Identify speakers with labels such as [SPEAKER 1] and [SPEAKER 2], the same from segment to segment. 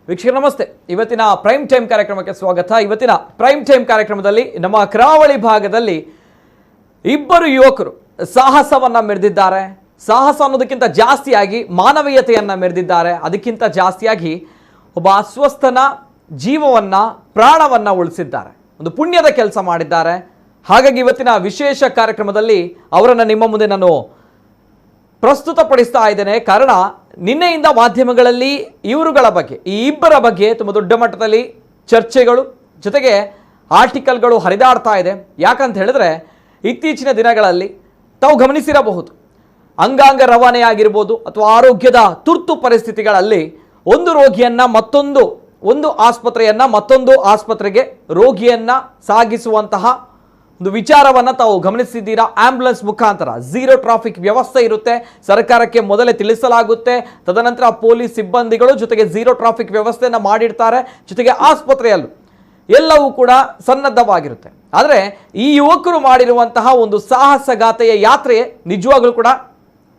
[SPEAKER 1] ವೀಕ್ಷಕರು ನಮಸ್ತೆ. ಇವತ್ತಿನ prime time ಕಾರ್ಯಕ್ರಮಕ್ಕೆ ಸ್ವಾಗತ. ಇವತ್ತಿನ ಪ್ರೈಮ್ ಟೈಮ್ ಕಾರ್ಯಕ್ರಮದಲ್ಲಿ ನಮ್ಮ ಕರಾವಳಿ ಭಾಗದಲ್ಲಿ ಇಬ್ಬರು ಯುವಕರು ಸಾಹಸವನ್ನ ಮೆರೆದಿದ್ದಾರೆ. ಸಾಹಸ ಅನ್ನೋದಕ್ಕಿಂತ ಜಾಸ್ತಿಯಾಗಿ ಮಾನವೀಯತೆಯನ್ನ ಮೆರೆದಿದ್ದಾರೆ. ಅದಕ್ಕಿಂತ ಜಾಸ್ತಿಯಾಗಿ ಒಬ್ಬ ಅಸ್ವಸ್ಥನ ಜೀವವನ್ನ, ಪ್ರಾಣವನ್ನ ಉಳಿಸಿದ್ದಾರೆ. ಒಂದು ಪುಣ್ಯದ ಕೆಲಸ ಮಾಡಿದ್ದಾರೆ. ಹಾಗಾಗಿ ಇವತ್ತಿನ ವಿಶೇಷ ಕಾರ್ಯಕ್ರಮದಲ್ಲಿ ಅವರನ್ನು ನಿಮ್ಮ ಮುಂದೆ ನಾನು ಪ್ರಸ್ತುತಪಡಿಸ್ತಾ ಇದ್ದೇನೆ. ಕಾರಣ, ನಿನ್ನೆಯಿಂದ ಮಾಧ್ಯಮಗಳಲ್ಲಿ ಇವರುಗಳ ಬಗ್ಗೆ, ಈ ಇಬ್ಬರ ಬಗ್ಗೆ ತುಂಬ ದೊಡ್ಡ ಮಟ್ಟದಲ್ಲಿ ಚರ್ಚೆಗಳು ಜೊತೆಗೆ ಆರ್ಟಿಕಲ್ಗಳು ಹರಿದಾಡ್ತಾ ಇದೆ. ಯಾಕಂತ ಹೇಳಿದ್ರೆ, ಇತ್ತೀಚಿನ ದಿನಗಳಲ್ಲಿ ತಾವು ಗಮನಿಸಿರಬಹುದು, ಅಂಗಾಂಗ ರವಾನೆ ಆಗಿರ್ಬೋದು ಅಥವಾ ಆರೋಗ್ಯದ ತುರ್ತು ಪರಿಸ್ಥಿತಿಗಳಲ್ಲಿ ಒಂದು ರೋಗಿಯನ್ನು ಮತ್ತೊಂದು, ಒಂದು ಆಸ್ಪತ್ರೆಯನ್ನು ಮತ್ತೊಂದು ಆಸ್ಪತ್ರೆಗೆ ರೋಗಿಯನ್ನು ಸಾಗಿಸುವಂತಹ ಒಂದು ವಿಚಾರವನ್ನು ತಾವು ಗಮನಿಸಿದ್ದೀರಾ. ಆಂಬ್ಯುಲೆನ್ಸ್ ಮುಖಾಂತರ ಝೀರೋ ಟ್ರಾಫಿಕ್ ವ್ಯವಸ್ಥೆ ಇರುತ್ತೆ, ಸರ್ಕಾರಕ್ಕೆ ಮೊದಲೇ ತಿಳಿಸಲಾಗುತ್ತೆ. ತದನಂತರ ಪೊಲೀಸ್ ಸಿಬ್ಬಂದಿಗಳು ಜೊತೆಗೆ ಝೀರೋ ಟ್ರಾಫಿಕ್ ವ್ಯವಸ್ಥೆಯನ್ನು ಮಾಡಿರ್ತಾರೆ. ಜೊತೆಗೆ ಆಸ್ಪತ್ರೆಯಲ್ಲೂ ಎಲ್ಲವೂ ಕೂಡ ಸನ್ನದ್ಧವಾಗಿರುತ್ತೆ. ಆದರೆ ಈ ಯುವಕರು ಮಾಡಿರುವಂತಹ ಒಂದು ಸಾಹಸಗಾಥೆಯ ಯಾತ್ರೆ ನಿಜವಾಗ್ಲೂ ಕೂಡ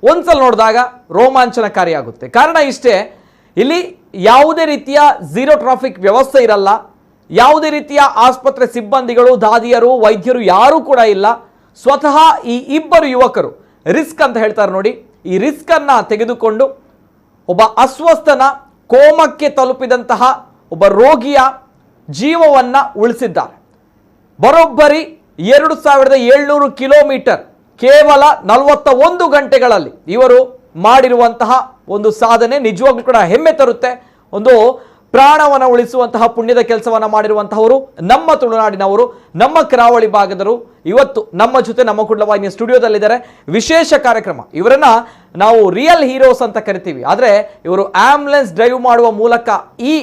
[SPEAKER 1] ಒಂದ್ಸಲ ನೋಡಿದಾಗ ರೋಮಾಂಚನಕಾರಿಯಾಗುತ್ತೆ. ಕಾರಣ ಇಷ್ಟೇ, ಇಲ್ಲಿ ಯಾವುದೇ ರೀತಿಯ ಝೀರೋ ಟ್ರಾಫಿಕ್ ವ್ಯವಸ್ಥೆ ಇರಲ್ಲ, ಯಾವುದೇ ರೀತಿಯ ಆಸ್ಪತ್ರೆ ಸಿಬ್ಬಂದಿಗಳು, ದಾದಿಯರು, ವೈದ್ಯರು ಯಾರೂ ಕೂಡ ಇಲ್ಲ. ಸ್ವತಃ ಈ ಇಬ್ಬರು ಯುವಕರು ರಿಸ್ಕ್ ಅಂತ ಹೇಳ್ತಾರೆ ನೋಡಿ, ಈ ರಿಸ್ಕ್ ಅನ್ನ ತೆಗೆದುಕೊಂಡು ಒಬ್ಬ ಅಸ್ವಸ್ಥನ, ಕೋಮಕ್ಕೆ ತಲುಪಿದಂತಹ ಒಬ್ಬ ರೋಗಿಯ ಜೀವವನ್ನ ಉಳಿಸಿದ್ದಾರೆ. ಬರೋಬ್ಬರಿ 2700 ಕಿಲೋಮೀಟರ್ ಕೇವಲ 41 ಗಂಟೆಗಳಲ್ಲಿ ಇವರು ಮಾಡಿರುವಂತಹ ಒಂದು ಸಾಧನೆ ನಿಜವಾಗ್ಲೂ ಕೂಡ ಹೆಮ್ಮೆ ತರುತ್ತೆ. ಒಂದು ಪ್ರಾಣವನ್ನು ಉಳಿಸುವಂತಹ ಪುಣ್ಯದ ಕೆಲಸವನ್ನು ಮಾಡಿರುವಂತಹವರು ನಮ್ಮ ತುಳುನಾಡಿನವರು, ನಮ್ಮ ಕರಾವಳಿ ಭಾಗದವರು. ಇವತ್ತು ನಮ್ಮ ಜೊತೆ ನಮ್ಮ ಕುಡ್ಲವಾಹಿನಿಯ ಸ್ಟುಡಿಯೋದಲ್ಲಿದ್ದಾರೆ. ವಿಶೇಷ ಕಾರ್ಯಕ್ರಮ. ಇವರನ್ನ ನಾವು ರಿಯಲ್ ಹೀರೋಸ್ ಅಂತ ಕರಿತೀವಿ. ಆದರೆ ಇವರು ಆಂಬ್ಯುಲೆನ್ಸ್ ಡ್ರೈವ್ ಮಾಡುವ ಮೂಲಕ ಈ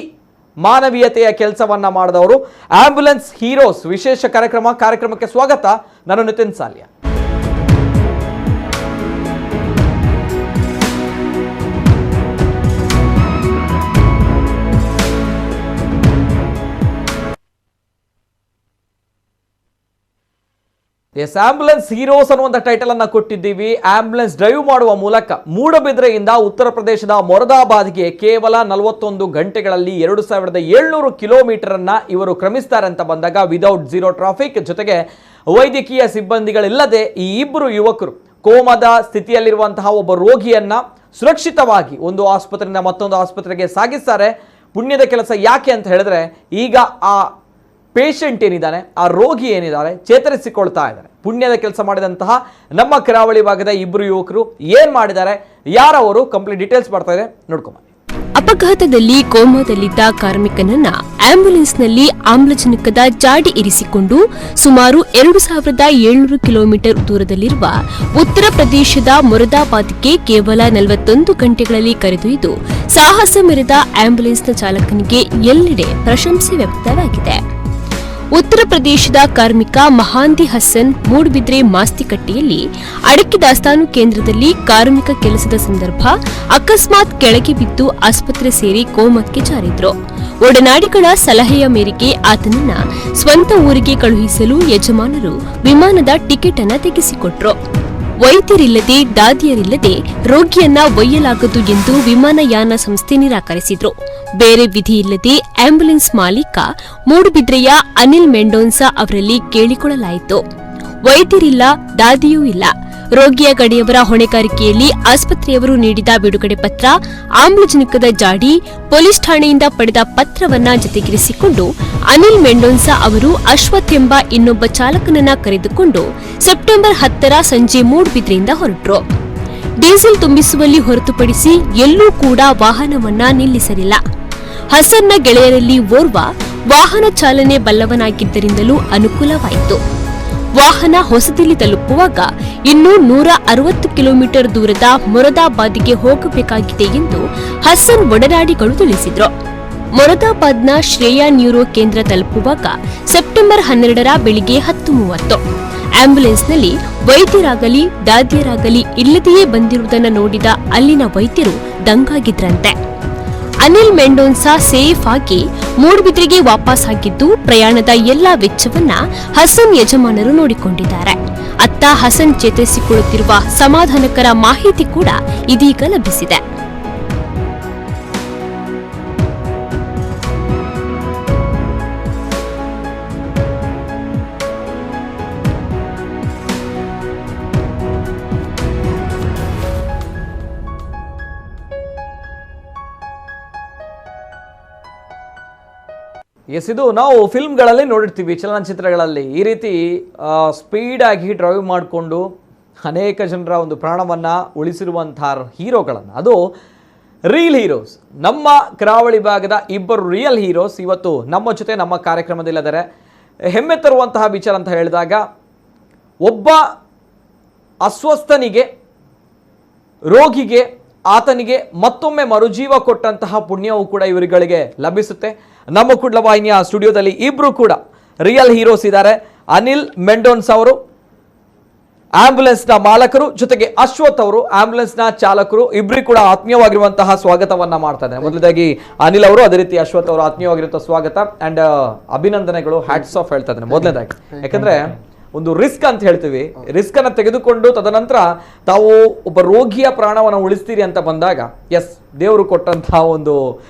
[SPEAKER 1] ಮಾನವೀಯತೆಯ ಕೆಲಸವನ್ನ ಮಾಡಿದವರು, ಆಂಬ್ಯುಲೆನ್ಸ್ ಹೀರೋಸ್. ವಿಶೇಷ ಕಾರ್ಯಕ್ರಮ, ಕಾರ್ಯಕ್ರಮಕ್ಕೆ ಸ್ವಾಗತ. ನಾನು ನಿತಿನ್ ಸಾಲ್ಯ. ಎಸ್, ಆಂಬ್ಯುಲೆನ್ಸ್ ಹೀರೋಸ್ ಅನ್ನುವಂಥ ಟೈಟಲ್ ಅನ್ನ ಕೊಟ್ಟಿದ್ದೀವಿ. ಆಂಬ್ಯುಲೆನ್ಸ್ ಡ್ರೈವ್ ಮಾಡುವ ಮೂಲಕ ಮೂಡಬಿದ್ರೆಯಿಂದ ಉತ್ತರ ಪ್ರದೇಶದ ಮೊರಾದಾಬಾದ್ಗೆ ಕೇವಲ 41 ಗಂಟೆಗಳಲ್ಲಿ 2700 ಕಿಲೋಮೀಟರ್ ಅನ್ನ ಇವರು ಕ್ರಮಿಸ್ತಾರೆ ಅಂತ ಬಂದಾಗ ವಿದೌಟ್ ಝೀರೋ ಟ್ರಾಫಿಕ್, ಜೊತೆಗೆ ವೈದ್ಯಕೀಯ ಸಿಬ್ಬಂದಿಗಳಿಲ್ಲದೆ ಈ ಇಬ್ಬರು ಯುವಕರು ಕೋಮದ ಸ್ಥಿತಿಯಲ್ಲಿರುವಂತಹ ಒಬ್ಬ ರೋಗಿಯನ್ನ ಸುರಕ್ಷಿತವಾಗಿ ಒಂದು ಆಸ್ಪತ್ರೆಯಿಂದ ಮತ್ತೊಂದು ಆಸ್ಪತ್ರೆಗೆ ಸಾಗಿಸ್ತಾರೆ. ಪುಣ್ಯದ ಕೆಲಸ ಯಾಕೆ ಅಂತ ಹೇಳಿದ್ರೆ, ಈಗ ಆ ಪೇಷಂಟ್ ಏನಿದ್ದಾನೆ, ಆ ರೋಗಿ ಏನಿದ್ದಾರೆ, ಚೇತರಿಸಿಕೊಳ್ತಾ ಇದ್ದಾರೆ. ಪುಣ್ಯದ ಕೆಲಸ ಮಾಡಿದಂತಹ ನಮ್ಮ ಕರಾವಳಿ ಭಾಗದ ಇಬ್ಬರು ಯುವಕರು ಏನ್ ಮಾಡಿದ್ದಾರೆ, ಯಾರವರು, ಕಂಪ್ಲೀಟ್ ಡೀಟೇಲ್ಸ್ ಮಾಡ್ತಾ ಇದೆ, ನೋಡ್ಕೊಂಬನ್ನಿ.
[SPEAKER 2] ಅಪಘಾತದಲ್ಲಿ ಕೋಮಾದಲ್ಲಿದ್ದ ಕಾರ್ಮಿಕನನ್ನ ಆಂಬ್ಯುಲೆನ್ಸ್ನಲ್ಲಿ ಆಮ್ಲಜನಕದ ಜಾಡಿ ಇರಿಸಿಕೊಂಡು ಸುಮಾರು 2700 ಕಿಲೋಮೀಟರ್ ದೂರದಲ್ಲಿರುವ ಉತ್ತರ ಪ್ರದೇಶದ ಮೊರಾದಾಬಾದ್ಗೆ ಕೇವಲ 41 ಗಂಟೆಗಳಲ್ಲಿ ಕರೆದೊಯ್ದು ಸಾಹಸ ಮೆರೆದ ಆಂಬ್ಯುಲೆನ್ಸ್ನ ಚಾಲಕನಿಗೆ ಎಲ್ಲೆಡೆ ಪ್ರಶಂಸೆ ವ್ಯಕ್ತವಾಗಿದೆ. ಉತ್ತರ ಪ್ರದೇಶದ ಕಾರ್ಮಿಕ ಮಹಾಂದಿ ಹಸನ್ ಮೂಡುಬಿದ್ರೆ ಮಾಸ್ತಿಕಟ್ಟಿಯಲ್ಲಿ ಅಡಕೆ ದಾಸ್ತಾನು ಕೇಂದ್ರದಲ್ಲಿ ಕಾರ್ಮಿಕ ಕೆಲಸದ ಸಂದರ್ಭ ಅಕಸ್ಮಾತ್ ಕೆಳಗೆ ಬಿದ್ದು ಆಸ್ಪತ್ರೆ ಸೇರಿ ಕೋಮಕ್ಕೆ ಜಾರಿದ್ರು. ಒಡನಾಡಿಗಳ ಸಲಹೆಯ ಮೇರೆಗೆ ಆತನನ್ನ ಸ್ವಂತ ಊರಿಗೆ ಕಳುಹಿಸಲು ಯಜಮಾನರು ವಿಮಾನದ ಟಿಕೆಟ್ ಅನ್ನ ತೆಗೆಸಿಕೊಟ್ರು. ವೈದ್ಯರಿಲ್ಲದೆ, ದಾದಿಯರಿಲ್ಲದೆ ರೋಗಿಯನ್ನ ಒಯ್ಯಲಾಗದು ಎಂದು ವಿಮಾನಯಾನ ಸಂಸ್ಥೆ ನಿರಾಕರಿಸಿದ್ರು. ಬೇರೆ ವಿಧಿಯಿಲ್ಲದೆ ಆಂಬ್ಯುಲೆನ್ಸ್ ಮಾಲೀಕ ಮೂಡುಬಿದ್ರೆಯ ಅನಿಲ್ ಮೆಂಡೋನ್ಸಾ ಅವರಲ್ಲಿ ಕೇಳಿಕೊಳ್ಳಲಾಯಿತು. ವೈದ್ಯರಿಲ್ಲ, ದಾದಿಯೂ ಇಲ್ಲ. ರೋಗಿಯ ಕಡೆಯವರ ಹೊಣೆಗಾರಿಕೆಯಲ್ಲಿ ಆಸ್ಪತ್ರೆಯವರು ನೀಡಿದ ಬಿಡುಗಡೆ ಪತ್ರ, ಆಮ್ಲಜನಕದ ಜಾಡಿ, ಪೊಲೀಸ್ ಠಾಣೆಯಿಂದ ಪಡೆದ ಪತ್ರವನ್ನ ಜತೆಗಿರಿಸಿಕೊಂಡು ಅನಿಲ್ ಮೆಂಡೋನ್ಸಾ ಅವರು ಅಶ್ವಥ್ ಎಂಬ ಇನ್ನೊಬ್ಬ ಚಾಲಕನನ್ನ ಕರೆದುಕೊಂಡು ಸೆಪ್ಟೆಂಬರ್ 10ರ ಸಂಜೆ ಮೂಡುಬಿದ್ರೆಯಿಂದ ಹೊರಟರು. ಡೀಸೆಲ್ ತುಂಬಿಸುವಲ್ಲಿ ಹೊರತುಪಡಿಸಿ ಎಲ್ಲೂ ಕೂಡ ವಾಹನವನ್ನ ನಿಲ್ಲಿಸಲಿಲ್ಲ. ಹಸನ್ನ ಗೆಳೆಯರಲ್ಲಿ ಓರ್ವ ವಾಹನ ಚಾಲನೆ ಬಲ್ಲವನಾಗಿದ್ದರಿಂದಲೂ ಅನುಕೂಲವಾಯಿತು. ವಾಹನ ಹೊಸದಿಲ್ಲಿ ತಲುಪುವಾಗ ಇನ್ನೂ 160 ಕಿಲೋಮೀಟರ್ ದೂರದ ಮೊರಾದಾಬಾದ್ಗೆ ಹೋಗಬೇಕಾಗಿದೆ ಎಂದು ಹಸನ್ ಒಡನಾಡಿಗಳು ತಿಳಿಸಿದರು. ಮೊರಾದಾಬಾದ್ನ ಶ್ರೇಯಾ ನ್ಯೂರೋ ಕೇಂದ್ರ ತಲುಪುವಾಗ ಸೆಪ್ಟೆಂಬರ್ 12ರ ಬೆಳಿಗ್ಗೆ 10:30. ಆಂಬ್ಯುಲೆನ್ಸ್ನಲ್ಲಿ ವೈದ್ಯರಾಗಲಿ ದಾದಿಯರಾಗಲಿ ಇಲ್ಲದೆಯೇ ಬಂದಿರುವುದನ್ನು ನೋಡಿದ ಅಲ್ಲಿನ ವೈದ್ಯರು ದಂಗಾಗಿದ್ರಂತೆ. ಅನಿಲ್ ಮೆಂಡೋನ್ಸಾ ಸೇಫ್ ಆಗಿ ಮೂಡುಬಿದ್ರೆಗೆ ವಾಪಸ್ ಆಗಿದ್ದು, ಪ್ರಯಾಣದ ಎಲ್ಲಾ ವೆಚ್ಚವನ್ನ ಹಸನ್ ಯಜಮಾನರು ನೋಡಿಕೊಂಡಿದ್ದಾರೆ. ಅತ್ತ ಹಸನ್ ಚೇತರಿಸಿಕೊಳ್ಳುತ್ತಿರುವ ಸಮಾಧಾನಕರ ಮಾಹಿತಿ ಕೂಡ ಇದೀಗ ಲಭಿಸಿದೆ.
[SPEAKER 1] S, ಇದು ನಾವು ಫಿಲ್ಮ್ಗಳಲ್ಲಿ ನೋಡಿರ್ತೀವಿ, ಚಲನಚಿತ್ರಗಳಲ್ಲಿ ಈ ರೀತಿ ಸ್ಪೀಡಾಗಿ ಡ್ರೈವ್ ಮಾಡಿಕೊಂಡು ಅನೇಕ ಜನರ ಒಂದು ಪ್ರಾಣವನ್ನು ಉಳಿಸಿರುವಂಥ ಹೀರೋಗಳನ್ನು, ಅದು ರಿಯಲ್ ಹೀರೋಸ್. ನಮ್ಮ ಕರಾವಳಿ ಭಾಗದ ಇಬ್ಬರು ರಿಯಲ್ ಹೀರೋಸ್ ಇವತ್ತು ನಮ್ಮ ಜೊತೆ ನಮ್ಮ ಕಾರ್ಯಕ್ರಮದಲ್ಲಿದ್ದಾರೆ. ಹೆಮ್ಮೆ ತರುವಂತಹ ವಿಚಾರ ಅಂತ ಹೇಳಿದಾಗ, ಒಬ್ಬ ಅಸ್ವಸ್ಥನಿಗೆ, ರೋಗಿಗೆ, ಆತನಿಗೆ ಮತ್ತೊಮ್ಮೆ ಮರುಜೀವ ಕೊಟ್ಟಂತಹ ಪುಣ್ಯವು ಕೂಡ ಇವರುಗಳಿಗೆ ಲಭಿಸುತ್ತೆ. ನಮ್ಮ ಕುಡ್ಲ ವಾಹಿನಿಯ ಸ್ಟುಡಿಯೋದಲ್ಲಿ ಇಬ್ಬರು ಕೂಡ ರಿಯಲ್ ಹೀರೋಸ್ ಇದ್ದಾರೆ. ಅನಿಲ್ ಮೆಂಡೋನ್ಸ್ ಅವರು ಆಂಬ್ಯುಲೆನ್ಸ್ನ ಮಾಲಕರು, ಜೊತೆಗೆ ಅಶ್ವಥ್ ಅವರು ಆಂಬ್ಯುಲೆನ್ಸ್ನ ಚಾಲಕರು. ಇಬ್ಬರಿಗೂ ಕೂಡ ಆತ್ಮೀಯವಾಗಿರುವಂತಹ ಸ್ವಾಗತವನ್ನ ಮಾಡ್ತಾ ಇದ್ದಾರೆ. ಮೊದಲದಾಗಿ ಅನಿಲ್ ಅವರು, ಅದೇ ರೀತಿ ಅಶ್ವಥ್ ಅವರು ಆತ್ಮೀಯವಾಗಿರುವಂತಹ ಸ್ವಾಗತ ಅಂಡ್ ಅಭಿನಂದನೆಗಳು, ಹ್ಯಾಟ್ಸ್ ಆಫ್ ಹೇಳ್ತಾ ಇದ್ದೇನೆ ಮೊದಲನೇದಾಗಿ. ಯಾಕಂದ್ರೆ ಒಂದು ರಿಸ್ಕ್ ಅಂತ ಹೇಳ್ತೀವಿ, ರಿಸ್ಕ್ ಅನ್ನ ತೆಗೆದುಕೊಂಡು ತದನಂತರ ತಾವು ಒಬ್ಬ ರೋಗಿಯ ಪ್ರಾಣವನ್ನು ಉಳಿಸ್ತೀರಿ ಅಂತ ಬಂದಾಗ, ಎಸ್, ದೇವರು ಕೊಟ್ಟಂತಹ ಒಂದು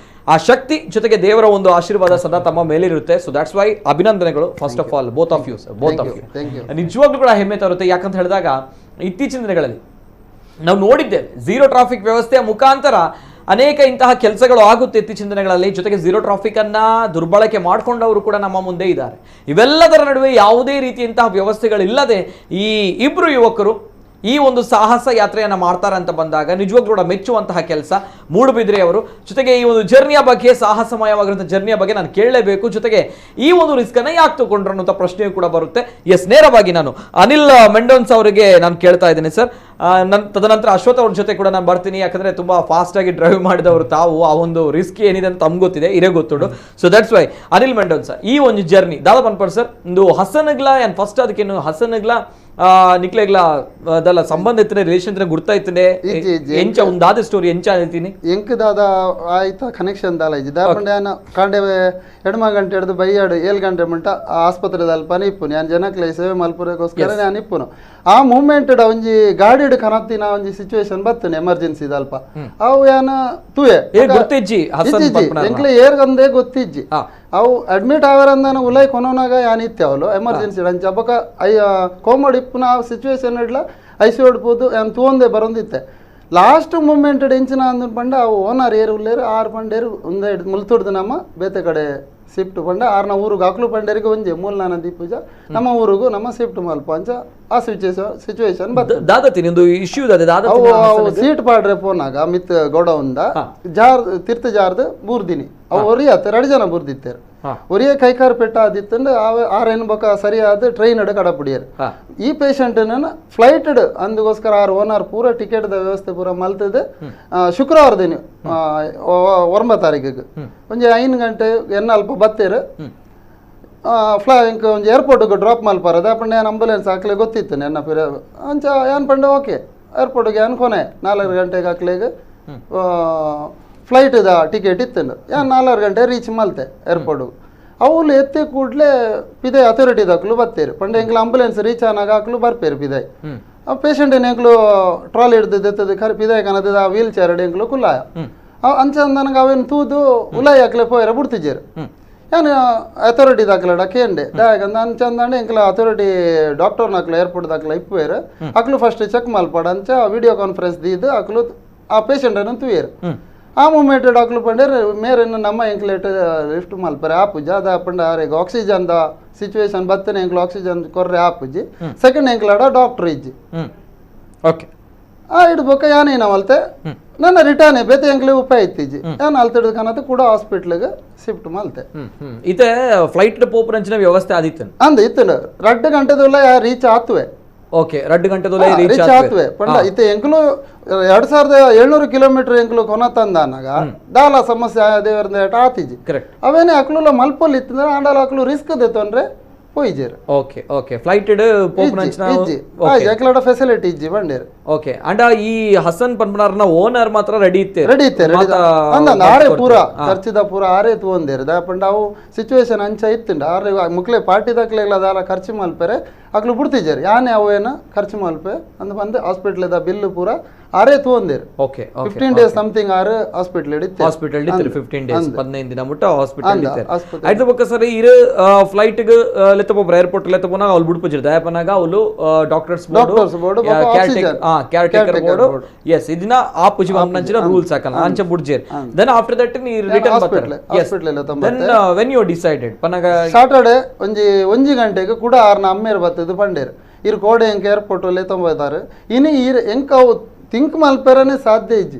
[SPEAKER 1] ಆ ಶಕ್ತಿ ಜೊತೆಗೆ ದೇವರ ಒಂದು ಆಶೀರ್ವಾದ ಸದಾ ತಮ್ಮ ಮೇಲಿರುತ್ತೆ. So that's why ಅಭಿನಂದನೆಗಳು first of all both of you sir, both of you. ನಿಜವಾಗ್ಲೂ ಕೂಡ ಹೆಮ್ಮೆ ತರುತ್ತೆ. ಯಾಕಂತ ಹೇಳಿದಾಗ ಇತ್ತೀಚಿನ ದಿನಗಳಲ್ಲಿ ನಾವು ನೋಡಿದ್ದೇವೆ, ಝೀರೋ ಟ್ರಾಫಿಕ್ ವ್ಯವಸ್ಥೆಯ ಮುಖಾಂತರ ಅನೇಕ ಇಂತಹ ಕೆಲಸಗಳು ಆಗುತ್ತೆ ಇತ್ತೀಚಿನ ದಿನಗಳಲ್ಲಿ. ಜೊತೆಗೆ ಝೀರೋ ಟ್ರಾಫಿಕ್ ಅನ್ನ ದುರ್ಬಳಕೆ ಮಾಡಿಕೊಂಡವರು ಕೂಡ ನಮ್ಮ ಮುಂದೆ ಇದ್ದಾರೆ. ಇವೆಲ್ಲದರ ನಡುವೆ ಯಾವುದೇ ರೀತಿಯಂತಹ ವ್ಯವಸ್ಥೆಗಳಿಲ್ಲದೆ ಈ ಇಬ್ಬರು ಯುವಕರು ಈ ಒಂದು ಸಾಹಸ ಯಾತ್ರೆಯನ್ನು ಮಾಡ್ತಾರೆ ಅಂತ ಬಂದಾಗ ನಿಜವಾಗ್ಲೂ ಕೂಡ ಮೆಚ್ಚುವಂತಹ ಕೆಲಸ ಮೂಡುಬಿದ್ರೆಯವರು. ಜೊತೆಗೆ ಈ ಒಂದು ಜರ್ನಿಯ ಬಗ್ಗೆ, ಸಾಹಸಮಯವಾಗಿರುವಂಥ ಜರ್ನಿಯ ಬಗ್ಗೆ ನಾನು ಕೇಳಲೇಬೇಕು. ಜೊತೆಗೆ ಈ ಒಂದು ರಿಸ್ಕ್ ಅನ್ನ ಯಾಕೆ ತಗೊಂಡ್ರು ಅನ್ನುವಂಥ ಪ್ರಶ್ನೆಯೂ ಕೂಡ ಬರುತ್ತೆ. ಎಸ್, ನೇರವಾಗಿ ನಾನು ಅನಿಲ್ ಮೆಂಡೋನ್ಸ್ ಅವರಿಗೆ ನಾನು ಕೇಳ್ತಾ ಇದ್ದೀನಿ ಸರ್. ತದನಂತರ ಅಶ್ವಥ್ ಅವ್ರ ಜೊತೆ ಕೂಡ ನಾನು ಬರ್ತೀನಿ. ಯಾಕಂದ್ರೆ ತುಂಬಾ ಫಾಸ್ಟ್ ಆಗಿ ಡ್ರೈವ್ ಮಾಡಿದವರು ತಾವು, ಆ ಒಂದು ರಿಸ್ಕ್ ಏನಿದೆ ಅಂತ ತಮ್ಗೆ ಗೊತ್ತಿದೆ, ಇರೇ ಗೊತ್ತುಂಟು. So that's why Anil Mendonca ಈ ಒಂದು ಜರ್ನಿ ದಾದಾ ಪನ್ಪರ್ ಸರ್, ಒಂದು ಹಸನಗ್ಲ ಏನ್ ಫಸ್ಟ್ ಅದಕ್ಕೇನು ಹಸನಗ್ಲ ನಿಕ್ಲೆಗ್ಲ ಅದೆಲ್ಲ ಸಂಬಂಧ ಇತ್ತನೆ, ರಿಲೇಷನ್ ಗುರ್ತಾಯ್ತನೆ ಎಂಚ ಒಂದಾದ ಸ್ಟೋರಿ ಎಂಚ ಹೇಳ್ತೀನಿ.
[SPEAKER 3] ಎಂಕ್ ದಾದ ಆಯ್ತಾ ಕನೆಕ್ಷನ್ ದಾಲ ಇಜ್ಜಿ ದಾಪಂಡೆ ಯಾನ ಕಾಂಡೆ 2 ಗಂಟೆ ಹಿಡಿದು ಬೈಯಾಡು 7 ಗಂಟೆ ಮಂಟ ಆಸ್ಪತ್ರೆ ಅಲ್ಪನೆ ಇಪ್ಪುನು ಯಾನ್ ಜನಕ್ಲೆ ಸೇವೆ ಮಲ್ಪುರಕ್ಕೋಸ್ಕರ ನಾನು ಇಪ್ಪುನು. ಆ ಮೂಮೆಂಟ್ ಒಂಜಿ ಗಾಡಿ ಕನತ್ತಿನ ಒಂಜಿ ಸಿಚುವೇಶನ್ ಬರ್ತನೆ ಎಮರ್ಜೆನ್ಸಿ ಅಲ್ಪ ಅವು ಯಾನ ತೂಯೆ
[SPEAKER 1] ಗೊತ್ತಿಜ್ಜಿ
[SPEAKER 3] ಎಂಕ್ಲೆ ಏರ್ಗಂದೇ ಗೊತ್ತಿಜ್ಜಿ ಅವು ಅಡ್ಮಿಟ್ ಆವರಂದಾನ ಉಲೈ ಕೊನೋನಾಗ ಯಾನ್ ಇತ್ತೆ ಅವಳು ಎಮರ್ಜೆನ್ಸಿ ಅಂಚ ಬೊಕ I ಕೋಮಡ್ ಇಪ್ಪುನ ಆ ಸಿಚುವೇಶನ್ ಇಡ್ಲ ಐಸಿ ಹೊಡ್ಬೋದು ಯಾನ್ ತೂಂದೆ ಬರೊಂದಿತ್ತೆ. ಲಾಸ್ಟ್ ಮೂಮೆಂಟ್ ಎಂಚಿನ ಅಂದ ಪಂಡ ಅವು ಓನರ್ ಏರು ಉಲ್ಲೇರು ಆರು ಪಂಡೇರು ಒಂದೇ ಮುಲ್ತುಡ್ದು ನಮ್ಮ ಬೇತೆ ಕಡೆ ಶಿಫ್ಟ್ ಪಂಡ ಆರ್ನ ಊರುಗು ಅಕ್ಲು ಪಂಡೇರಿಗೆ ಒಂಜೆ ಮೂಲ್ನಾನ ದೀಪೂಜ ನಮ್ಮ ಊರುಗು ನಮ್ಮ ಶಿಫ್ಟ್ ಮಲ್ಪ ಅಂಚ ಆ ಸಿಚುವೇಶನ್ ಬರ್ತದೆ.
[SPEAKER 1] ದಾದತಿ ನಿಂದು ಇಶ್ಯೂ
[SPEAKER 3] ಅವು ಸೀಟ್ ಪಾಡ್ರೆ ಪೋನಾಗ ಮಿತ್ ಗೋಡೌನ್ದ ಜಾರ್ ತಿರ್ತ ಜಾರ್ದು ಬೂರ್ದಿನಿ ಅವು ಒರಿಯಾತ 2 ಜನ ಬೂರ್ದಿತ್ತೇರು ಒರಿಯೇ ಕೈಕಾರ್ ಪೆಟ್ಟ ಆದಿತ್ತಂದ್ರೆ ಆರೇನು ಬೊಕ ಸರಿಯಾದ ಟ್ರೈನ್ ಎಡು ಕಡಪುಡಿಯರು. ಈ ಪೇಷಂಟ್ ಫ್ಲೈಟ್ ಅಂದಗೋಸ್ಕರ ಆರು ಓನರ್ ಪೂರ ಟಿಕೆಟ್ the ವ್ಯವಸ್ಥೆ ಪೂರ ಮಲ್ತದೆ. ಶುಕ್ರವಾರ ದಿನ 9 ತಾರೀಕಿಗೆ ಒಂಜಿ 5 ಗಂಟೆ ಎನ್ನ ಅಲ್ಪ ಬತ್ತೇರು ಫ್ಲೈ ಇಂಕ ಒಂಜಿ ಏರ್ಪೋರ್ಟ್ಗೆ ಡ್ರಾಪ್ ಮಲ್ಪಾರದ ಪಂಡ ಏನು ಆಂಬುಲೆನ್ಸ್ ಹಾಕ್ಲೆ ಗೊತ್ತಿತ್ತು ನೆನ್ನ ಪಿರ ಅಂಚ ಏನು ಪಂಡ ಓಕೆ ಏರ್ಪೋರ್ಟ್ಗೆ ಏನು ಕೊನೆ 4 ಗಂಟೆಗೆ ಹಾಕ್ಲೆಗೆ ಫ್ಲೈಟ್ದ ಟಿಕೆಟ್ ಇತ್ತು ಏನು 4 ಗಂಟೆ ರೀಚ್ ಮಲ್ತೆ ಏರ್ಪೋರ್ಟ್ಗೆ. ಅವ್ಲು ಎತ್ತಿ ಕೂಡಲೇ ಪಿದೆ ಅಥಾರಿಟಿ ದಾಕ್ಲು ಬತ್ತೇರು ಪಂಡ ಎಂಕ್ಲು ಆಂಬುಲೆನ್ಸ್ ರೀಚ್ ಆನಾಗ ಹಾಕ್ಲು ಬರ್ಪೇರು ಪಿದಾಯ್ ಆ ಪೇಷಂಟ್ ಎಂಕ್ಲು ಟ್ರಾಲಿ ಹಿಡ್ದು ಎತ್ತದ ಖರೆ ಪಿದಾಯ್ ಕನದ ಆ ವೀಲ್ ಚೇರ್ ಎಂಕ್ಲು ಕುಲ್ಲಾಯ ಅಂಚ ನನಗೆ ಅವೇನು ತೂದು ಉಲಾಯ್ ಹಾಕ್ಲೆ ಪೋಯರ ಬಿಡ್ತಿಜ್ಜೇರು. ಏನು ಅಥಾರಿಟಿ ದಾಖಲೆಡ ಕೇಂಡೆ ದಾಯಕಂದ ಅಂಚಂದಾಂಡೆ ಎಂಕ್ಲ ಅಥಾರಿಟಿ ಡಾಕ್ಟರ್ ನಾಕ್ಲು ಏರ್ಪೋರ್ಟ್ ದಾಖಲೆ ಇಪ್ಪುವೇರು ಅಕ್ಲು ಫಸ್ಟ್ ಚೆಕ್ ಮಲ್ಪಡ ಅಂಚ ವಿಡಿಯೋ ಕಾನ್ಫರೆನ್ಸ್ ದೀದು ಅಕ್ಲು ಆ ಪೇಷಂಟ್ ಅನ್ನು ತೂಯೇರು. ಆ ಮೂಮೆಂಟ್ ಡಾಕ್ಲು ಪಂಡೇರು ಮೇರೇನು ನಮ್ಮ ಎಂಕ್ಲೇಟ್ ಲಿಫ್ಟ್ ಮಲ್ಪರೆ ಆಪುಜಿ ಅದ ಪಂಡ ಆರೆಗ್ oxygen the situation ಬತ್ತನೆ ಎಂಕ್ಲು oxygen ಕೊರ್ರೆ ಆಪುಜಿ ಸೆಕೆಂಡ್ ಎಂಕ್ಲಾಡ ಡಾಕ್ಟರ್ ಇಜ್ಜಿ.
[SPEAKER 1] ಓಕೆ
[SPEAKER 3] ಆ ಇಡ್ಬೇಕ ಯಾನೇನ ಅಲ್ತೆ ನನ್ನ ರಿಟರ್ನ್ ಬೇತೆ ಎಂಕ್ಲೆ ಉಪಾಯ ಇತ್ತಿಜ್ಜಿ ಯಾನ್ ಅಲ್ತಿಡ್ದು ಕನತ ಕೂಡ ಹಾಸ್ಪಿಟ್ಲಿಗೆ ಶಿಫ್ಟ್ ಮಲ್ತೆ.
[SPEAKER 1] ಇತ್ತೆ ಫ್ಲೈಟ್ ಪೋಪುನಂಚಿನ ವ್ಯವಸ್ಥೆ ಆದಿತ್ತು
[SPEAKER 3] ಅಂದ್ ಇತ್ತು 2 ಗಂಟೆದಲ್ಲ ರೀಚ್ ಆತುವೆ.
[SPEAKER 1] ಓಕೆ 2 ಗಂಟೆದೊಲೆ
[SPEAKER 3] ರೀಚ್ ಆತುವೆ ಪಂಡ ಇತ್ತೆ ಎಂಕ್ಲು 2700 ಕಿಲೋಮೀಟರ್ ಎಂಕ್ಲು ಕೊನ ತಂದಾನಾಗ ದಾಲ ಸಮಸ್ಯೆ ದೇವರ ಆತಿಜಿ
[SPEAKER 1] ಕರೆಕ್ಟ್.
[SPEAKER 3] ಅವೇನೆ ಅಕ್ಲು ಮಲ್ಪೊಲ್ ಇತ್ತಂದ್ರೆ ಆಂಡಲ ಅಕ್ಲು ರಿಸ್ಕ್ ದೆತ್ತೊಂದ್ರೆ ಪೋಯಿಜೇರು.
[SPEAKER 1] Okay okay flight ಪೋಪುನಂಚಿನ
[SPEAKER 3] ಇಜ್ಜಿ ಎಂಕ್ಲಡ ಫೆಸಿಲಿಟಿ ಇಜ್ಜಿ ಬಂಡೇರು.
[SPEAKER 1] ಓಕೆ ಅಂಡ ಈ ಹಸನ್ ಪನ್ಪನಾರ್ನ ಓನರ್ ಮಾತ್ರ ರೆಡಿ ಇತ್ತೆ
[SPEAKER 3] ರೆಡಿ ಇತ್ತೆ ಅಂದ ಆರೆ ಪೂರ ಖರ್ಚಿದ ಪೂರ ಆರೆ ತೂಂದೇರು ದಾ ಪಂಡ ಅವು ಸಿಚುವೇಶನ್ ಅಂಚ ಇತ್ತುಂಡ ಆರೆ ಮುಕ್ಲೆ ಪಾರ್ಟಿ ದಾಖಲೆಗಳ ದಾಲ ಖರ್ಚು ಮಲ್ಪೆರೆ ಅಕ್ಲು ಬಿಡ್ತಿಜಾರು ಯಾನೆ ಅವು ಏನ ಖರ್ಚು ಮಲ್ಪೆ ಅಂದ ಬಂದು ಹಾಸ್ಪಿಟ್ಲದ ಬಿಲ್ ಪೂರ ಆರೇ ತೂಂದೇರು.
[SPEAKER 1] Okay
[SPEAKER 3] 15 days something ಆರು ಹಾಸ್ಪಿಟಲ್ ಇತ್ತು.
[SPEAKER 1] ಹಾಸ್ಪಿಟಲ್ ಇತ್ತು 15 ಡೇಸ್, 15 ದಿನ ಮುಟ್ಟ ಹಾಸ್ಪಿಟಲ್ ಇತ್ತು.
[SPEAKER 3] ಆಸ್ಪತ್ರೆ.
[SPEAKER 1] ಆಯ್ತು ಬೊಕ್ಕ ಸರ್, ಇರು ಫ್ಲೈಟ್ ಗೆ ಲೆತ್ತಪೋಬ್ರ airport ಲೆತ್ತಪೋನಾಗ ಅವ್ಲು ಬುಡ್ಪುಜಿರ್ ದಯಪನಾಗ ಅವ್ಲು doctors
[SPEAKER 3] doctors board,
[SPEAKER 1] caretaker board. Yes, ಇದನ್ನ ಆ ಪುಜಿ ಬಂಪನಂಚಿನ ರೂಲ್ಸ್ ಹಾಕಲ್ಲ ಅಂಚ ಬುಡ್ಜೇರ್. Then after that ನೀ ರಿಟರ್ನ್ ಬರ್ತಾರೆ.
[SPEAKER 3] ಹಾಸ್ಪಿಟಲ್ ಎಲ್ಲ ತಂಬ.
[SPEAKER 1] Then when you decided ಪನಾಗ
[SPEAKER 3] Saturday ಒಂಜಿ ಒಂಜಿ ಗಂಟೆಗೆ ಕೂಡ ಆರ್ನ ಅಮ್ಮೇರು ಬತ್ತದು ಪಂಡೇರು ಇರು ಕೋಡೆ ಎಂಕ ಏರ್ಪೋರ್ಟ್ ಅಲ್ಲೇ ತೊಂಬತ್ತಾರು. ಇನ್ನು ಇರು ಎಂಕ ಅವು ಥಿಂಕ್ ಮಲ್ಪೆರನೆ ಸಾಧ್ಯ ಇಜ್ಜಿ.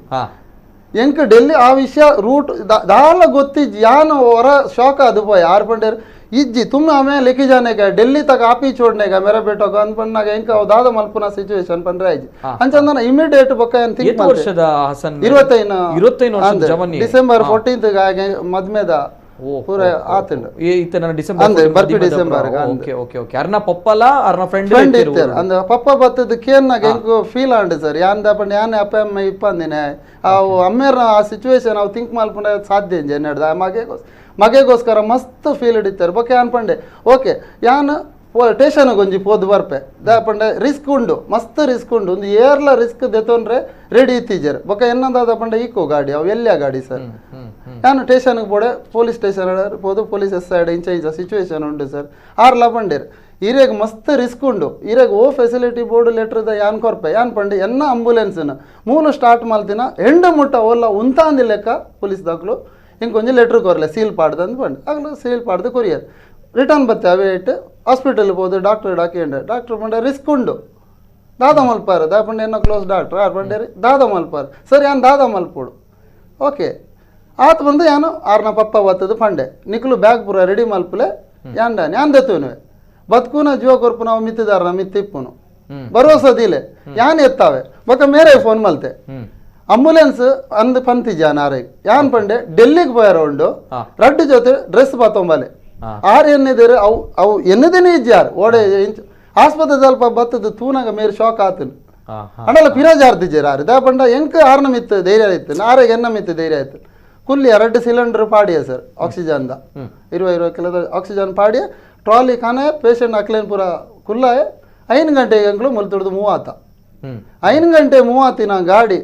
[SPEAKER 3] ಎಂಕ ಡೆಲ್ಲಿ ಆ ವಿಷಯ ರೂಟ್ ದಾಲ ಗೊತ್ತಿಜ್ಜಿ. ಯಾನು ಹೊರ ಶಾಕ್ ಅದು ಪೋಯ್ ಆರು ಪಂಡೇರು ಇಜ್ಜಿ ತುಮ್ಮ ಆಮೇಲೆ ಲೆಕ್ಕಿ ಜಾನೇಗ ಡೆಲ್ಲಿ ತಗ ಆಪಿ ಚೋಡ್ನೇಗ ಮೇರ ಬೇಟೋಗ ಅಂದ್ಪಣ್ಣಾಗ ಎಂಕ ಅವು ದಾದ ಮಲ್ಪುನ ಸಿಚುವೇಶನ್ ಪಂಡ್ರೆ ಆಯ್ಜಿ. ಅಂಚಂದನ ಇಮಿಡಿಯೇಟ್ ಬೊಕ್ಕ ಏನು ಥಿಂಕ್
[SPEAKER 1] ಏತ್ ವರ್ಷದ ಹಸನ್?
[SPEAKER 3] 25
[SPEAKER 1] 25 ವರ್ಷದ ಜವನಿ.
[SPEAKER 3] ಡಿಸೆಂಬರ್ 14 ಮದ್ಮೆದ ಪೂರ ಆತಂಡು.
[SPEAKER 1] ಇತ್ತ ನನ್ನ ಡಿಸೆಂಬರ್
[SPEAKER 3] ಅಂದೆ, ಬರ್ಪಿ December.
[SPEAKER 1] Okay okay okay. ಅರ್ನ ಪಪ್ಪಲ ಅರ್ನ ಫ್ರೆಂಡ್
[SPEAKER 3] ಫ್ರೆಂಡ್ ಇರ್ತಾರೆ. ಅಂದ್ರೆ ಪಪ್ಪ ಬತ್ತದ ಕೇನ್ನಾಗ ಎಂಕು ಫೀಲ್ ಆಂಡು ಸರ್. ಯಾನ್ ದಾಪಂಡ ಯಾನ್ ಅಪ್ಪ ಅಮ್ಮ ಇಪ್ಪಂದಿನ ಅವು ಅಮ್ಮೇರ್ನ ಆ ಸಿಚುವೇಶನ್ ಅವು ಥಿಂಕ್ ಮಲ್ಪುಂಡ ಸಾಧ್ಯ ಇಂಜೆ ಎನ್ನಡ್ದ. ಆ ಮಗೆಗೋಸ್ಕರ ಮಸ್ತ್ ಫೀಲ್ ಹಿಡಿತಾರೆ. ಬೊಕ್ಕ ಯಾನ್ ಪಂಡೆ ಓಕೆ ಯಾನ್ ಸ್ಟೇಷನ್ಗೆ ಒಂಜಿ ಪೋದು ಬರ್ಪೆ ದಾಪಂಡೆ ರಿಸ್ಕ್ ಉಂಡು, ಮಸ್ತ್ ರಿಸ್ಕ್ ಉಂಡು, ಒಂದು ಏರ್ಲ ರಿಸ್ಕ್ ದೆತ್ತೊಂಡ್ರೆ ರೆಡಿ ಇತ್ತೀಜರ್. ಬೊಕ್ಕ ಎನ್ನದಾದ ಪಂಡೆ ಈಕೋ ಗಾಡಿ ಅವು ಎಲ್ಲಿಯ ಗಾಡಿ ಸರ್. ನಾನು ಸ್ಟೇಷನ್ಗೆ ಪೋಡೆ ಪೊಲೀಸ್ ಸ್ಟೇಷನ್ ಪೋದು police S I ಇಂಚ ಇಂಚ ಸಿಚುವೇಶನ್ ಉಂಟು ಸರ್. ಆರ್ಲ ಪಂಡೇರ್ ಇರೇಗ್ ಮಸ್ತ್ ರಿಸ್ಕ್ ಉಂಡು, ಇರೇಗ್ ಓ ಫೆಸಿಲಿಟಿ ಬೋರ್ಡ್ ಲೆಟ್ರದ ಯಾನ್ ಕೊರ್ಪೆ ಯಾನ್ ಪಂಡೆ ಎನ್ನ ಆಂಬುಲೆನ್ಸ್ನ ಮೂಲು ಸ್ಟಾರ್ಟ್ ಮಲ್ತಿನ ಎಂಡು ಮುಟ್ಟ ಓಲ್ಲ ಉಂತಾಂದಿ ಲೆಕ್ಕ ಪೊಲೀಸ್ ದಾಖಲು ಇಂಕೊಂಜಿ ಲೆಟ್ರ್ ಕೊರ್ಲೆ ಸೀಲ್ ಪಾಡ್ದು ಪಂಡೆ ಆಗಲು ಸೀಲ್ ಪಾಡ್ದು ಕೊರಿಯರ್ ರಿಟರ್ನ್ ಬತ್ತೆ. ಅವೇ ಇಟ್ಟು ಹಾಸ್ಪಿಟಲ್ ಹೋದು ಡಾಕ್ಟರ್ ಡಾಕಿಂಡೆ ಡಾಕ್ಟರ್ ಪಂಡೆ ರಿಸ್ಕ್ ಉಂಡು ದಾದ ಮಲ್ಪಾರು ದಾ ಪಂಡೆ ಎನ್ನ ಕ್ಲೋಸ್ ಡಾಕ್ಟರ್ ಆರು ಪಂಡೆ ದಾದ ಮಲ್ಪಾರು ಸರ್ ಯಾನ್ ದಾದ ಮಲ್ಪೋಡು. ಓಕೆ ಆತ ಬಂದು ಯಾನು ಆರ್ನ ಪಪ್ಪ ಬತ್ತದು ಪಂಡೆ ನಿಕ್ಲು ಬ್ಯಾಗ್ ಪೂರ ರೆಡಿ ಮಲ್ಪುಲೆ ಯಾನ್ ಯಾನ್ ದೆತ್ತುನುವೆ ಬದುಕುನ ಜೀವ ಕೊರ್ಪು ನಾವು ಮಿತ್ತಿದಾರನ ಮಿತ್ತಿಪ್ಪುನು ಭರೋಸದಿಲೆ ಯಾನ್ ಎತ್ತಾವೆ ಬೊಕ್ಕ ಮೇರೆ ಫೋನ್ ಮಲ್ತೆ ಆಂಬುಲೆನ್ಸ್ ಅಂದ್ ಪಂತಿಜಾನ್ ಆರೆಗ್ ಯಾನ್ ಪಂಡೆ ಡೆಲ್ಲಿಗೆ ಪೋಯರ ಉಂಡು ರಡ್ಡು ಜೊತೆ ಡ್ರೆಸ್ ಬತ್ತೊಂಬಲೆ ಆರು ಎನ್ನಿದೇರು ಅವು ಅವು ಎನ್ನದೇನೆ ಇಜ್ಜಾರು ಓಡೆ ಆಸ್ಪತ್ರೆ ಸ್ವಲ್ಪ ಬತ್ತದು ತೂನಾಗ ಮೇರೆ ಶಾಕ್ ಆತನು ಅಂಡಲ್ಲ ಪಿರಾಜಾರ್ದಿಜೇರು ಆರು ದಾ ಪಂಡ ಎಂಕ್ ಆರ್ನ ಮಿತ್ತು ಧೈರ್ಯ ಆಯ್ತು ಆರೆಗೆ ಎನ್ನ ಮಿತ್ತು ಧೈರ್ಯ ಆಯ್ತು ಕುಲ್ಲಿ ಎರಡು ಸಿಲಿಂಡರ್ ಪಾಡಿಯ ಸರ್ ಆಕ್ಸಿಜನ್ದ 20 ಕಿಲೋದ ಆಕ್ಸಿಜನ್ ಪಾಡಿಯ ಟ್ರಾಲಿ ಖಾನೆ ಪೇಷಂಟ್ ಅಕ್ಲೇನ್ ಪೂರ ಕುಲ್ಲಾಯ 5 ಗಂಟೆಗೆ ಅಂಕ್ಲು ಮುಲ್ತುಡ್ದು 30 5 ಗಂಟೆ 30 ಗಾಡಿ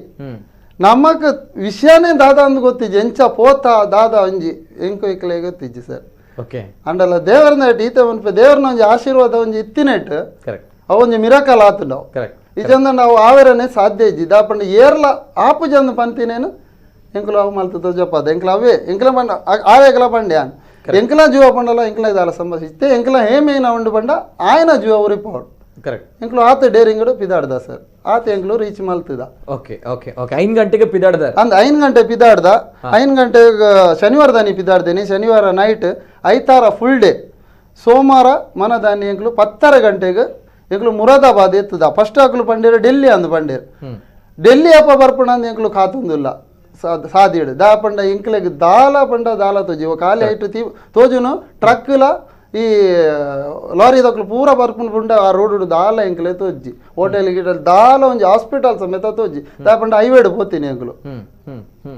[SPEAKER 3] ನಮಕ್ ವಿಷಯನೇ ದಾದಾ ಅಂದ್ ಗೊತ್ತಿಜ್ಜಿ ಎಂಚ ಪೋತ ದಾದಾ ಒಂಜಿ ಎಂಕು ಇಕ್ಲೆ ಗೊತ್ತಿಜ್ಜಿ ಸರ್.
[SPEAKER 1] ಓಕೆ
[SPEAKER 3] ಅಂಡಲ್ಲ ದೇವರನ್ನ ಈತ ಮನ್ಪೆ ದೇವರನ್ನ ಒಂಜಿ ಆಶೀರ್ವಾದ ಒಂಜಿ ಇತ್ತಿನೆಟ್
[SPEAKER 1] ಕರೆಕ್ಟ್
[SPEAKER 3] ಅವೊಂಜಿ ಮಿರಾಕಲ್ ಆತುಂಡವು.
[SPEAKER 1] ಕರೆಕ್ಟ್
[SPEAKER 3] ಇಜಂದ ನಾವು ಆವೆರನೆ ಸಾಧ್ಯ ಇಜ್ಜಿ ದಾಪಂಡ ಏರ್ಲ ಆಪು ಜಂದು ಪಂತಿನೇನು ಎಂಕುಲು ಅವು ಮಲ್ತು ಜಪಾದ ಎಂಕುಲು ಅವೇ ಎಂಕಲ ಪಂಡ ಆವೇಗಲ ಪಂಡ್ಯಾನ್ ಎಂಕಲ ಜೀವ ಪಂಡಲ ಎಂಕಲ ಇದಾಲ ಸಂಭಾಷ ಇತ್ತೆ ಎಂಕಲ ಹೇಮೇನ ಉಂಡು ಪಂಡ ಆಯನ ಜೀವ ಉರಿಪೋಡು.
[SPEAKER 1] ಕರೆಕ್ಟ್
[SPEAKER 3] ಎಂಕುಲು ಆತ ಡೇರಿಂಗಡು ಪಿದಾಡ್ದ ಸರ್ ಆತ ಎಂಕುಲು ರೀಚ್ ಮಲ್ತದ.
[SPEAKER 1] Okay okay okay 5 ಗಂಟೆಗೆ ಪಿದಾಡ್ದ
[SPEAKER 3] ಅಂದ್ 5 ಗಂಟೆ ಪಿದಾಡ್ದ 5 ಗಂಟೆಗೆ ಶನಿವಾರ ದಾನಿ ಪಿದಾಡ್ದೇನಿ ಶನಿವಾರ ನೈಟ್ ಐತಾರ ಫುಲ್ ಡೇ ಸೋಮವಾರ ಮನದಾನಿ ಎಂಕುಲು 10:30 ಗಂಟೆಗೆ ಎಂಕುಲು ಮುರಾದಾಬಾದ್ ಎತ್ತದ. ಫಸ್ಟ್ ಅಕ್ಲು ಪಂಡೇರು ಡೆಲ್ಲಿ ಅಂದ್ ಪಂಡೇರು ಡೆಲ್ಲಿ ಅಪ್ಪ ಬರ್ಪಣ ಅಂದ್ ಎಂಕುಲು ಕಾತುಂದಿಲ್ಲ ಸಾದಿಡು ದಾ ಪಂಡ ಎಂಕ್ಲೆಗ್ ದಾಲ ಪಂಡ ದಾಲ ತೋಜಿ ಖಾಲಿ ಐಟು ತೀ ತೋಜುನು ಟ್ರಕ್ಲ ಈ ಲಾರಿ ದಕ್ಲು ಪೂರ ಬರ್ಪುಂಡು ಪುಂಡ ಆ ರೋಡ್ ದಾಲ ಎಂಕ್ಲೆ ತೋಜ್ಜಿ ಹೋಟೆಲ್ ಗಿಟಲ್ ದಾಲ ಒಂಜಿ ಹಾಸ್ಪಿಟಲ್ ಸಮೇತ ತೋಜ್ಜಿ ದಾ ಪಂಡ ಹೈವೇಡ್ ಪೋತೀನಿ ಎಂಕ್ಲು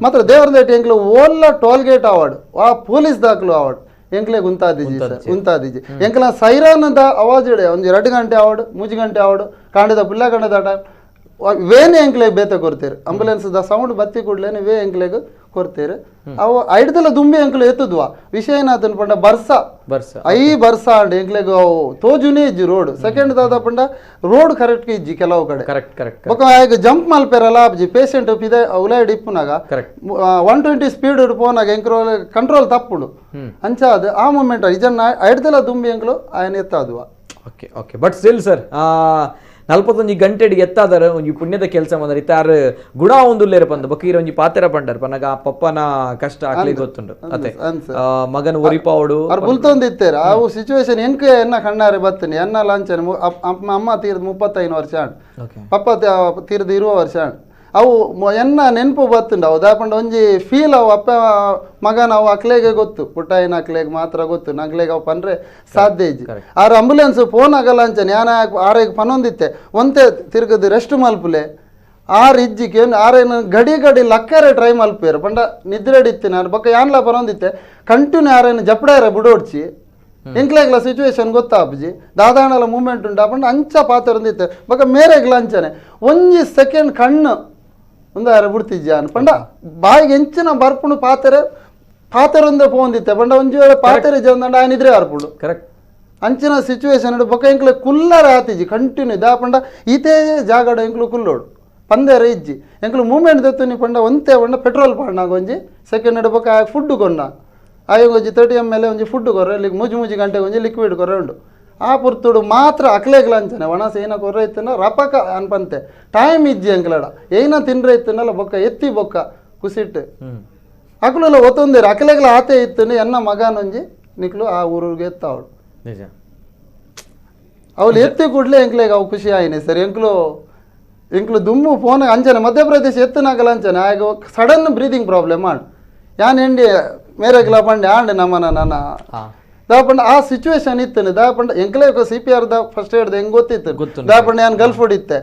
[SPEAKER 3] ಮಾತ್ರ ದೇವರ ಎಂಕ್ಲು ಓಲ್ಲ ಟೋಲ್ ಗೇಟ್ ಅವಾರ್ಡ್ ಆ ಪೊಲೀಸ್ ದಾಖಲು ಅವಾರ್ಡ್ ಎಂಕ್ಲೆಗ್ ಉಂತಾದಿಜಿ ಸರ್ ಉಂತಾದಿಜಿ ಎಂಕ್ಲ ಸೈರಾನ್ the ಅವಾಜ್ ಇಡೆ ಒಂಜಿ 2 ಗಂಟೆ ಅವಾರ್ಡ್ 3 ಗಂಟೆ ಅವಾರ್ಡ್ ಕಾಂಡದ ಪುಲ್ಲ ಕಂಡದ ಟೈಮ್ ವೇನೆ ಎಂಕ್ಲೆಗ್ ಬೇತೆ ಕೊಡ್ತೇರು ambulance the sound ಬತ್ತಿ ಕೂಡ್ಲೇನೆ ವೇ ಎಂಕ್ಲೆಗ್ ಕೊಡ್ತೇರು ಅವು ಐಡ್ದಲ ದುಂಬಿ ಎಂಕ್ಲು ಎತ್ತುದ್ವಾ ವಿಷಯ ಏನಾತನ್ ಪಂಡ ಬರ್ಸ
[SPEAKER 1] ಬರ್ಸ
[SPEAKER 3] I ಬರ್ಸ ಅಂಡ್ ಎಂಕ್ಲೆಗ್ ಅವು ತೋಜುನೇ ಇಜ್ಜಿ ರೋಡ್ ಸೆಕೆಂಡ್ ದಾದ ಪಂಡ ರೋಡ್ ಕರೆಕ್ಟ್ ಇಜ್ಜಿ ಕೆಲವು ಕಡೆ
[SPEAKER 1] ಕರೆಕ್ಟ್ ಕರೆಕ್ಟ್
[SPEAKER 3] ಬೊಕ್ಕ ಆಗ ಜಂಪ್ ಮಲ್ಪೆರಲ್ಲ ಆಪ್ಜಿ ಪೇಷಂಟ್ ಪಿದೆ ಉಲಾಯ್ಡ್ ಇಪ್ಪುನಾಗ
[SPEAKER 1] ಕರೆಕ್ಟ್
[SPEAKER 3] 120 ಸ್ಪೀಡ್ ಪೋನಾಗ ಎಂಕ್ರೋ ಕಂಟ್ರೋಲ್ ತಪ್ಪುಂಡು ಅಂಚ ಅದು ಆ ಮೂಮೆಂಟ್ ಇಜನ್ನ ಐಡ್ದಲ ದುಂಬಿ ಎಂಕ್ಲು ಆಯನ ಎತ್ತಾದುವ.
[SPEAKER 1] Okay okay but still sir 41 ಗಂಟೆಗೆ ಎತ್ತಾದಾರ ಒಂಜಿ ಪುಣ್ಯದ ಕೆಲಸ ಬಂದರೆ ಇತ್ತಾರು ಗುಣ ಒಂದುಲ್ಲೇರ ಪಂದು ಬೊಕ್ಕ ಒಂಜಿ ಪಾತೆರ ಪಂಡರ್ ಪನ್ನಗ ಆ ಪಪ್ಪನ ಕಷ್ಟ ಆಗ್ಲಿ ಗೊತ್ತುಂಡು ಅತೆ ಮಗನ ಒರಿಪಾವಡು
[SPEAKER 3] ಅವ್ರು ಬುಲ್ತೊಂದು ಇತ್ತೇರು ಅವು ಸಿಚುವೇಶನ್ ಎಂಕ್ ಎನ್ನ ಕಣ್ಣಾರೆ ಬತ್ತನಿ ಎನ್ನ ಲಾಂಛನ ಅಮ್ಮ ತೀರ್ದು 35 ವರ್ಷ ಆಂಡ್ ಪಪ್ಪ ತೀರ್ದು 20 ವರ್ಷ ಆಂಡ್ ಅವು ಎನ್ನ ನೆನಪು ಬತ್ತುಂಡು ಅವು ದಾಪಂಡ ಒಂಜಿ ಫೀಲ್ ಅವು ಅಪ್ಪ ಮಗನ ಅವು ಅಕ್ಲೆಗೆ ಗೊತ್ತು ಪುಟ್ಟಾಯಿನ ಅಕ್ಲೆಗೆ ಮಾತ್ರ ಗೊತ್ತು ನಗ್ಲೆಗೆ ಅವು ಪಂಡ್ರೆ ಸಾಧ್ಯ ಇಜ್ಜಿ ಆರು ಆಂಬುಲೆನ್ಸ್ ಫೋನ್ ಆಗಲ್ಲ ಅಂಚನೆ ಯಾನ ಆರೆಗ್ ಪನೊಂದಿತ್ತೆ ಒಂತೆ ತಿರ್ಗದು ರೆಸ್ಟ್ ಮಲ್ಪುಲೆ ಆರು ಇಜ್ಜಿಗೆ ಆರೇನು ಗಡಿ ಗಡಿ ಲಕ್ಕರೆ ಟ್ರೈ ಮಲ್ಪೇರು ಪಂಡ ನಿದ್ರೆಡಿತ್ತೆ ನಾನು ಬೊಕ್ಕ ಯಾನ್ಲ ಪನೊಂದಿತ್ತೆ ಕಂಟಿನ್ಯೂ ಆರೇನು ಜಪಡಾರೆ ಬುಡೋಡ್ಚಿ ಎಂಕ್ಲೆಗ್ಲ ಸಿಚುವೇಶನ್ ಗೊತ್ತಾಪುಜಿ ದಾದಾಣಲ ಮೂಮೆಂಟ್ ಉಂಟು ಪಂಡ ಅಂಚ ಪಾತ್ರ ಹೊಂದಿತ್ತೆ ಬೊಕ್ಕ ಮೇರೆಗ್ಲ ಅಂಚನೆ ಒಂಜಿ ಸೆಕೆಂಡ್ ಕಣ್ಣು ಒಂದಾರ ಬಿಡ್ತಿಜ್ಜಾನ್ ಪಂಡ ಬಾಯಿಗೆ ಎಂಚಿನ ಬರ್ಪುಂಡು ಪಾತೆರೆ ಪಾತೆರೊಂದೇ ಪೋಂದಿತ್ತೆ ಪಂಡ ಒಂಜಿ ವೇಳೆ ಪಾತೆರೆ ಜಂದಂಡ ಆಯನ ಇದ್ರೆ ಅರ್ಪುಂಡು ಕರೆಕ್ಟ್ ಅಂಚಿನ ಸಿಚುವೇಶನ್ ಬೊಕ್ಕ ಎಂಕ್ಲೆ ಕುಲ್ಲರ ಆತಿಜಿ ಕಂಟಿನ್ಯೂ ದಾ ಪಂಡ ಈತೇ ಜಾಗಡ ಎಂಕ್ಲು ಕುಲ್ಲೋಡು ಪಂದೇರ ಇಜ್ಜಿ ಎಂಕ್ಲು ಮೂವ್ಮೆಂಟ್ ದೆತ್ತುನಿ ಪಂಡ ಒಂತೆ ಪಂಡ ಪೆಟ್ರೋಲ್ ಪಾಡ್ನಾಗ ಒಂಜಿ ಸೆಕೆಂಡ್ ಬೊಕ್ಕ ಆಯ ಫುಡ್ ಕೊನ್ನ ಆಯ ಒಂಜಿ 30 ml ಒಂಜಿ ಫುಡ್ ಕೊರ್ರೆ ಇಲ್ಲಿ ಮೂಜಿ ಮೂಜಿ ಗಂಟೆಗೆ ಒಂಜಿ ಲಿಕ್ವಿಡ್ ಕೊರ್ರೆ ಉಂಡು ಆ ಪುರ್ತುಡು ಮಾತ್ರ ಅಕ್ಲೇಗ್ಲ ಅಂಚನೆ ಒಣಸ ಏನ ಕೊರ್ರೆ ಇತ್ತನ ರಪಕ ಅನ್ಪಂತೆ ಟೈಮ್ ಇಜ್ಜಿ ಅಂಕ್ಲಡ ಏನ ತಿನ್ರೆ ಇತ್ತನಲ್ಲ ಬೊಕ್ಕ ಎತ್ತಿ ಬೊಕ್ಕ ಕುಸಿಟ್ಟು ಅಕ್ಲೆಲ್ಲ ಒತ್ತೊಂದಿರ ಅಕ್ಲೇಗ್ಲ ಆತೆ ಇತ್ತನೆ ಎನ್ನ ಮಗನೊಂಜಿ ನಿಕ್ಲು ಆ ಊರಿಗೆ ಎತ್ತಾವಳು
[SPEAKER 1] ನಿಜ
[SPEAKER 3] ಅವಳು ಎತ್ತಿ ಕೂಡಲೇ ಎಂಕ್ಲೇಗ ಅವು ಖುಷಿ ಆಯ್ನೆ ಸರ್ ಎಂಕ್ಲು ಎಂಕ್ಲು ದುಮ್ಮು ಫೋನ್ ಅಂಚನೆ ಮಧ್ಯಪ್ರದೇಶ ಎತ್ತನಾಗಲ್ಲ ಅಂಚನೆ ಆಗ sudden breathing problem ಆಂಡ್ ಯಾನ್ ಎಂಡಿ ಮೇರೆಗ್ಲ ಪಂಡೆ ಆಂಡ್ ನಮ್ಮನ ನನ್ನ ದಾಪಂಡ ಆ situation ಇತ್ತನೆ ದಾಪಂಡ ಎಂಕ್ಲೇ CPR the first aid ಹೆಂಗ್ ಗೊತ್ತಿತ್ತು ದಾಪಂಡ ಯಾನ್ ಗಲ್ಫ್ ಹೊಡಿತ್ತೆ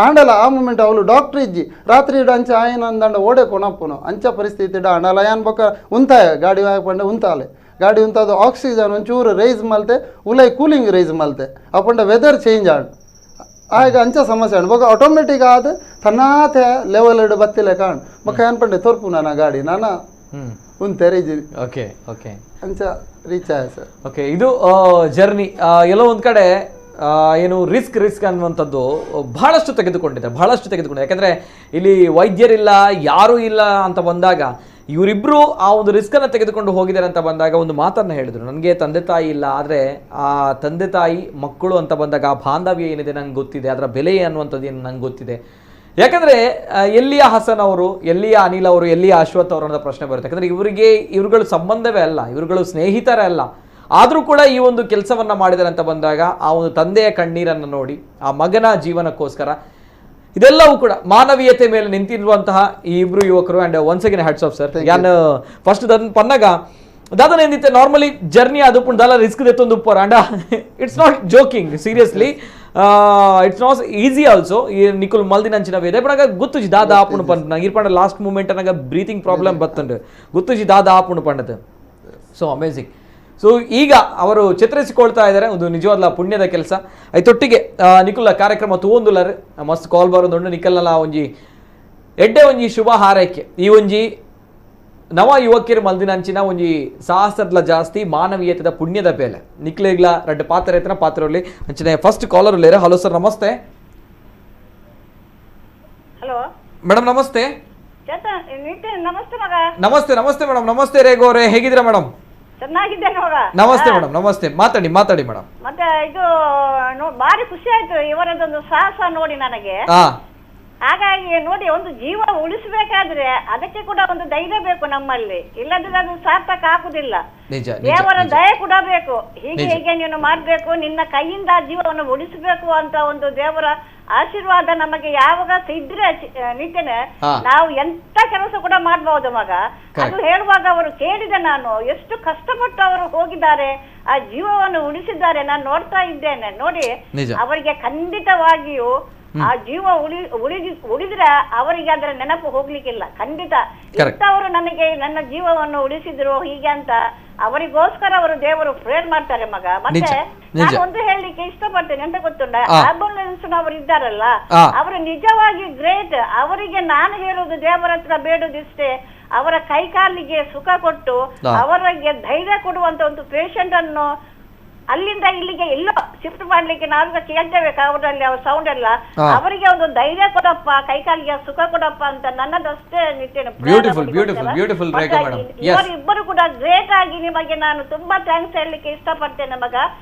[SPEAKER 3] ಆಂಡಲ ಆ ಮೂಮೆಂಟ್ ಅವಳು ಡಾಕ್ಟರ್ ಇಜ್ಜಿ ರಾತ್ರಿ ಇಡ ಅಂಚೆ ಆಯನ ಅಂದಂಡ ಓಡೆ ಕೊನಪ್ಪುನು ಅಂಚ ಪರಿಸ್ಥಿತಿ ಇಡ ಆಂಡಲ ಯಾನ್ ಬೊಕ್ಕ ಉಂತಾಯ ಗಾಡಿ ಪಂಡೆ ಉಂತಾಲೆ ಗಾಡಿ ಉಂತಾದ ಆಕ್ಸಿಜನ್ ಒಂಚೂರು ರೈಸ್ ಮಲ್ತೆ ಉಲೈ ಕೂಲಿಂಗ್ ರೈಸ್ ಮಲ್ತೆ ಅಪ್ಪಂಡ weather change and ಆಗ ಅಂಚ ಸಮಸ್ಯೆ ಆಂಡ್ ಬೊಕ್ಕ ಆಟೋಮೆಟಿಕ್ ಆದ ತನ್ನಾತೆ ಲೆವೆಲ್ ಇಡು ಬತ್ತಿಲ್ಲ ಕಾಣ್ ಬೊಕ್ಕ ಏನ್ ಪಂಡೆ ತೋರ್ಪು ನನ್ನ ಗಾಡಿ ನಾನ ಉಂತೆ ರೇಜ್
[SPEAKER 1] ಓಕೆ ಓಕೆ
[SPEAKER 3] ಅಂಚ ರೀಚ್ ಆಯ ಸರ್.
[SPEAKER 1] ಓಕೆ, ಇದು ಜರ್ನಿ ಎಲ್ಲೋ ಒಂದು ಕಡೆ ಏನು ರಿಸ್ಕ್ ರಿಸ್ಕ್ ಅನ್ನುವಂಥದ್ದು ಬಹಳಷ್ಟು ತೆಗೆದುಕೊಂಡಿದೆ, ಬಹಳಷ್ಟು ತೆಗೆದುಕೊಂಡಿದೆ. ಯಾಕಂದರೆ ಇಲ್ಲಿ ವೈದ್ಯರಿಲ್ಲ, ಯಾರೂ ಇಲ್ಲ ಅಂತ ಬಂದಾಗ ಇವರಿಬ್ಬರು ಆ ಒಂದು ರಿಸ್ಕನ್ನು ತೆಗೆದುಕೊಂಡು ಹೋಗಿದ್ದಾರೆ ಅಂತ ಬಂದಾಗ ಒಂದು ಮಾತನ್ನು ಹೇಳಿದರು, ನನಗೆ ತಂದೆ ತಾಯಿ ಇಲ್ಲ, ಆದರೆ ಆ ತಂದೆ ತಾಯಿ ಮಕ್ಕಳು ಅಂತ ಬಂದಾಗ ಆ ಬಾಂಧವ್ಯ ಏನಿದೆ ನಂಗೆ ಗೊತ್ತಿದೆ, ಅದರ ಬೆಲೆ ಅನ್ನುವಂಥದ್ದು ಏನು ನಂಗೆ ಗೊತ್ತಿದೆ. ಯಾಕಂದರೆ ಎಲ್ಲಿಯ ಹಸನ್ ಅವರು, ಎಲ್ಲಿಯ ಅನಿಲ್ ಅವರು, ಎಲ್ಲಿಯ ಅಶ್ವಥ್ ಅವರು ಅನ್ನೋ ಪ್ರಶ್ನೆ ಬರುತ್ತೆ. ಯಾಕಂದರೆ ಇವರಿಗೆ ಇವರುಗಳು ಸಂಬಂಧವೇ ಅಲ್ಲ, ಇವರುಗಳು ಸ್ನೇಹಿತರೇ ಅಲ್ಲ, ಆದರೂ ಕೂಡ ಈ ಒಂದು ಕೆಲಸವನ್ನು ಮಾಡಿದ್ದಾರೆ ಅಂತ ಬಂದಾಗ ಆ ಒಂದು ತಂದೆಯ ಕಣ್ಣೀರನ್ನು ನೋಡಿ ಆ ಮಗನ ಜೀವನಕ್ಕೋಸ್ಕರ ಇದೆಲ್ಲವೂ ಕೂಡ ಮಾನವೀಯತೆ ಮೇಲೆ ನಿಂತಿರುವಂತಹ ಈ ಇಬ್ರು ಯುವಕರು. And once again hats off sir. ಯಾನ್ ಫಸ್ಟ್ ದನ್ ಪನ್ನಾಗ ದಾದನ ಏನಿತ್ತೆ ನಾರ್ಮಲಿ ಜರ್ನಿ ಅದು ಪುಣ್ ದಾಲ risk ದೆತ್ತೊಂದು ಉಪ್ಪರ and it's not joking, seriously it's not easy also. ಈ ನಿಕುಲ್ ಮಲ್ದಿನಂಚಿನ ವೇದೆ ಬಟ್ ಆಗ ಗೊತ್ತುಜಿ ದಾದ ಆಪುಣು ಪಂಡ ಇರ್ಪಂಡ ಲಾಸ್ಟ್ ಮೂಮೆಂಟ್ ಅನ್ನಾಗ ಬ್ರೀತಿಂಗ್ ಪ್ರಾಬ್ಲಮ್ ಬತ್ತಂಡು ಗೊತ್ತುಜಿ ದಾದ ಆಪುಣು ಪಂಡದು. So amazing. So ಈಗ ಅವರು ಚಿತ್ರಿಸಿಕೊಳ್ತಾ ಇದ್ದಾರೆ, ಒಂದು ನಿಜವಾದ ಪುಣ್ಯದ ಕೆಲಸ. ಐತೊಟ್ಟಿಗೆ ನಿಕುಲ ಕಾರ್ಯಕ್ರಮ ತೂವೊಂದುಲ್ಲರ್ ಮಸ್ತ್ ಕಾಲ್ ಬರೋದುಂಡು. ನಿಕಲ್ನಲ ಒಂಜಿ ಎಡ್ಡೆ ಒಂಜಿ ಶುಭ ಹಾರೈಕೆ ಈ ಒಂಜಿ ನವ ಯುವಕಿಯರು ಮಲ್ದಿನಂಚಿನ ಒಂಜಿ ಸಾಹಸದ್ಲ ಜಾಸ್ತಿ ಮಾನವೀಯತೆದ ಪುಣ್ಯದ ಬೇಲೆ ನಿಕ್ಲೆಗ್ಲ ರಡ್ಡು ಪಾತ್ರ ಐತನ ಪಾತ್ರರಲ್ಲಿ ಅಂಚಿನ ಫಸ್ಟ್ ಕಾಲರ್ ಉಲ್ಲೇರ. ಹಲೋ ಸರ್, ನಮಸ್ತೆ.
[SPEAKER 4] ಹಲೋ
[SPEAKER 1] ಮೇಡಮ್, ನಮಸ್ತೆ.
[SPEAKER 4] ನಮಸ್ತೆ ಮಗ.
[SPEAKER 1] ನಮಸ್ತೆ ನಮಸ್ತೆ ಮೇಡಮ್. ನಮಸ್ತೆ ರೇಗು ಅವರೇ, ಹೇಗಿದ್ದೀರಾ ಮೇಡಮ್?
[SPEAKER 4] ಚೆನ್ನಾಗಿದ್ದೇನೆ ಮಗ.
[SPEAKER 1] ನಮಸ್ತೆ ಮೇಡಮ್, ನಮಸ್ತೆ. ಮಾತಾಡಿ ಮಾತಾಡಿ ಮೇಡಮ್.
[SPEAKER 4] ಮತ್ತೆ ಇದು ಭಾರಿ ಖುಷಿ ಆಯ್ತು ಇವರದೊಂದು ಸಾಹಸ ನೋಡಿ ನನಗೆ. ಹಾಗಾಗಿ ನೋಡಿ, ಒಂದು ಜೀವ ಉಳಿಸಬೇಕಾದ್ರೆ ಅದಕ್ಕೆ ಕೂಡ ಒಂದು ಧೈರ್ಯ ಬೇಕು ನಮ್ಮಲ್ಲಿ, ಇಲ್ಲದ್ರೆ ಅದು ಸಾರ್ಥಕ ಆಗುದಿಲ್ಲ. ದೇವರ ದಯೆ ಕೂಡ ಬೇಕು. ಹೀಗೆ ಹೀಗೆ ನೀನು ಮಾಡ್ಬೇಕು, ನಿನ್ನ ಕೈಯಿಂದ ಜೀವವನ್ನು ಉಳಿಸಬೇಕು ಅಂತ ಒಂದು ದೇವರ ಆಶೀರ್ವಾದ ನಮಗೆ ಯಾವಾಗ ಇದ್ರೆ ನಿತ್ಯನೆ ನಾವು ಎಂತ ಕೆಲಸ ಕೂಡ ಮಾಡಬಹುದು ಮಗ. ಅದು ಹೇಳುವಾಗ ಅವರು ಕೇಳಿದೆ ನಾನು, ಎಷ್ಟು ಕಷ್ಟಪಟ್ಟು ಅವರು ಹೋಗಿದ್ದಾರೆ, ಆ ಜೀವವನ್ನು ಉಳಿಸಿದ್ದಾರೆ, ನಾನು ನೋಡ್ತಾ ಇದ್ದೇನೆ. ನೋಡಿ, ಅವರಿಗೆ ಖಂಡಿತವಾಗಿಯೂ ಆ ಜೀವ ಉಳಿದ್ರೆ ಅವರಿಗೆ ಅದರ ನೆನಪು ಹೋಗ್ಲಿಕ್ಕಿಲ್ಲ ಖಂಡಿತ. ಇಂಥವರು ನನಗೆ ನನ್ನ ಜೀವವನ್ನು ಉಳಿಸಿದ್ರು ಹೀಗೆ ಅಂತ ಅವರಿಗೋಸ್ಕರ ಅವರು ದೇವರು ಪ್ರೇರ್ ಮಾಡ್ತಾರೆ ಮಗ. ಮತ್ತೆ ನಾನು ಒಂದು ಹೇಳಲಿಕ್ಕೆ ಇಷ್ಟಪಡ್ತೇನೆ, ಎಂತ ಗೊತ್ತುಂಟ, ಆಂಬುಲೆನ್ಸ್ ನವರು ಇದ್ದಾರಲ್ಲ, ಅವರು ನಿಜವಾಗಿ ಗ್ರೇಟ್. ಅವರಿಗೆ ನಾನು ಹೇಳುವುದು ದೇವರ ಹತ್ರ ಬೇಡುದಿಷ್ಟೇ, ಅವರ ಕೈ ಕಾಲಿಗೆ ಸುಖ ಕೊಟ್ಟು ಅವರಿಗೆ ಧೈರ್ಯ ಕೊಡುವಂತ ಒಂದು ಪೇಷಂಟ್ ಅನ್ನು ಅಲ್ಲಿಂದ ಇಲ್ಲಿಗೆ ಎಲ್ಲೋ ಶಿಫ್ಟ್ ಮಾಡ್ಲಿಕ್ಕೆ ನಾವೀಗ ಕೇಳ್ತೇವೆ ಅವರಲ್ಲಿ ಅವ್ರ ಸೌಂಡ್ ಎಲ್ಲ, ಅವರಿಗೆ ಒಂದು ಧೈರ್ಯ ಕೊಡಪ್ಪ, ಕೈಕಾಲಿಗೆ ಸುಖ ಕೊಡಪ್ಪ ಅಂತ ನನ್ನದಷ್ಟೇ ನಿತ್ಯ. ಇಬ್ಬರು ಕೂಡ ಗ್ರೇಟ್ ಆಗಿ ನಿಮಗೆ ನಾನು ತುಂಬಾ thanks ಹೇಳಲಿಕ್ಕೆ ಇಷ್ಟಪಡ್ತೇನೆ ಮಗ.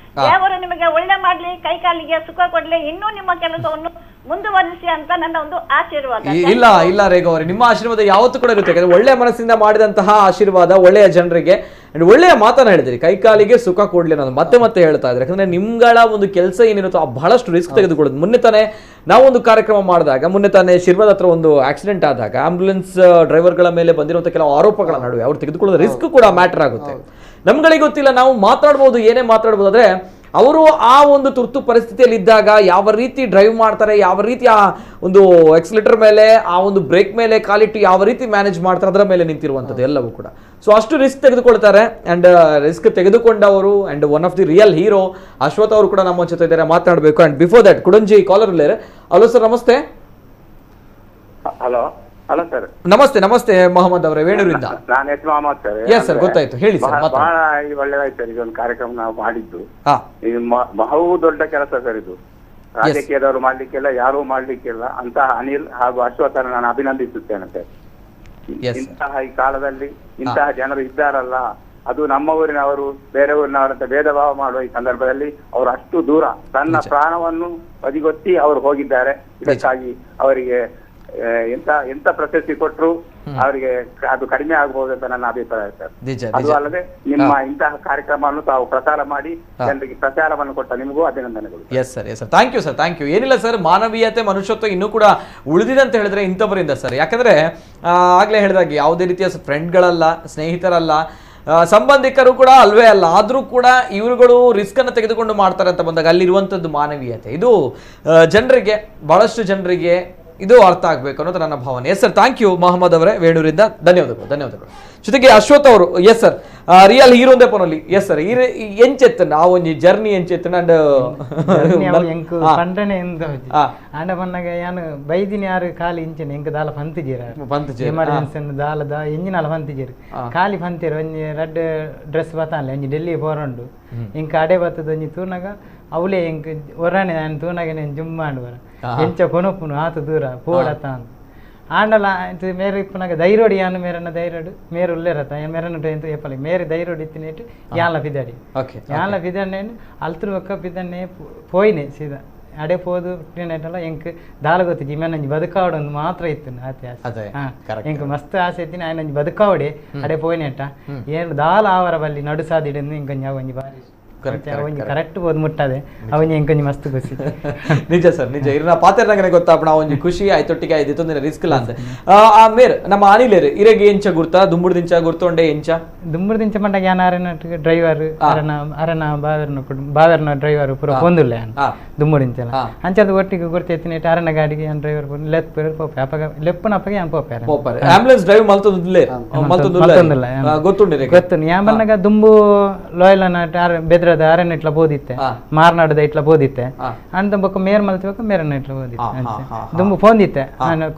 [SPEAKER 4] ದೇವರು ನಿಮಗೆ ಒಳ್ಳೆ ಮಾಡ್ಲಿ, ಕೈಕಾಲಿಗೆ ಸುಖ ಕೊಡ್ಲಿ, ಇನ್ನೂ ನಿಮ್ಮ ಕೆಲಸವನ್ನು ಮುಂದುವರಿಸಿ ಅಂತ ನನ್ನ ಒಂದು ಆಶೀರ್ವಾದ.
[SPEAKER 1] ಇಲ್ಲ ಇಲ್ಲ ರೇಗು ಅವರೇ, ನಿಮ್ಮ ಆಶೀರ್ವಾದ ಯಾವತ್ತೂ ಕೂಡ ಇರುತ್ತೆ. ಯಾಕಂದ್ರೆ ಒಳ್ಳೆಯ ಮನಸ್ಸಿಂದ ಮಾಡಿದಂತಹ ಆಶೀರ್ವಾದ ಒಳ್ಳೆಯ ಜನರಿಗೆ. ಅಂಡ್ ಒಳ್ಳೆಯ ಮಾತನ್ನ ಹೇಳಿದ್ರಿ, ಕೈಕಾಲಿಗೆ ಸುಖ ಕೊಡ್ಲಿ ಅನ್ನೋದು ಮತ್ತೆ ಮತ್ತೆ ಹೇಳ್ತಾ ಇದ್ದಾರೆ. ಯಾಕಂದ್ರೆ ನಿಮ್ಗಳ ಒಂದು ಕೆಲಸ ಏನಿರುತ್ತೋ ಆ ಬಹಳಷ್ಟು ರಿಸ್ಕ್ ತೆಗೆದುಕೊಳ್ಳೋದು. ಮೊನ್ನೆ ತಾನೇ ನಾವೊಂದು ಕಾರ್ಯಕ್ರಮ ಮಾಡಿದಾಗ, ಮೊನ್ನೆ ತಾನೇ ಶಿರ್ವಾದ ಹತ್ರ ಒಂದು ಆಕ್ಸಿಡೆಂಟ್ ಆದಾಗ ಆಂಬ್ಯುಲೆನ್ಸ್ ಡ್ರೈವರ್ಗಳ ಮೇಲೆ ಬಂದಿರುವಂತಹ ಕೆಲವು ಆರೋಪಗಳ ನಡುವೆ ಅವ್ರು ತೆಗೆದುಕೊಳ್ಳೋದು ರಿಸ್ಕ್ ಕೂಡ ಮ್ಯಾಟರ್ ಆಗುತ್ತೆ. ನಮ್ಗಳಿಗೆ ಗೊತ್ತಿಲ್ಲ, ನಾವು ಮಾತಾಡ್ಬೋದು, ಏನೇ ಮಾತಾಡ್ಬೋದು, ಆದ್ರೆ ಅವರು ಆ ಒಂದು ತುರ್ತು ಪರಿಸ್ಥಿತಿಯಲ್ಲಿ ಇದ್ದಾಗ ಯಾವ ರೀತಿ ಡ್ರೈವ್ ಮಾಡ್ತಾರೆ, ಯಾವ ರೀತಿ ಆ ಒಂದು ಎಕ್ಸಲೇಟರ್ ಮೇಲೆ, ಆ ಒಂದು ಬ್ರೇಕ್ ಮೇಲೆ ಕಾಲಿಟ್ಟು ಯಾವ ರೀತಿ ಮ್ಯಾನೇಜ್ ಮಾಡ್ತಾರೆ, ಅದರ ಮೇಲೆ ನಿಂತಿರುವಂಥದ್ದು ಎಲ್ಲವೂ ಕೂಡ. ಸೊ ಅಷ್ಟು ರಿಸ್ಕ್ ತೆಗೆದುಕೊಳ್ತಾರೆ. ಆ್ಯಂಡ್ ರಿಸ್ಕ್ ತೆಗೆದುಕೊಂಡವರು and one of the real hero Ashwath ಅವರು ಕೂಡ ನಮ್ಮ ಜೊತೆ ಇದ್ದಾರೆ, ಮಾತನಾಡಬೇಕು. And before that ಕುಡಂಜಿ collar ಇದ್ದಾರೆ. ಹಲೋ ಸರ್, ನಮಸ್ತೆ.
[SPEAKER 5] ಹಲೋ Hello sir,
[SPEAKER 1] ನಮಸ್ತೆ. ನಮಸ್ತೆ ಮೊಹಮ್ಮದ್ ಅವರೇ, ವೇಣೂರಿಂದ.
[SPEAKER 5] ನಾನು S Mohammed sir.
[SPEAKER 1] Yes sir, ಗೊತ್ತಾಯ್ತು, ಹೇಳಿ ಸರ್.
[SPEAKER 5] ಬಹಳ ಒಳ್ಳೇದಾಯ್ತು ಸರ್ ಇದೊಂದು ಕಾರ್ಯಕ್ರಮ ನಾವು ಮಾಡಿದ್ದು. ಇದು ಬಹು ದೊಡ್ಡ ಕೆಲಸ ಸರ್ ಇದು. ರಾಜಕೀಯದವರು ಮಾಡ್ಲಿಕ್ಕಿಲ್ಲ, ಯಾರೂ ಮಾಡ್ಲಿಕ್ಕಿಲ್ಲ. ಅಂತಹ ಅನಿಲ್ ಹಾಗೂ ಅಶ್ವಥನ ನಾನು ಅಭಿನಂದಿಸುತ್ತೇನೆ ಸರ್. ಇಂತಹ ಈ ಕಾಲದಲ್ಲಿ ಇಂತಹ ಜನರು ಇದ್ದಾರಲ್ಲ, ಅದು ನಮ್ಮ ಊರಿನವರು ಬೇರೆ ಊರಿನವರಂತ ಭೇದ ಭಾವ ಮಾಡುವ ಈ ಸಂದರ್ಭದಲ್ಲಿ ಅವರು ಅಷ್ಟು ದೂರ ತನ್ನ ಪ್ರಾಣವನ್ನು ಬದಿಗೊತ್ತಿ ಅವರು ಹೋಗಿದ್ದಾರೆ. ಇದಕ್ಕಾಗಿ ಅವರಿಗೆ ಎಂತ ಎಂತ ಪ್ರಶಸ್ತಿ ಕೊಟ್ಟರು ಅವರಿಗೆ ಅದು ಕಡಿಮೆ ಆಗಬಹುದು ಅಂತ ನನ್ನ ಅಭಿಪ್ರಾಯ ಸರ್. ಅದು ಅಲ್ಲದೆ ನಿಮ್ಮ ಇಂತಹ ಕಾರ್ಯಕ್ರಮವನ್ನು ತಾವು ಪ್ರಸಾರ ಮಾಡಿ ಜನರಿಗೆ ಪ್ರಚಾರವನ್ನು ಕೊಟ್ಟ ನಿಮಗೂ ಅಭಿನಂದನೆಗಳು.
[SPEAKER 1] Yes sir, yes sir, thank you sir, thank you. ಏನಿಲ್ಲ ಸರ್, ಮಾನವೀಯತೆ ಮನುಷ್ಯತ್ವ ಇನ್ನೂ ಕೂಡ ಉಳಿದಿದೆ ಅಂತ ಹೇಳಿದ್ರೆ ಇಂಥವರಿಂದ ಸರ್. ಯಾಕಂದ್ರೆ ಆಗ್ಲೇ ಹೇಳಿದಾಗೆ ಯಾವುದೇ ರೀತಿಯ ಫ್ರೆಂಡ್ಗಳಲ್ಲ, ಸ್ನೇಹಿತರಲ್ಲ, ಸಂಬಂಧಿಕರು ಕೂಡ ಅಲ್ವೇ ಅಲ್ಲ, ಆದರೂ ಕೂಡ ಇವರುಗಳು ರಿಸ್ಕ್ ಅನ್ನು ತೆಗೆದುಕೊಂಡು ಮಾಡ್ತಾರೆ ಅಂತ ಬಂದಾಗ ಅಲ್ಲಿರುವಂಥದ್ದು ಮಾನವೀಯತೆ. ಇದು ಜನರಿಗೆ, ಬಹಳಷ್ಟು ಜನರಿಗೆ ಇದು ಅರ್ಥ ಆಗಬೇಕು ಅನ್ನೋದು ನನ್ನ ಭಾವನೆ. Yes sir, thank you Mohammed ಅವರೇ ವೇಣೂರಿಂದ, ಧನ್ಯವಾದಗಳು. ಧನ್ಯವಾದಗಳು. ಜೊತೆಗೆ ಅಶ್ವಥ್ ಅವರು. Yes sir, real hero ಒಂದೇ ಪೋನಲ್ಲಿ. ಎಸ್ ಸರ್, ಎಂಚೆತ್ತನ ಆ ಒಂಜಿ ಜರ್ನಿ ಎಂಚೆತ್ತನ ಅಂಡ್
[SPEAKER 6] ಪಂಡನೆ ಆಂಡ ಪನ್ನಾಗ ಯಾನು ಬೈದಿನಿ ಯಾರು ಖಾಲಿ ಇಂಚನೆ ಎಂಕ್ ದಾಲ ಪಂತಿಜೀರ ಎಮರ್ಜೆನ್ಸಿ ದಾಲದ ಎಂಜಿನಾಲ ಪಂತಿಜೀರು ಖಾಲಿ ಪಂತೀರು ಒಂಜಿ ರೆಡ್ ಡ್ರೆಸ್ ಬತ್ತಾನ್ಲೆ ಒಂಜಿ ಡೆಲ್ಲಿ ಪೋರಂಡು ಇಂಕ ಅಡೆ ಬತ್ತದ ಒಂಜಿ ತೂನಾಗ ಅವಲೇ ಎಂಕ್ ಒರಾನೆ ನಾನು ತೂನಾಗ నేను ಜುಮ್ಮಾಂಡು ಬರ ಎಂಚ ಕೊನೊಪ್ಪುನು ಆತ ದೂರ ಪೋಡತ ಅಂತ ಆಂಡಲ ಮೇರೆ ಇಪ್ಪನಾಗ ಧೈರ್ಯೋಡು ಯಾನು ಮೇರನ್ನ ಧೈರ್ಯೋಡು ಮೇರು ಉಲ್ಲೇರತ ಮೇರನ್ನ ಎಂತ ಏಪಲಿ ಮೇರೆ ಧೈರ್ಯೋಡು ಇತ್ತಿನೇಟು ಯಾಲ ಪಿದಾಡಿ ಯಾಲ ಪಿದಾಡೇನು ಅಲ್ತರು ಒಕ್ಕ ಪಿದನ್ನೇ ಪೋಯಿನೆ ಸೀದಾ ಅಡೆ ಪೋದು ನೇಟಲ್ಲ ಎಂಕ್ ದಾಲ ಗೊತ್ತಿಜ್ಜಿ ಮೇನಂಜಿ ಬದುಕಾವಡು ಒಂದು ಮಾತ್ರ ಇತ್ತು ಆತೆ ಆಸೆ. ಎಂಕ್ ಮಸ್ತ್ ಆಸೆ ಇತ್ತೀನಿ ಆಯ್ನಂಜಿ ಬದುಕಾವಡೆ ಅಡೆ ಪೋಯಿನೇಟ ಏನು ದಾಲ ಆವರ ಬಲ್ಲಿ ನಡು ಸಾದಿಡೆಂದು ಇಂಕೊಂಜಿ ಅವಂಜಿ ಬಾರಿ ಕರೆಕ್ಟ್ ಬೋದು ಮುಟ್ಟದೆ ಅವನಿ ಎಂಕೊಂಜಿ ಮಸ್ತ್ ಖುಷಿ.
[SPEAKER 1] ನಿಜ ಸರ್, ನಿಜ. ಇರ್ನ ಪಾತ್ರನಗನೆ ಗೊತ್ತಾಪಣ ಒಂಜಿ ಖುಷಿ ಆಯ್ತೊಟ್ಟಿಗೆ ಆಯ್ತು ರಿಸ್ಕ್ ಇಲ್ಲ ಅಂತ. ಆ ಮೇರ್ ನಮ್ಮ ಅನಿಲೇರು ಇರೆಗೆ ಎಂಚ ಗುರ್ತಾ ದುಂಬುಡ್ದಿಂಚ ಗುರ್ತೊಂಡೆ ಎಂಚ
[SPEAKER 6] ದುಂಬುಡ್ದಿಂಚ ಮಂಡಾಗ ಯಾನ ಅರನ ಡ್ರೈವರ್ ಅರನ ಅರನ ಬಾವೆರ್ನ ಬಾವೆರ್ನ ಡ್ರೈವರ್ ಪೂರ ಪೊಂದುಲ್ಲ ದುಂಬುಡಿಂಚಲ ಅಂಚದ ಒಟ್ಟಿಗೆ ಗುರ್ತ ಅರನ ಗಾಡಿಗೆ ಯಾನ್ ಡ್ರೈವರ್ ಲೆಪ್ ಪೋಪೆ ಅಪಗ ಲೆಪ್ಪನ ಅಪಗ ಯಾನ್ ಪೋಪೆ
[SPEAKER 1] ಪೋಪೆ ಆಂಬ್ಯುಲೆನ್ಸ್ ಡ್ರೈವ್ ಮಲ್ತೊಂದುಲ್ಲೆ ಮಲ್ತೊಂದುಲ್ಲ ಗೊತ್ತುಂಡೆ
[SPEAKER 6] ಗೊತ್ತು. ಯಾನ್ ಬನ್ನಗ ದುಂಬು ಲೋಯಲನ ಬೆದ್ರ ಅರನ ಇಟ್ಲ ಬೋದಿತ್ತೆ ಮಾರ್ನಾಡದ ಇಟ್ಲ ಬೋದಿತ್ತೆ ಅಂತ ಬೊಕ್ಕ ಮೇರ್ ಮಲ್ತಿಬೊಕ್ಕ ಮೇರನ್ನ ಇಟ್ಲ ಬೋದಿತ್ತೆ ದುಂಬು ಫೋಂದಿತ್ತೆ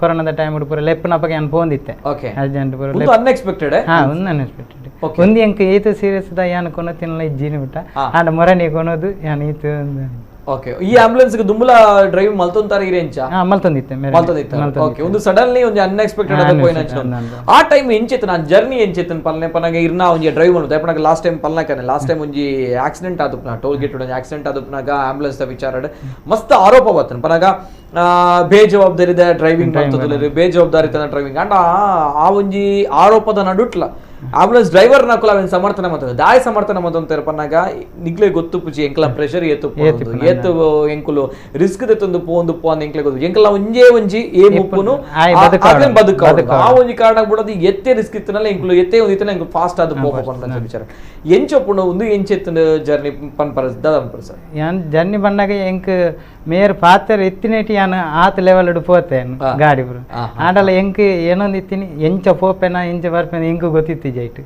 [SPEAKER 6] ಕೊರೋನಾದ ಟೈಮ್ ಪೂರ ಲೆಪ್ಪನ ಅಪಗ ಯಾನ್ ಫೋಂದಿತ್ತೆ ಅರ್ಜೆಂಟ್ ಪೂರ
[SPEAKER 1] ಅನ್ಎಕ್ಸ್ಪೆಕ್ಟೆಡ್.
[SPEAKER 6] ಹಾ, ಒಂದು ಅನ್ಎಕ್ಸ್ಪೆಕ್ಟೆಡ್. ಒಂದು ಎಂಕ್ ಏತು ಸೀರಿಯಸ್ the ಯಾನ್ ಕೊನೋ ತಿನ್ನಲ ಇಜ್ಜಿನಿ ಬಿಟ್ಟ ಆಂಡ ಮೊರನಿ ಕೊನೋದು ಯಾನ್ ಈತು.
[SPEAKER 1] ಓಕೆ, ಈ ಆಂಬ್ಯುಲೆನ್ಸ್ ಗೆ ದುಂಬುಲ ಡ್ರೈವ್ ಮಲ್ತೊಂತಾರೆ ಇರೆಂಚ?
[SPEAKER 6] ಹಾ, ಮಲ್ತೊಂದಿತ್ತೆ
[SPEAKER 1] ಮಲ್ತೊಂದಿತ್ತೆ. ಓಕೆ, ಒಂದು ಸಡನ್ಲಿ ಒಂದು ಅನ್ಎಕ್ಸ್ಪೆಕ್ಟೆಡ್ ಆದ ಪೋಯಿನ ಆ ಟೈಮ್ ಎಂಚೆತ್ತ ನಾನು ಜರ್ನಿ ಎಂಚೆತ್ತನ ಪಲ್ನೆ ಪನಗ ಇರ್ನ ಒಂಜಿ ಡ್ರೈವ್ ಮಲ್ತ ಪನಗ ಲಾಸ್ಟ್ ಟೈಮ್ ಪಲ್ನಕನೆ ಲಾಸ್ಟ್ ಟೈಮ್ ಒಂಜಿ ಆಕ್ಸಿಡೆಂಟ್ ಆದುಪ್ನ ಟೋಲ್ ಗೇಟ್ ಒಂಜಿ ಆಕ್ಸಿಡೆಂಟ್ ಆದುಪ್ನಾಗ ಆಂಬ್ಯುಲೆನ್ಸ್ the ವಿಚಾರಡ್ ಮಸ್ತ್ ಆರೋಪ ಬತ್ತನ ಪನಗ ಬೇಜವಾಬ್ದಾರಿದ ಡ್ರೈವಿಂಗ್ ಮಲ್ತೊಂದುಲ್ಲೆರ್, ಬೇಜವಾಬ್ದಾರಿತನ ಡ್ರೈವಿಂಗ್ ಅಂಡ ಆ ಒಂಜಿ ಆರೋಪದ ನಡುಟ್ಲ ಆಂಬ್ಯುಲೆನ್ಸ್ ಡ್ರೈವರ್ ನಕುಲ ಅವೆನ್ ಸಮರ್ಥನೆ ಮಾಡ್ತಾರೆ ದಾಯ ಸಮರ್ಥನೆ ಮಾಡ್ತಾರೆ ಪನ್ನಾಗ ನಿಗ್ಲೆ ಗೊತ್ತು ಪುಜಿ ಎಂಕಲ ಪ್ರೆಷರ್ ಏತು ಏತು ಎಂಕುಲು ರಿಸ್ಕ್ ದೆತ್ತೊಂದು ಪೋಂದು ಪೋ ಅಂದ್ ಎಂಕ್ಲೆ ಗೊತ್ತು ಎಂಕಲ ಒಂಜೇ ಒಂಜಿ ಏ ಮುಪ್ಪುನು ಅದೇನ್ ಬದುಕು ಆ ಒಂಜಿ ಕಾರಣ ಬಿಡೋದು ಎತ್ತೆ ರಿಸ್ಕ್ ಇತ್ತನಲ್ಲ ಎಂಕುಲು ಎತ್ತೆ ಒಂದು ಇತ್ತನ ಎಂಕುಲು ಫಾಸ್ಟ್ ಆದ ಪೋಪ ಪನ್ನ ವಿಚಾರ ಎಂಚೊಪ್ಪುಂಡು ಒಂದು ಎಂಚೆತ್ತನ ಜರ್ನಿ ಪನ್ಪರ ದಾದ ಸರ್.
[SPEAKER 6] ಯಾನ್ ಜರ್ನಿ ಬಂದಾಗ ಎಂಕ್ ಮೇರ್ ಪಾತ್ರ ಇತ್ತಿನೇಟಿ ಯಾನ್ ಆತ ಲೆವೆಲ್ ಪೋತೆ ಗಾಡಿ ಪೂರ ಆಂಡಲ ಎಂಕ್ ಏನೊಂದು ಇತ್ತಿನಿ ಎಂಚ ಪೋಪೆನ ಎಂಚ ಬರ್ಪೆನ ಎಂಕ್ ಗೊತ್ತಿತ್ತು ಜೈಟ್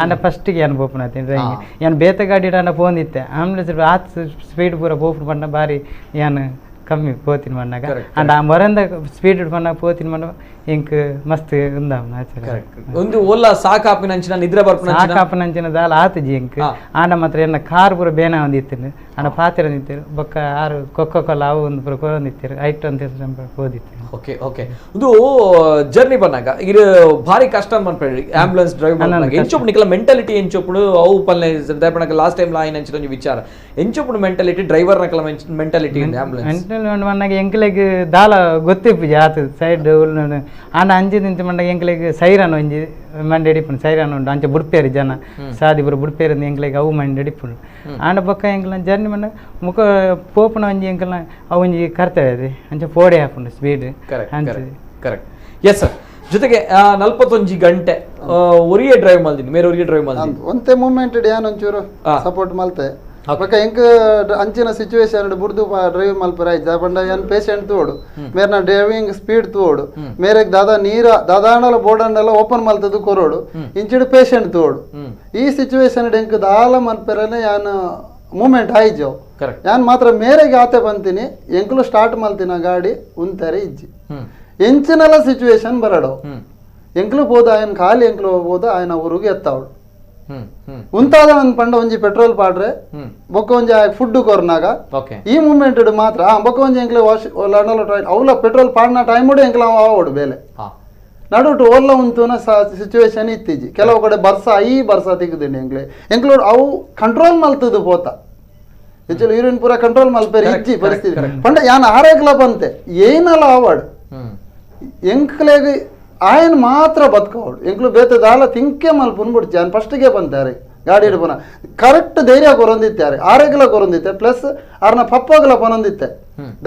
[SPEAKER 6] ಆಂಡ ಫಸ್ಟಿಗೆ ಏನು ಪೋಪುನ ಡ್ರೈವಿಂಗ್ ಯಾನ್ ಬೇತ ಗಾಡಿ ಆಂಡ ಪೋಂದಿತ್ತೆ ಆಂಬುಲೆನ್ಸ್ ಆತ್ ಸ್ಪೀಡ್ ಪೂರ ಪೋಪುನ ಪಂಡ ಬಾರಿ ಯಾನ್ ಕಮ್ಮಿ ಪೋತಿನ ಮಣ್ಣಾಗ ಅಂಡ್ ಆ ಮೊರಂದ ಸ್ಪೀಡ್ ಪಂಡ ಪೋತಿನ ಮಣ್ಣ ಎಂಕ್ ಮಸ್ತ್ ಉಂದಾವನ ಆಚರಣೆ
[SPEAKER 1] ಒಂದು ಓಲ ಸಾಕಾಪಿನಂಚಿನ ನಿದ್ರೆ ಬರ್ಪುನ
[SPEAKER 6] ಸಾಕಾಪಿನಂಚಿನ ದಾಲ ಆತಜಿ ಎಂಕ್ ಆಂಡ ಮಾತ್ರ ಎನ್ನ ಕಾರ್ ಪೂರ ಬೇನ ಒಂದಿತ್ತಿನ ಆಂಡ ಪಾತ್ರೆ ಒಂದಿತ್ತಿರು ಬೊಕ್ಕ ಆರು ಕೊಕ್ಕೋ ಕೋಲಾ ಅವು ಒಂದು ಪೂರ ಕೊರೊಂದಿತ್ತಿರು ಐಟ್ ಅಂತ ಪೋದಿತ್ತು.
[SPEAKER 1] ಓಕೆ ಓಕೆ, ಒಂದು ಜರ್ನಿ ಬಂದಾಗ ಇದು ಭಾರಿ ಕಷ್ಟ ಮನ್ಪೇಳಿ ಆಂಬ್ಯುಲೆನ್ಸ್ ಡ್ರೈವ್ ಮಾಡ್ನಾಗ ಎಂಚೊಪ್ಪು ನಿಕಲ ಮೆಂಟಾಲಿಟಿ ಎಂಚೊಪ್ಪುಡು ಅವು ಪಲ್ಲೆ ದಯಪಣಕ ಲಾಸ್ಟ್ ಟೈಮ್ ಲಾ ಏನಂಚಿನ ಒಂಜಿ ವಿಚಾರ ಎಂಚೊಪ್ಪುಡು ಮೆಂಟಾಲಿಟಿ ಡ್ರೈವರ್ ನಕಲ ಮೆಂಟಾಲಿಟಿ ಇದೆ ಆಂಬ್ಯುಲೆನ್ಸ್
[SPEAKER 6] ಮೆಂಟಲ್ ಮಣ್ಣಾಗ ಎಂಕ್ಲೆಗ್ ದಾಲ ಗೊತ್ತಿಪ್ಪುಜಿ ಆತು ಸೈಡ್ ಆಂಡ ಅಂಚೆ ನಿಂತ ಮಂಡಗ ಎಂಕ್ಲೆಗ್ ಸೈರನ್ ಒಂಜಿ ಮಂಡೆ ಹಿಡಿಪುಂಡು ಸೈರನ್ ಉಂಡು ಅಂಚೆ ಬುಡ್ಪೇರು ಜನ ಸಾದಿ ಪೂರ ಬುಡ್ಪೇರು ಎಂಕ್ಲೆಗ್ ಅವು ಮಂಡೆ ಹಿಡಿಪುಂಡು ಆಂಡ ಬೊಕ್ಕ ಎಂಕ್ಲ ಜರ್ನಿ ಮಂಡ ಮುಖ ಪೋಪುನ ಒಂಜಿ ಎಂಕ್ಲ ಅವು ಒಂಜಿ ಕರ್ತವ್ಯ ಅದೇ ಅಂಚೆ ಪೋಡೆ ಹಾಪುಂಡು speed.
[SPEAKER 1] Correct correct. Yes sir. ಜೊತೆಗೆ 41 ಗಂಟೆ ಒರಿಯೇ ಡ್ರೈವ್ ಮಾಡ್ತೀನಿ ಮೇರೆ ಒರಿಯೇ ಡ್ರೈವ್ ಮಾಡ್ತೀನಿ
[SPEAKER 3] ಒಂತೆ ಮೂವ್ಮೆಂಟ್ ಯಾನ್ ಒಂಚೂರು ಸಪೋರ್ಟ್ ಮಲ್ತೆ ಬೊಕ್ಕ ಎಂಕ್ ಅಂಚಿನ ಸಿಚುವೇಶನ್ ಬುರ್ದು ಡ್ರೈವ್ ಮಲ್ಪರ ಆಯ್ತು ಪಂಡ ಏನ್ ಪೇಷಂಟ್ ತೋಡು ಮೇರ್ನ ಡ್ರೈವಿಂಗ್ ಸ್ಪೀಡ್ ತೋಡು ಮೇರೆಗ್ ದಾದಾ ನೀರ ದಾದಾಂಡಲ ಬೋರ್ಡ್ ಓಪನ್ ಮಲ್ತದ್ದು ಕೊರೋಡು ಇಂಚಿಡು ಪೇಷಂಟ್ ತೋಡು ಈ ಸಿಚುವೇಶನ್ ಎಂಕ್ ದಾಲ ಮಲ್ಪೆರನೆ ಯಾನ್ ಮೂವ್ಮೆಂಟ್ ಆಯ್ಜೋ ಯಾನ್ ಮಾತ್ರ ಮೇರೆಗೆ ಆತೆ ಬಂತೀನಿ ಎಂಕುಲು ಸ್ಟಾರ್ಟ್ ಮಲ್ತಿನ ಗಾಡಿ ಉಂತಾರೆ ಇಜ್ಜಿ. ಎಂಚಿನಲ ಸಿಚುವೇಶನ್ ಬರಡವು ಎಂಕ್ಲು ಪೋದು ఆయన ಖಾಲಿ ಎಂಕ್ಲು ಹೋದ ఆయన ಊರಿಗೆ ಎತ್ತಾವಳು ಉಂತಾದ ಒಂದು ಪಂಡ ಒಂಜಿ ಪೆಟ್ರೋಲ್ ಪಾಡ್ರೆ ಬೊಕ್ಕ ಒಂಜಿ ಫುಡ್ ಕೊರ್ನಾಗ ಈ ಮೂಮೆಂಟ್ ಮಾತ್ರ ಬೊಕ್ಕ ಒಂಜಿ ಎಂಕ್ಲೆ ವಾಶ್ ಅವಲ ಪೆಟ್ರೋಲ್ ಪಾಡ್ನ ಟೈಮ್ ಎಂಕ್ಲ ಆವಡು ಬೇಲೆ ನಡುಟು ಓಲ್ಲ ಉಂತುನ ಸಿಚುವೇಶನ್ ಇತ್ತೀಜಿ ಕೆಲವು ಕಡೆ ಬರ್ಸ ಈ ಬರ್ಸ ತಿಕ್ಕುದಿನಿ ಎಂಕ್ಲೆ ಎಂಕ್ಲೋಡ್ ಅವು ಕಂಟ್ರೋಲ್ ಮಲ್ತದು ಪೋತ ಆಕ್ಚುಲಿ ಯೂರಿನ್ ಪೂರ ಕಂಟ್ರೋಲ್ ಮಲ್ಪೇರಿ ಇಜ್ಜಿ ಪರಿಸ್ಥಿತಿ ಪಂಡ ಯಾನ್ ಆರೇಗ್ಲ ಬಂತೆ ಏನಲ್ಲ ಆವಾಡು ಎಂಕ್ಲೆಗ್ ಆಯನ್ ಮಾತ್ರ ಬದುಕವಡು ಎಂಕ್ಲು ಬೇತೆ ದಾಲ ತಿಂಕೆ ಮಲ್ಪುನ್ ಬಿಡ್ಚಿ ಆನ್ ಫಸ್ಟ್ಗೆ ಬಂತಾರೆ ಗಾಡಿ ಹಿಡ್ಪುನ ಕರೆಕ್ಟ್ ಧೈರ್ಯ ಕೊರೊಂದಿತ್ತಾರೆ ಆರೇಗ್ಲ ಕೊರೊಂದಿತ್ತೆ ಪ್ಲಸ್ ಆರ್ನ ಪಪ್ಪಗ್ಲ ಪನೊಂದಿತ್ತೆ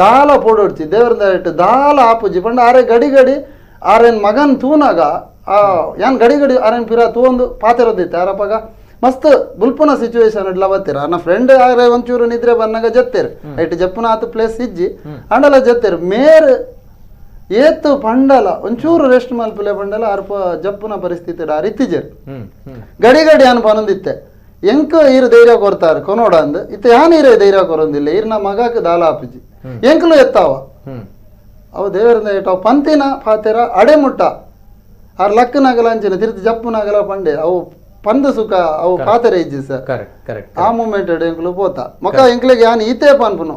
[SPEAKER 3] ದಾಲ ಪೋಡೊಡ್ಚಿ ದೇವರಿಂದ ಇಟ್ಟು ದಾಲ ಆಪುಜಿ ಪಂಡ ಆರೆ ಗಡಿ ಗಡಿ ಆರೇನ್ ಮಗನ್ ತೂನಾಗ ಯಾನ್ ಗಡಿ ಗಡಿ ಆರೇನ್ ಪಿರ ತೂವೊಂದು ಪಾತಿರೋದಿತ್ತೆ ಆರಪ್ಪಗ ಮಸ್ತ್ ಬುಲ್ಪುನ ಸಿಚುವೇಶನ್ ಇಡ್ಲ ಬತ್ತೀರ ನನ್ನ ಫ್ರೆಂಡ್ ಆರೆ ಒಂಚೂರು ನಿದ್ರೆ ಬನ್ನಾಗ ಜತ್ತೇರು ಐಟ್ ಜಪ್ಪುನ ಆತ ಪ್ಲೇಸ್ ಇಜ್ಜಿ ಅಂಡಲ ಜತ್ತೇರು ಮೇರ್ ಏತು ಪಂಡಲ ಒಂಚೂರು ರೆಸ್ಟ್ ಮಲ್ಪುಲೆ ಪಂಡಲ ಅರ್ಪ ಜಪ್ಪುನ ಪರಿಸ್ಥಿತಿ ಆರ್ ಇತ್ತೀಜರು ಗಡಿ ಗಡಿ ಅನ್ ಪನೊಂದಿತ್ತೆ ಎಂಕ್ ಈರು ಧೈರ್ಯ ಕೊರ್ತಾರೆ ಕೊನೋಡ ಅಂದ್ ಇತ್ತ ಯಾನ್ ಈರೇ ಧೈರ್ಯ ಕೊರೊಂದಿಲ್ಲ ಈರ್ನ ಮಗಕ್ಕೆ ದಾಲ ಆಪಿಜಿ ಎಂಕ್ಲು ಎತ್ತಾವ ಅವು ದೇವರಿಂದ ಇಟ್ಟವು ಪಂತಿನ ಪಾತೆರ ಅಡೆ ಮುಟ್ಟ ಆರ್ ಲಕ್ಕನಾಗಲ ಅಂಚಿನ ತಿರ್ತಿ ಜಪ್ಪುನಾಗಲ ಪಂಡೆ ಅವು ಪಂದ ಸುಖ ಅವು ಪಾತೆರ ಇಜ್ಜಿ ಸರ್ ಆ ಮೂಮೆಂಟ್ ಎಂಕ್ಲು ಪೋತ ಮೊಕ್ಕ ಎಂಕ್ಲೆಗ್ ಯಾನ್ ಈತೆ ಪನ್ಪುನು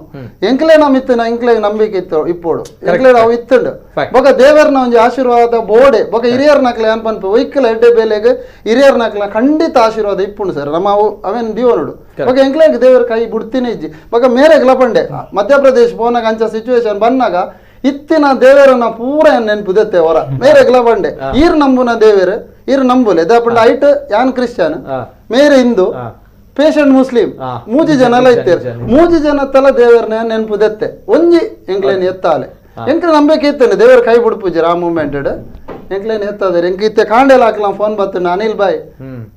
[SPEAKER 3] ಎಂಕ್ಲೆ ನಮ್ ಇತ್ತಿನ ಎಂಕ್ಲೆಗ್ ನಂಬಿಕೆ ಇತ್ತು ಇಪ್ಪೋಡು ಎಂಕ್ಲೆ ಅವು ಇತ್ತುಂಡು ಬೊಕ ದೇವರ್ನ ಒಂಜಿ ಆಶೀರ್ವಾದ ಬೋಡೆ ಬೊಕ ಹಿರಿಯರ್ ನಕ್ಲೆ ಯಾನ್ ಪನ್ಪು ಒಯ್ಕಲ ಎಡ್ಡೆ ಬೇಲೆಗ್ ಹಿರಿಯರ್ ನಕ್ಲ ಖಂಡಿತ ಆಶೀರ್ವಾದ ಇಪ್ಪುಂಡು ಸರ್ ನಮ್ಮ ಅವು ಅವೇನ್ ದೀವನುಡು ಬೊಕ ಎಂಕ್ಲೆಗ್ ದೇವರ ಕೈ ಬಿಡ್ತೀನಿ ಇಜ್ಜಿ ಬೊಕ ಮೇರೆಗ್ಲ ಪಂಡೆ ಮಧ್ಯಪ್ರದೇಶ ಪೋನಾಗ ಅಂಚ ಸಿಚುವೇಶನ್ ಬನ್ನಾಗ ಇತ್ತಿನ ದೇವರನ್ನ ಪೂರ ನೆನಪುದತ್ತೆ ಹೊರ ಮೇರೆಗ್ಲ ಬಂಡೆ ಈರ್ ನಂಬುನ ದೇವರು ಈರ್ ನಂಬುಲೆ ದಾಪಂಡ ಐಟ್ ಯಾನ್ ಕ್ರಿಶ್ಚಿಯನ್ ಮೇರೆ ಹಿಂದೂ ಪೇಷಂಟ್ ಮುಸ್ಲಿಂ ಮೂಜಿ ಜನ ಎಲ್ಲ ಇತ್ತೇರು ಮೂಜಿ ಜನ ತಲ ದೇವರನ್ನ ನೆನಪುದತ್ತೆ ಒಂಜಿ ಎಂಕ್ಲೇನ್ ಎತ್ತಾಲೆ ಎಂಕ್ಲೆ ನಂಬಿಕೆ ಇತ್ತೇನೆ ದೇವರ ಕೈ ಬಿಡ್ಪುಜಿ ಆ ಮೂಮೆಂಟ್ ಎಂಕ್ಲೇನ್ ಎತ್ತಾದ್ರೆ ಎಂಕ್ ಇತ್ತೆ ಕಾಂಡೆಲ್ ಹಾಕ್ಲ ಫೋನ್ ಬತ್ತುಂಡು ಅನಿಲ್ ಬಾಯ್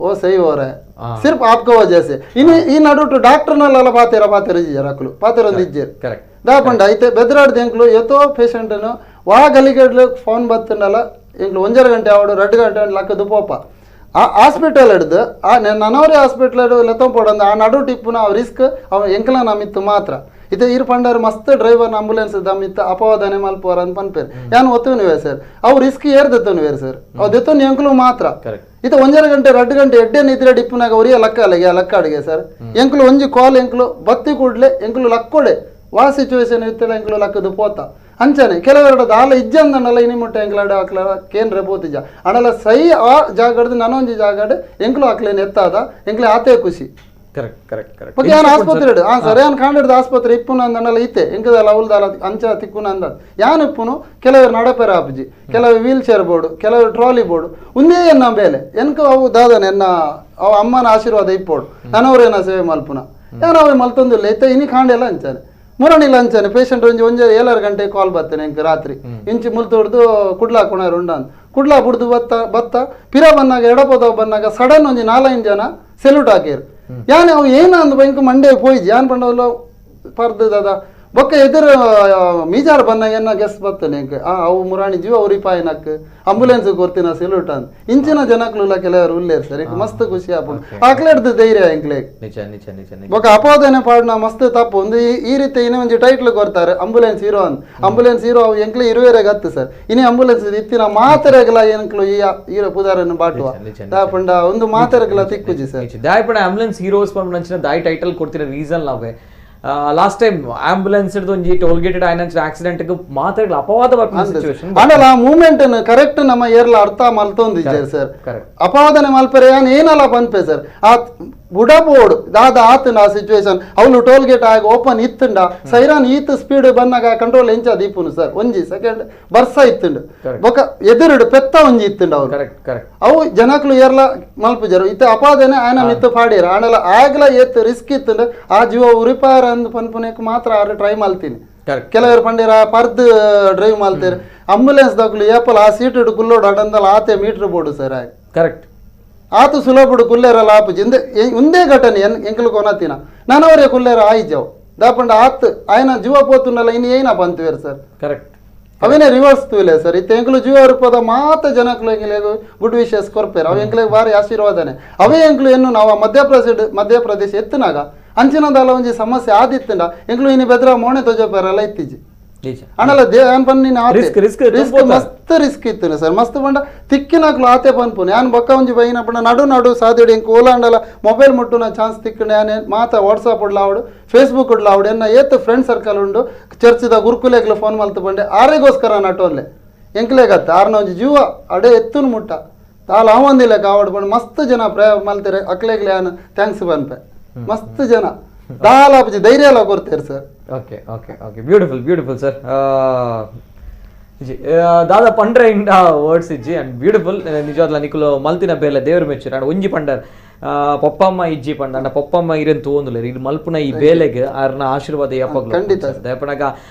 [SPEAKER 3] ಓ ಸೈ ಓರೆ ಸಿರ್ಫ್ ಆಪ್ಕೋ ವಜೆ ಇನ್ನು ಈ ನಡುಟು ಡಾಕ್ಟರ್ನಲ್ಲೆಲ್ಲ ಪಾತೇರ ಪಾತೇರ ಇಜ್ಜಾರ ಅಕ್ಲು ಪಾತೇರ ಒಂದು ಇಜ್ಜೇರು ದಾಪಂಡ ಐತೆ ಬೆದರಾಡ್ದು ಎಂಕ್ಲು ಎತ್ತೋ ಪೇಷಂಟನು ವಾ ಗಲಿಗಡ್ಲು ಫೋನ್ ಬತ್ತುಂಡಲ್ಲ ಎಂಕ್ಲು ಒಂಜರ ಗಂಟೆ ಆವಡು 2 ಗಂಟೆ ಲಕ್ಕದು ಪೋಪ ಆ ಹಾಸ್ಪಿಟಲ್ ಹಿಡ್ದು ಆ ನನವರೇ ಹಾಸ್ಪಿಟಲ್ ಹಿಡ್ದು ಲೆತ್ತೊಂಪೋಡಂದು ಆ ನಡು ಟಿಪ್ಪುನ ಅವು ರಿಸ್ಕ್ ಅವ ಎಂಕ್ಲ ನಮ್ಮಿತ್ತು ಮಾತ್ರ ಇತ್ತೆ ಇರು ಪಂಡಾರು ಮಸ್ತ್ ಡ್ರೈವರ್ನ ಆಂಬುಲೆನ್ಸ್ ದಮ್ಮಿತ್ತು ಅಪವಾದನೆ ಮಲ್ಪೋರ ಅಂತ ಪನ್ಪೇರು ಯಾನ್ ಒತ್ತುವನಿವೆ ಸರ್ ಅವು ರಿಸ್ಕ್ ಏರ್ದೆತ್ತವನಿವೇರು ಸರ್ ಅವು ದೆತ್ತೊನ್ ಎಂಕ್ಲು ಮಾತ್ರ ಇತ್ತೆ 1.5 ಗಂಟೆ 2 ಗಂಟೆ ಎಡ್ಡೆ ನಿದ್ರೆ ಡಿಪ್ಪುನಾಗ ಒರಿಯ ಲಕ್ಕ ಅಲ್ಲಿಗೆ ಆ ಲಕ್ಕ ಅಡಿಗೆ ಸರ್ ಎಂಕ್ಲು ಒಂಜಿ ಕಾಲ್ ಎಂಕ್ಲು ಬತ್ತಿ ಕೂಡ್ಲೆ ಎಂಕ್ಲು ಲಕ್ಕೊಡೆ ವಾ ಸಿಚುವೇಶನ್ ಇತ್ತಲ್ಲ ಎಂಕ್ಲು ಲಕ್ಕದು ಪೋತ ಅಂಚನೆ ಕೆಲವೆರಡು ದಾಲ ಇಜ್ಜಂದನಲ್ಲ ಇನಿ ಮುಟ್ಟ ಎಂಕ್ಲಾಡ ಹಾಕ್ಲ ಕೇಂದ್ರ ಪೋತಿಜ ಅಣಲ ಸೈ ಆ ಜಾಗಡ್ದು ನಾನೊಂಜಿ ಜಾಗಡ್ ಎಂಕ್ಲು ಹಾಕ್ಲೇನು ಎತ್ತಾದ ಎಂಕ್ಲೆ ಆತೇ ಖುಷಿ
[SPEAKER 1] correct correct correct
[SPEAKER 3] okay ಯಾನ್ ಆಸ್ಪತ್ರೆ ಇಡು ಆ ಸರ್ ಯಾನ್ ಕಾಂಡಿಡ್ದು ಆಸ್ಪತ್ರೆ ಇಪ್ಪುನ ಅಂದನಲ್ಲ ಇತ್ತೆ ಎಂಕದಲ್ಲ ಅವಲ್ದಾಲ ಅಂಚ ತಿಕ್ಕುನ ಅಂದ ಯಾನ್ ಇಪ್ಪುನು ಕೆಲವರು ನಡಪೆರ ಆಪುಜಿ ಕೆಲವು wheel chair board ಕೆಲವರು ಟ್ರಾಲಿ ಬೋರ್ಡು ಒಂದೇ ಎನ್ನ ಬೇಲೆ ಎನ್ಕ ಅವು ದಾದನ ಎನ್ನ ಅವು ಅಮ್ಮನ ಆಶೀರ್ವಾದ ಇಪ್ಪೋಡು ನಾನವರೇನ ಸೇವೆ ಮಲ್ಪುನ ಯಾನ್ ಅವೇ ಮಲ್ತೊಂದಿಲ್ಲ ಇತ್ತೆ ಇನಿ ಕಾಂಡೆಲ್ಲ ಅಂಚಾನೆ ಮುರಣಿಲ್ಲ ಅಂಚಾನೆ ಪೇಷಂಟ್ ಒಂಜಿ ಒಂಜಿ 7 ಗಂಟೆ ಕಾಲ್ ಬರ್ತೇನೆ ಎಂಕ್ ರಾತ್ರಿ ಇಂಚಿ ಮುಲ್ತು ಹೊಡ್ದು ಕುಡ್ಲಾ ಕೊಣಾರು ಉಂಡ ಕುಡ್ಲಾ ಬುಡ್ದು ಬತ್ತ ಬತ್ತ ಪಿರ ಬಂದಾಗ ಎಡಪೋದವ್ ಬಂದಾಗ ಸಡನ್ ಒಂಜಿ 4-5 ಜನ ಸೆಲ್ಯೂಟ್ ಹಾಕಿರು ಯಾನ್ ಅವು ಏನ ಅಂದ್ ಬೈಂಕ್ ಮಂಡೆ ಪೋಯಿಜಿ ಯಾನ್ ಪಂಡವಲ್ಲ ಪರ್ದು ದಾದ ಬೊಕ್ಕ ಎದುರು ಮೀಜಾರ್ ಬಂದಾಗ ಏನ ಗೆಸ್ ಬರ್ತೇನೆ ಎಂಕ್ ಆ ಅವು ಮುರಾಣಿ ಜೀವ ಅವ್ರಿ ಪಾಯಿನಕ್ ಆಂಬುಲೆನ್ಸ್ ಕೊರ್ತಿನ ಸೆಲ್ಯೂಟ್ ಅಂದ್ ಇಂಚಿನ ಜನಕ್ಲು ಕೆಲವರು ಉಲ್ಲೇರು ಸರ್ ಎಂಕ್ ಮಸ್ತ್ ಖುಷಿ ಆಪುಂಡು ಆಕ್ಲೆಡ್ದು ಧೈರ್ಯ ಎಂಕ್ಲೆ
[SPEAKER 1] ನಿಜ ನಿಜ ನಿಜ ನಿಜ
[SPEAKER 3] ಬೊಕ್ಕ ಅಪವಾದನೆ ಪಾಡ್ನ ಮಸ್ತ್ ತಪ್ಪು ಒಂದು ಈ ರೀತಿ ಇನ್ನೇ ಒಂಜಿ ಟೈಟ್ಲ್ ಕೊರ್ತಾರೆ ಆಂಬುಲೆನ್ಸ್ ಹೀರೋ ಅಂದ್ ಆಂಬುಲೆನ್ಸ್ ಹೀರೋ ಅವು ಎಂಕ್ಲೆ ಇರುವೆರೆಗೆ ಹತ್ತು ಸರ್ ಇನಿ ಆಂಬುಲೆನ್ಸ್ ಇತ್ತಿನ ಮಾತೆರೆಗಲ ಎಂಕ್ಲು ಈ ಹೀರೋ ಪುದಾರನ್ನು ಬಾಟುವ ದಾಪಂಡ ಒಂದು ಮಾತೆರೆಗಲ ತಿಕ್ಕುಜಿ ಸರ್
[SPEAKER 1] ದಾಯಪಡ ಆಂಬುಲೆನ್ಸ್ ಹೀರೋಸ್ ಪಂಡ ದಾಯಿ ಟೈಟಲ್ ಕೊಡ್ತಿರೋ ರೀಸನ್ ನಾವೇ last time ambulance ಒಂಜಿ ಟೋಲ್ ಗೇಟೆಡ್ ಆಯ್ನಂಚಿನ ಆಕ್ಸಿಡೆಂಟ್ ಮಾತೆರೆಗ್ಲ ಅಪವಾದ ಬರ್ಪುನ ಸಿಚುವೇಶನ್
[SPEAKER 3] ಆಂಡಲ ಆ ಮೂಮೆಂಟ್ ಕರೆಕ್ಟ್ ನಮ್ಮ ಏರ್ಲ ಅರ್ಥ ಮಲ್ತೊಂದಿಜ್ಜೆರ್ ಸರ್ ಅಪವಾದನೆ ಮಲ್ಪೆರೆ ಯಾನ್ ಏನಲ್ಲ ಪನ್ಪೆ ಸರ್ ಆ ಬುಡ ಬೋರ್ಡ್ ದಾದ ಆತುಂಡ ಆ ಸಿಚುವೇಶನ್ ಅವಳು ಟೋಲ್ ಗೇಟ್ ಆಗ ಓಪನ್ ಇತ್ತುಂಡ ಸೈರಾನ್ ಈತ್ ಸ್ಪೀಡ್ ಬಂದಾಗ ಕಂಟ್ರೋಲ್ ಎಂಚ ದೀಪುನು ಸರ್ ಒಂಜಿ ಸೆಕೆಂಡ್ ಬರ್ಸ ಇತ್ತುಂಡು ಬೊಕ ಎದುರುಡು ಪೆತ್ತ ಒಂಜಿ ಇತ್ತುಂಡ ಅವ್ರು
[SPEAKER 1] ಕರೆಕ್ಟ್ ಕರೆಕ್ಟ್
[SPEAKER 3] ಅವು ಜನಕ್ಲು ಏರ್ಲ ಮಲ್ಪುಜರು ಇತ್ತ ಅಪಾದನೆ ಆಯನ ಮಿತ್ತು ಪಾಡಿರ ಆಂಡಲ ಆಗ್ಲ ಏತ್ ರಿಸ್ಕ್ ಇತ್ತುಂಡು ಆ ಜೀವ ಉರಿಪಾರ ಅಂದ್ ಪನ್ಪುನೇಕ್ ಮಾತ್ರ ಆರು ಟ್ರೈ ಮಲ್ತೀನಿ ಕೆಲವರು ಪಂಡಿರ ಪರ್ದ್ ಡ್ರೈವ್ ಮಲ್ತೇರು ಆಂಬುಲೆನ್ಸ್ ದಕ್ಲು ಏಪಲ್ ಆ ಸೀಟ್ ಕುಲ್ಲೋಡು ಅಡಂದಲ ಆತೆ metre board sir ಆಗ
[SPEAKER 1] ಕರೆಕ್ಟ್
[SPEAKER 3] ಆತು ಸುಲಭಡು ಕುಲ್ಲೇರಲ್ಲ ಆಪುಜಿ ಇಂದೆ ಒಂದೇ ಘಟನೆ ಎಂಕಲು ಕೊನತಿನ ನಾನವರೇ ಕುಲ್ಲೇರ ಆಯಿಜವು ದಾಪಂಡ ಆತ್ ಆಯನ ಜೀವ ಪೋತುಂಡಲ್ಲ ಇನ್ನು ಏನ ಬಂತುವೇರು ಸರ್
[SPEAKER 1] ಕರೆಕ್ಟ್
[SPEAKER 3] ಅವೇನೇ ರಿವರ್ಸ್ ತೂಲೆ ಸರ್ ಇತ್ತೆ ಎಂಕಲು ಜೀವ ರೂಪದ ಮಾತ ಜನಕ್ಲು ಎಂಕ್ಲೆಗ್ ಗುಡ್ ವಿಶಸ್ ಕೊರ್ಪೇರು ಅವ ಎಂಕ್ಲೆಗ್ ಬಾರಿ ಆಶೀರ್ವಾದನೆ ಅವೇ ಎಂಕ್ಲು ಎನ್ನು ನಾವು ಮಧ್ಯಪ್ರದೇಶ ಎತ್ತನಾಗ ಅಂಚಿನದಲ್ಲ ಒಂಜಿ ಸಮಸ್ಯೆ ಆದಿತ್ತಂಡ ಎಂಕ್ಲು ಇನ್ನು ಬೆದ್ರ ಮೋಣೆ ತೊಜಪೇರಲ್ಲ ಇತ್ತೀಚೆ. ಅಣಲ ರಿಸ್ಕ್ ಮಸ್ತ್ ರಿಸ್ಕ್ ಇತ್ತು ಸರ್. ಮಸ್ತ್ ಪಂಡ ತಿಕ್ಕಿನಾಕ್ಲು ಆತೆ ಪನ್ಪುನು ಯಾನ್ ಬೊಕ್ಕ ಒಂಜಿ ಬೈನ ಪಂಡ ನಡು ನಡು ಸಾದಿಡು ಎಂಕ್ ಓಲಾಂಡಲ ಮೊಬೈಲ್ ಮುಟ್ಟುನ ಚಾನ್ಸ್ ತಿಕ್ಕುಂಡು. ಯಾನ್ ಮಾತ ವಾಟ್ಸಾಪ್ ಉಡ್ಲಾವಡು ಫೇಸ್ಬುಕ್ ಉಡ್ಲಾವಡು ಎನ್ನ ಏತ್ ಫ್ರೆಂಡ್ ಸರ್ಕಲ್ ಉಂಡು ಚರ್ಚಿದ ಗುರುಕುಲೇಗ್ಲ ಫೋನ್ ಮಲ್ತು ಪಂಡೆ ಆರೆಗೋಸ್ಕರ ನಟೋನ್ಲೆ ಎಂಕ್ಲೇಗತ್ತ ಆರ್ನ ಒಂಜಿ ಜೀವ ಅಡೆ ಎತ್ತುನು ಮುಟ್ಟ ತಾಲ ಅವಂದಿಲ್ಲ ಕಾವಡು ಪಂಡ ಮಸ್ತ್ ಜನ ಪ್ರಯೋಗ ಮಲ್ತಾರೆ ಅಕ್ಲೇಗ್ಲೆ ಯಾನ್ thanks ಪನ್ಪೆ. ಮಸ್ತ್ ಜನ ದಾಲ ಧೈರ್ಯ ಎಲ್ಲ ಕೊಡ್ತೇವೆ sir.
[SPEAKER 1] Okay okay okay beautiful beautiful sir. ದಾದ ಪಂಡ್ರೆ ಇಂಡ ವರ್ಡ್ಸ್ ಇಜ್ಜಿ ಅಂಡ್ ಬ್ಯೂಟಿಫುಲ್ ನಿಜವಾದ್ಲ ನಿಕುಲು ಮಲ್ತಿನ ಬೇಲೆ ದೇವ್ರ ಮೆಚ್ಚುರು. ಅಂಡ್ ಒಂಜಿ ಪಂಡರ್ ಪೊಪ್ಪಮ್ಮ ಇಜ್ಜಿ ಪಂಡ ಅಂಡ ಪೊಪ್ಪಮ್ಮ ಇರೆನ್ ತೋಂದುಲೆ ಇದು ಮಲ್ಪುನ ಈ ಬೇಲೆಗೆ ಆರ್ನ ಆಶೀರ್ವಾದ ಯಾಪಗ್ಲು ದಯಪಣಗ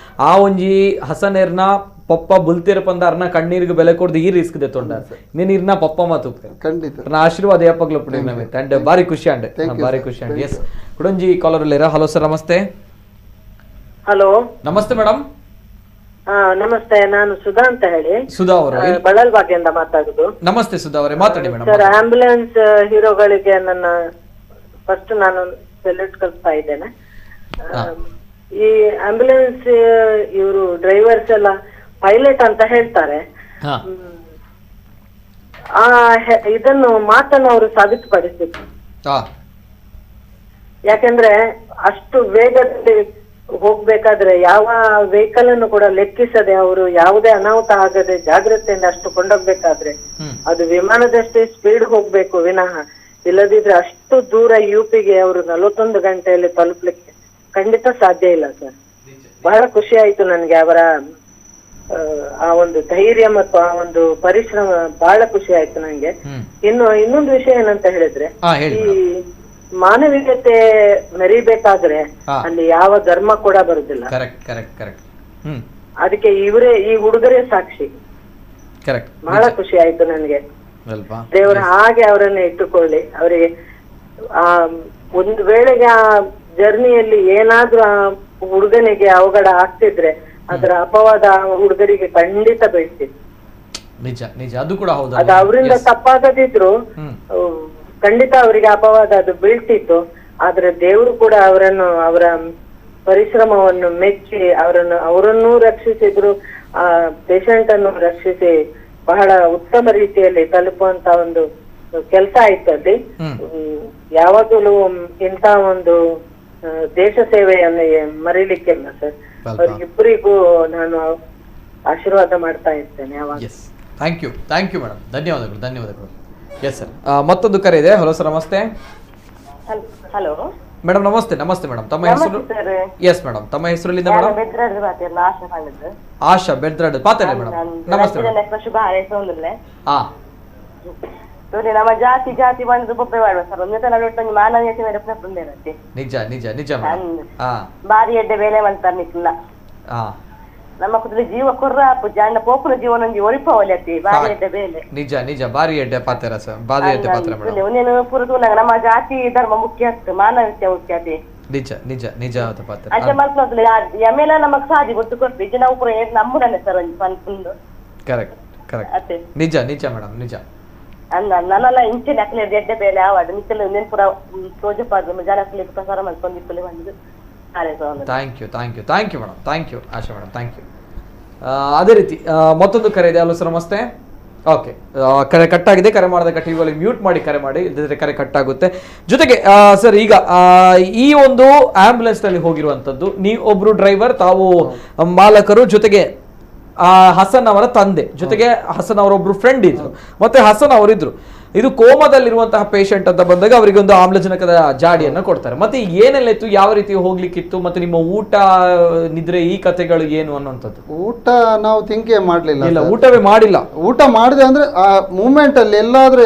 [SPEAKER 1] ಆ ಒಂಜಿ ಹಸನೇರ್ನ ಪಪ್ಪ ಬುಲ್ತಿರ ಪಂದ ಅರ್ನ ಕಣ್ಣೀರಿಗೆ ಬೆಲೆ ಕೊಡ್ದು ಈ ರಿಸ್ಕ್ ದೆತ್ತೊಂಡ ನೀನ್ ಇರ್ನ ಪಪ್ಪಮ್ಮ ತೂಪೆ
[SPEAKER 3] ಖಂಡಿತ
[SPEAKER 1] ಆಶೀರ್ವಾದ ಯಾಪಗ್ಲು ಅಂಡ್ ಬಾರಿ ಖುಷಿ ಅಂಡ್ ಬಾರಿ ಖುಷಿ ಅಂಡ್ ಎಸ್. ಕುಡಂಜಿ ಕಾಲರ್ ಉಲ್ಲೇರ. ಹಲೋ ಸರ್ ನಮಸ್ತೆ.
[SPEAKER 7] ಹಲೋ
[SPEAKER 1] ನಮಸ್ತೆ ಮೇಡಮ್.
[SPEAKER 7] ನಮಸ್ತೆ, ನಾನು ಸುಧಾ ಅಂತ ಹೇಳಿ.
[SPEAKER 1] ಸುಧಾ ಅವರು
[SPEAKER 7] ಬಳಲ್ಬಾಗಿಯಿಂದ ಮಾತಾಡುದು.
[SPEAKER 1] ನಮಸ್ತೆ ಸುಧಾ ಅವರೇ, ಮಾತಾಡಿ madam.
[SPEAKER 7] Sir, ambulance ಹೀರೋಗಳಿಗೆ ನನ್ನ ಫಸ್ಟ್ ನಾನು ಸೆಲ್ಯೂಟ್ ಕಳಿಸ್ತಾ ಇದ್ದೇನೆ. ಈ ಆಂಬ್ಯುಲೆನ್ಸ್ ಇವರು ಡ್ರೈವರ್ಸ್ ಎಲ್ಲ ಪೈಲಟ್ ಅಂತ ಹೇಳ್ತಾರೆ. ಆ ಇದನ್ನು ಮಾತನ್ನು ಅವರು ಸಾಬೀತುಪಡಿಸಬೇಕು. ಯಾಕೆಂದ್ರೆ ಅಷ್ಟು ವೇಗದಲ್ಲಿ ಹೋಗ್ಬೇಕಾದ್ರೆ ಯಾವ ವೆಹಿಕಲ್ ಅನ್ನು ಕೂಡ ಲೆಕ್ಕಿಸದೆ ಅವರು ಯಾವುದೇ ಅನಾಹುತ ಆಗದೆ ಜಾಗ್ರತೆಯಿಂದ ಅಷ್ಟು ಕೊಂಡೋಗ್ಬೇಕಾದ್ರೆ ಅದು ವಿಮಾನದಷ್ಟೇ ಸ್ಪೀಡ್ ಹೋಗ್ಬೇಕು ವಿನಃ ಇಲ್ಲದಿದ್ರೆ ಅಷ್ಟು ದೂರ ಯುಪಿಗೆ ಅವರು 41 ಗಂಟೆಯಲ್ಲಿ ತಲುಪಲಿಕ್ಕೆ ಖಂಡಿತ ಸಾಧ್ಯ ಇಲ್ಲ ಸರ್. ಬಹಳ ಖುಷಿ ಆಯ್ತು ನನ್ಗೆ ಅವರ ಆ ಒಂದು ಧೈರ್ಯ ಮತ್ತು ಆ ಒಂದು ಪರಿಶ್ರಮ ಬಹಳ ಖುಷಿ ಆಯ್ತು ನಂಗೆ. ಇನ್ನು ಇನ್ನೊಂದು ವಿಷಯ ಏನಂತ ಹೇಳಿದ್ರೆ, ಈ ಮಾನವೀಯತೆ ಮೆರಿಬೇಕಾದ್ರೆ ಅಲ್ಲಿ ಯಾವ ಧರ್ಮ ಕೂಡ ಬರುದಿಲ್ಲ. ಅದಕ್ಕೆ ಇವರೇ ಈ ಹುಡುಗರೇ ಸಾಕ್ಷಿ. ಬಹಳ ಖುಷಿ ಆಯ್ತು ನನ್ಗೆ. ದೇವರು ಹಾಗೆ ಅವರನ್ನ ಇಟ್ಟುಕೊಳ್ಳಿ. ಅವರಿಗೆ ಆ ಒಂದು ವೇಳೆಗೆ ಆ ಜರ್ನಿಯಲ್ಲಿ ಏನಾದ್ರೂ ಆ ಹುಡುಗನಿಗೆ ಅವಘಡ ಆಗ್ತಿದ್ರೆ ಅದರ ಅಪವಾದ ಹುಡುಗರಿಗೆ ಖಂಡಿತ ಬೀಳ್ತಿತ್ತು.
[SPEAKER 1] ನಿಜ ನಿಜ, ಅದು ಕೂಡ ಹೌದು.
[SPEAKER 7] ಅದು ಅವರಿಂದ ತಪ್ಪಾಗದಿದ್ರು ಖಂಡಿತ ಅವರಿಗೆ ಅಪವಾದ ಅದು ಬೀಳ್ತಿತ್ತು. ಆದ್ರೆ ದೇವರು ಕೂಡ ಅವರನ್ನು ಅವರ ಪರಿಶ್ರಮವನ್ನು ಮೆಚ್ಚಿ ಅವರನ್ನೂ ರಕ್ಷಿಸಿದ್ರು, ಆ ಪೇಷಂಟ್ ಅನ್ನು ರಕ್ಷಿಸಿ ಬಹಳ ಉತ್ತಮ ರೀತಿಯಲ್ಲಿ ತಲುಪುವಂತ ಒಂದು ಕೆಲಸ ಆಯ್ತು ಅಲ್ಲಿ. ಯಾವಾಗಲೂ ಇಂಥ ಒಂದು ದೇಶ ಸೇವೆಯನ್ನು ಮರೀಲಿಕ್ಕಿಲ್ಲ ಸರ್. ಅವ್ರಿಗಿಬ್ಬರಿಗೂ ನಾನು ಆಶೀರ್ವಾದ ಮಾಡ್ತಾ ಇರ್ತೇನೆ ಯಾವಾಗ.
[SPEAKER 1] Thank you, thank you madam, ಧನ್ಯವಾದಗಳು ಧನ್ಯವಾದಗಳು. ಎಸ್ ಸರ್, ಮತ್ತೊಂದು ಕರೆ ಇದೆ. ಹಲೋ ಸರ್ ನಮಸ್ತೆ.
[SPEAKER 8] ಹಲೋ
[SPEAKER 1] ಮೇಡಮ್ ನಮಸ್ತೆ. ನಮಸ್ತೆ ಮೇಡಮ್, ತಮ್ಮ ಹೆಸರು? ಎಸ್ ಮೇಡಮ್, ತಮ್ಮ ಹೆಸರು? ಮೇಡಮ್ ಆಶಾ ಬೆದ್ರಾಡ್ ಪಾತೇನೆ ಮೇಡಮ್. ನಮಸ್ತೆ.
[SPEAKER 8] ನಮ್ಮ ಜಾತಿ ಜಾತಿ ಬಂದು ಬೊಬ್ಬೆ ಮಾಡುವ ಸರ್ ಒಂದೇ ಸಲ ಒಟ್ಟೊಂದು ಮಾನವೀಯತೆ ಮೇಲೆ ಬಂದೇನಂತೆ.
[SPEAKER 1] ನಿಜ ನಿಜ ನಿಜ ಮೇಡಮ್.
[SPEAKER 8] ಬಾರಿ ಎಡ್ಡೆ ಬೇಲೆ ಮಾಡ್ತಾರೆ ನಿಕ್ಲ. ನಮ್ಮ ಕುದುರೆ ಜೀವ ಕೊರ್ರ ಜಾಣ ಪೋಪುನ ಜೀವನ ಒಂಜಿ ಒರಿಪವಲಿ ಅತ್ತಿ ಬಾರಿ ಎಡ್ಡೆ ಬೇಲೆ.
[SPEAKER 1] ನಿಜ ನಿಜ, ಬಾರಿ ಎಡ್ಡೆ ಪಾತ್ರ ಸರ್, ಬಾರಿ ಎಡ್ಡೆ ಪಾತ್ರ ಮೇಡಮ್.
[SPEAKER 8] ಒಂದೇನು ಪೂರ ನಮ್ಮ ಜಾತಿ ಧರ್ಮ ಮುಖ್ಯ ಅತ್ತು, ಮಾನವೀಯತೆ ಮುಖ್ಯ ಅತಿ.
[SPEAKER 1] ನಿಜ ನಿಜ ನಿಜ ಪಾತ್ರ
[SPEAKER 8] ಅಂಚೆ ಮಲ್ಪನೋದಿಲ್ಲ. ಎಮ್ಮೆಲ ನಮಗ್ ಸಾದಿ ಗೊತ್ತು ಕೊರ್ಪು ಇಜ್ಜಿ ನಾವು ಪೂರ ನಮ್ಮದನ್ನೇ ಸರ್ ಒಂಜಿ ಪನ್ಪುಂಡು.
[SPEAKER 1] ಕರೆಕ್ಟ್ ಕರೆಕ್ಟ್, ನಿಜ ನಿಜ ಮೇಡಮ್ ನಿಜ.
[SPEAKER 8] ಅಲ್ಲ ನನ್ನೆಲ್ಲ ಇಂಚಿನ ಅಕ್ಲೆ ಎಡ್ಡೆ ಬೇಲೆ ಆವಾಡು ನಿಕ್ಕೆಲ್ಲ ನೆನ್ ಪೂರ ತೋಜಪಾದ ಜನಕ್ಲೆ ಪ್ರಸಾರ ಮಲ್ಪೊಂದಿಪ್ಪಲೆ ಬಂದು.
[SPEAKER 1] Thank you thank you thank you madam, thank you Asha madam, thank you. ಅದೇ ರೀತಿ ಮತ್ತೊಂದು ಕರೆ ಇದೆ. Hello sir namaste. ಓಕೆ, ಕರೆ ಕಟ್ಟಾಗಿದೆ. ಕರೆ ಮಾಡಿದಾಗ ಟಿ ವಿಯಲ್ಲಿ ಮ್ಯೂಟ್ ಮಾಡಿ ಕರೆ ಮಾಡಿ, ಇಲ್ಲದಿದ್ದರೆ ಕರೆ ಕಟ್ಟಾಗುತ್ತೆ. ಜೊತೆಗೆ ಸರ್, ಈಗ ಈ ಒಂದು ಆಂಬ್ಯುಲೆನ್ಸ್ನಲ್ಲಿ ಹೋಗಿರುವಂಥದ್ದು ನೀವು ಒಬ್ಬರು ಡ್ರೈವರ್, ತಾವು ಮಾಲಕರು, ಜೊತೆಗೆ ಹಸನ್ ಅವರ ತಂದೆ, ಜೊತೆಗೆ ಹಸನ್ ಅವರೊಬ್ರು ಫ್ರೆಂಡ್ ಇದ್ರು, ಮತ್ತೆ ಹಸನ್ ಅವರಿದ್ರು. ಇದು ಕೋಮಾದಲ್ಲಿರುವಂತಹ ಪೇಷಂಟ್ ಅಂತ ಬಂದಾಗ ಅವರಿಗೆ ಒಂದು ಆಮ್ಲಜನಕದ ಜಾಡಿಯನ್ನು ಕೊಡ್ತಾರೆ. ಮತ್ತೆ ಏನೆಲ್ಲ ಇತ್ತು, ಯಾವ ರೀತಿ ಹೋಗ್ಲಿಕ್ಕಿತ್ತು, ಮತ್ತೆ ನಿಮ್ಮ ಊಟ ನಿದ್ರೆ ಈ ಕಥೆಗಳು ಏನು ಅನ್ನುವಂಥದ್ದು?
[SPEAKER 3] ಊಟ ನಾವು ತಿಂಕೆ ಮಾಡ್ಲಿಲ್ಲ.
[SPEAKER 1] ಇಲ್ಲ, ಊಟವೇ ಮಾಡಿಲ್ಲ.
[SPEAKER 3] ಊಟ ಮಾಡಿದೆ ಅಂದ್ರೆ ಆ ಮೂಮೆಂಟ್ ಅಲ್ಲಿ ಎಲ್ಲಾದ್ರೂ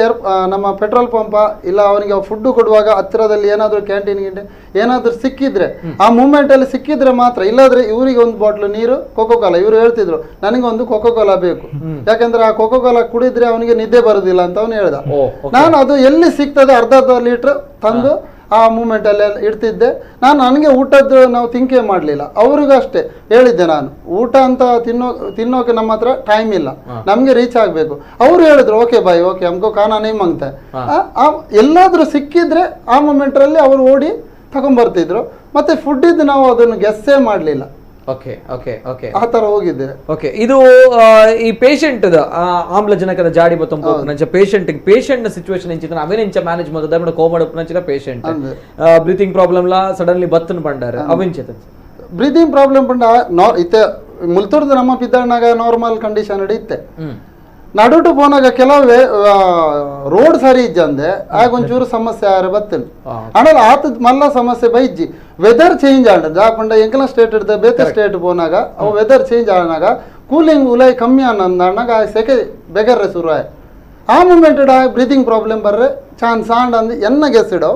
[SPEAKER 3] ನಮ್ಮ ಪೆಟ್ರೋಲ್ ಪಂಪ್ ಇಲ್ಲ ಅವನಿಗೆ ಫುಡ್ ಕೊಡುವಾಗ ಹತ್ತಿರದಲ್ಲಿ ಏನಾದ್ರೂ ಕ್ಯಾಂಟೀನ್ ಗಿಂಟೀನ್ ಏನಾದ್ರೂ ಸಿಕ್ಕಿದ್ರೆ ಆ ಮೂಮೆಂಟ್ ಅಲ್ಲಿ ಸಿಕ್ಕಿದ್ರೆ ಮಾತ್ರ, ಇಲ್ಲಾದ್ರೆ ಇವರಿಗೆ ಒಂದು ಬಾಟ್ಲು ನೀರು, ಕೊಕೋ ಕೋಲಾ. ಇವರು ಹೇಳ್ತಿದ್ರು ನನಗೆ ಒಂದು ಕೊಕೋ ಕೋಲಾ ಬೇಕು, ಯಾಕಂದ್ರೆ ಆ ಕೊಕೋ ಕೋಲಾ ಕುಡಿದ್ರೆ ಅವನಿಗೆ ನಿದ್ದೆ ಬರುದಿಲ್ಲ ಅಂತ ಅವನು ಹೇಳ್ದ. ನಾನು ಅದು ಎಲ್ಲಿ ಸಿಗ್ತದೆ ಅರ್ಧ ಅರ್ಧ ಲೀಟ್ರ್ ತಂದು ಆ ಮೂಮೆಂಟ್ ಅಲ್ಲಿ ಇಡ್ತಿದ್ದೆ ನಾನು. ನನಗೆ ಊಟದ್ದು ನಾವು ತಿಂಕೆ ಮಾಡಲಿಲ್ಲ, ಅವ್ರಿಗೂ ಅಷ್ಟೇ ಹೇಳಿದ್ದೆ ನಾನು, ಊಟ ಅಂತ ತಿನ್ನೋಕೆ ನಮ್ಮ ಹತ್ರ ಟೈಮ್ ಇಲ್ಲ, ನಮಗೆ ರೀಚ್ ಆಗಬೇಕು. ಅವರು ಹೇಳಿದ್ರು okay bye, okay ಅಮ್ಕೋ ಖಾನಾ ನೇಮ್ ಅಂತ. ಎಲ್ಲಾದರೂ ಸಿಕ್ಕಿದ್ರೆ ಆ ಮೂಮೆಂಟಲ್ಲಿ ಅವರು ಓಡಿ ತಗೊಂಬರ್ತಿದ್ರು. ಮತ್ತೆ ಫುಡ್ಡಿದ್ದು ನಾವು ಅದನ್ನು ಗೆಸ್ಸೇ ಮಾಡಲಿಲ್ಲ.
[SPEAKER 1] Okay okay okay,
[SPEAKER 3] ಆ ತರ ಹೋಗಿದ್ದೆ.
[SPEAKER 1] ಓಕೆ, ಇದು ಈ ಪೇಷಂಟ್ ಆಮ್ಲಜನಕದ ಜಾಡಿ ಬತ್ತೊಂಬ patient patient ನ ಸಿಚುವೇಶನ್ ಎಂಚಿನ ಅವೇನೆಂಚ ಮ್ಯಾನೇಜ್ ಮಾಡ್ತದೆ ಕೋಮಡ patient breathing problem ಲಾ ಸಡನ್ಲಿ ಬತ್ತನ್ ಬಂಡಾರ ಅವೆಂಚ
[SPEAKER 3] ಬ್ರೀತಿಂಗ್ ಪ್ರಾಬ್ಲಮ್ ಪಂಡ ಇತ್ತೆ ಮುಲ್ತೂರ್ದ ನಮ್ಮ ಪಿದ್ದಣ್ಣಾಗ ನಾರ್ಮಲ್ ಕಂಡೀಷನ್ ಇತ್ತೆ. ನಡುಟು ಪೋನಾಗ ಕೆಲವೇ ರೋಡ್ ಸರಿ ಇಜ್ಜಂದೆ ಆಗ ಒಂಚೂರು ಸಮಸ್ಯೆ ಆರ ಬತ್ತನ್. ಆಮೇಲೆ ಆತ ಮಲ್ಲ ಸಮಸ್ಯೆ ಬೈಜ್ಜಿ ವೆದರ್ ಚೇಂಜ್ ಆಂಡ ದಾಪಂಡ ಎಂಕಲ ಸ್ಟೇಟ್ ಇಡ್ದ ಬೇತೆ ಸ್ಟೇಟ್ ಪೋನಾಗ ಅವು ವೆದರ್ ಚೇಂಜ್ ಆನಾಗ ಕೂಲಿಂಗ್ ಉಲೈ ಕಮ್ಮಿ ಅನ್ನಂದಾಗ ಸೆಕೆ ಬೆಗರ್ರೆ ಶುರು ಆಯ್ ಆ moment breathing problem ಬರ್ರೆ ಚಾನ್ಸ್ ಆಂಡ್ ಅಂದ್ ಎನ್ನ ಗೆಸ್ ಇಡೋ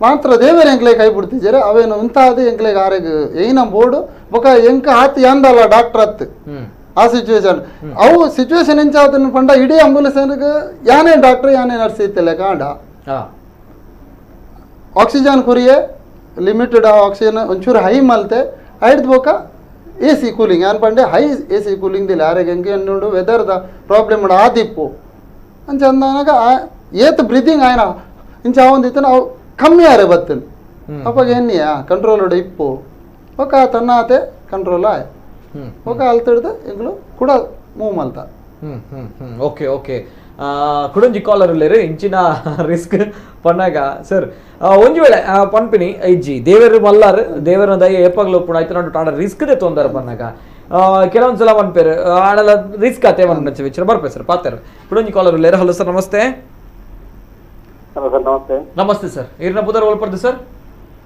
[SPEAKER 3] ಮಾತ್ರ ದೇವರ ಎಂಕ್ಲೆ ಕೈ ಬಿಡ್ತಿದ್ದಾರೆ ಅವೇನು ಉಂತಾದ ಎಂಕ್ಲೆಗ್ ಆರೆಗ್ ಏನ ಬೋರ್ಡು ಬೊಕ ಎಂಕ ಆತ್ ಯಾಂದಲ್ಲ ಡಾಕ್ಟರ್ ಅತ್ ಆ ಸಿಚುವೇಶನ್ ಅವು ಸಿಚುವೇಶನ್ ಎಂಚ ಆತನ ಪಂಡ ಇಡೀ ಆಂಬುಲೆನ್ಸ್ ಯಾನೇ ಡಾಕ್ಟರ್ ಯಾನೇ ನರ್ಸ್ ಇತ್ತಲ್ಲ ಕಾಂಡ ಆಕ್ಸಿಜನ್ ಕುರಿಯೇ ಲಿಮಿಟೆಡ್ ಆಕ್ಸಿಜನ್ ಒಂಚೂರು ಹೈ ಮಲ್ತೆ ಐಡ್ದು ಬೋಕ A C cooling ಏನ್ ಪಂಡೆ high A C cooling ದಿಲ್ಲ ಆರೆಗ್ ಎಂಕೆ ನೋಡು ವೆದರ್ದ ಪ್ರಾಬ್ಲಮ್ ಆದಿಪ್ಪು ಅಂಚ ಅಂದಾನಾಗ ಏತ್ ಬ್ರೀತಿಂಗ್ ಆಯ್ನ ಇಂಚ ಆವೊಂದಿತ್ತು ಅವು ಕಮ್ಮಿ ಆರೆ ಬತ್ತನ್ ಅಪ್ಪಾಗ ಎನ್ನಿಯಾ ಕಂಟ್ರೋಲ್ ಇಪ್ಪು ఒక ತನ್ನಾತೆ ಕಂಟ್ರೋಲ್ ಆಯ್ ఒక ಅಲ್ತಿಡ್ದು ಎಂಗ್ಲು ಕೂಡ ಮೂವ್ ಮಲ್ತ.
[SPEAKER 1] ಓಕೆ ಓಕೆ, ಕುಡೊಂಜಿ ಕಾಲರ್ ಉಲ್ಲೇರು ಇಂಚಿನ ರಿಸ್ಕ್ ಪನ್ನಾಗ ಸರ್ ಒಂಜಿ ವೇಳೆ ಪನ್ಪಿನಿ ಇಜ್ಜಿ ದೇವರು ಮಲ್ಲಾರು ದೇವರನ್ನ ದಯ ಏಪಾಗ್ಲು ಉಪ್ಪುಣ ಆಯ್ತು ನೋಡು ಟಾಡ ರಿಸ್ಕ್ they ತೊಂದರೆ ಪನ್ನಾಗ ಕೆಲವೊಂದ್ಸಲ ಪನ್ಪೇರು ಆಡಲ ರಿಸ್ಕ್ ಆತೆ ಪನ್ಪಿ ವಿಚಾರ ಬರ್ಪೆ ಸರ್ ಪಾತೇರು. ಕುಡೊಂಜಿ ಕಾಲರ್ ಉಲ್ಲೇರು. ಹಲೋ ಸರ್, ನಮಸ್ತೆ.
[SPEAKER 5] ಹಲೋ ಸರ್, ನಮಸ್ತೆ.
[SPEAKER 1] ನಮಸ್ತೆ ಸರ್, ಇರ್ನ ಪುದರ್ ಒಲ್ಪರ್ದು ಸರ್?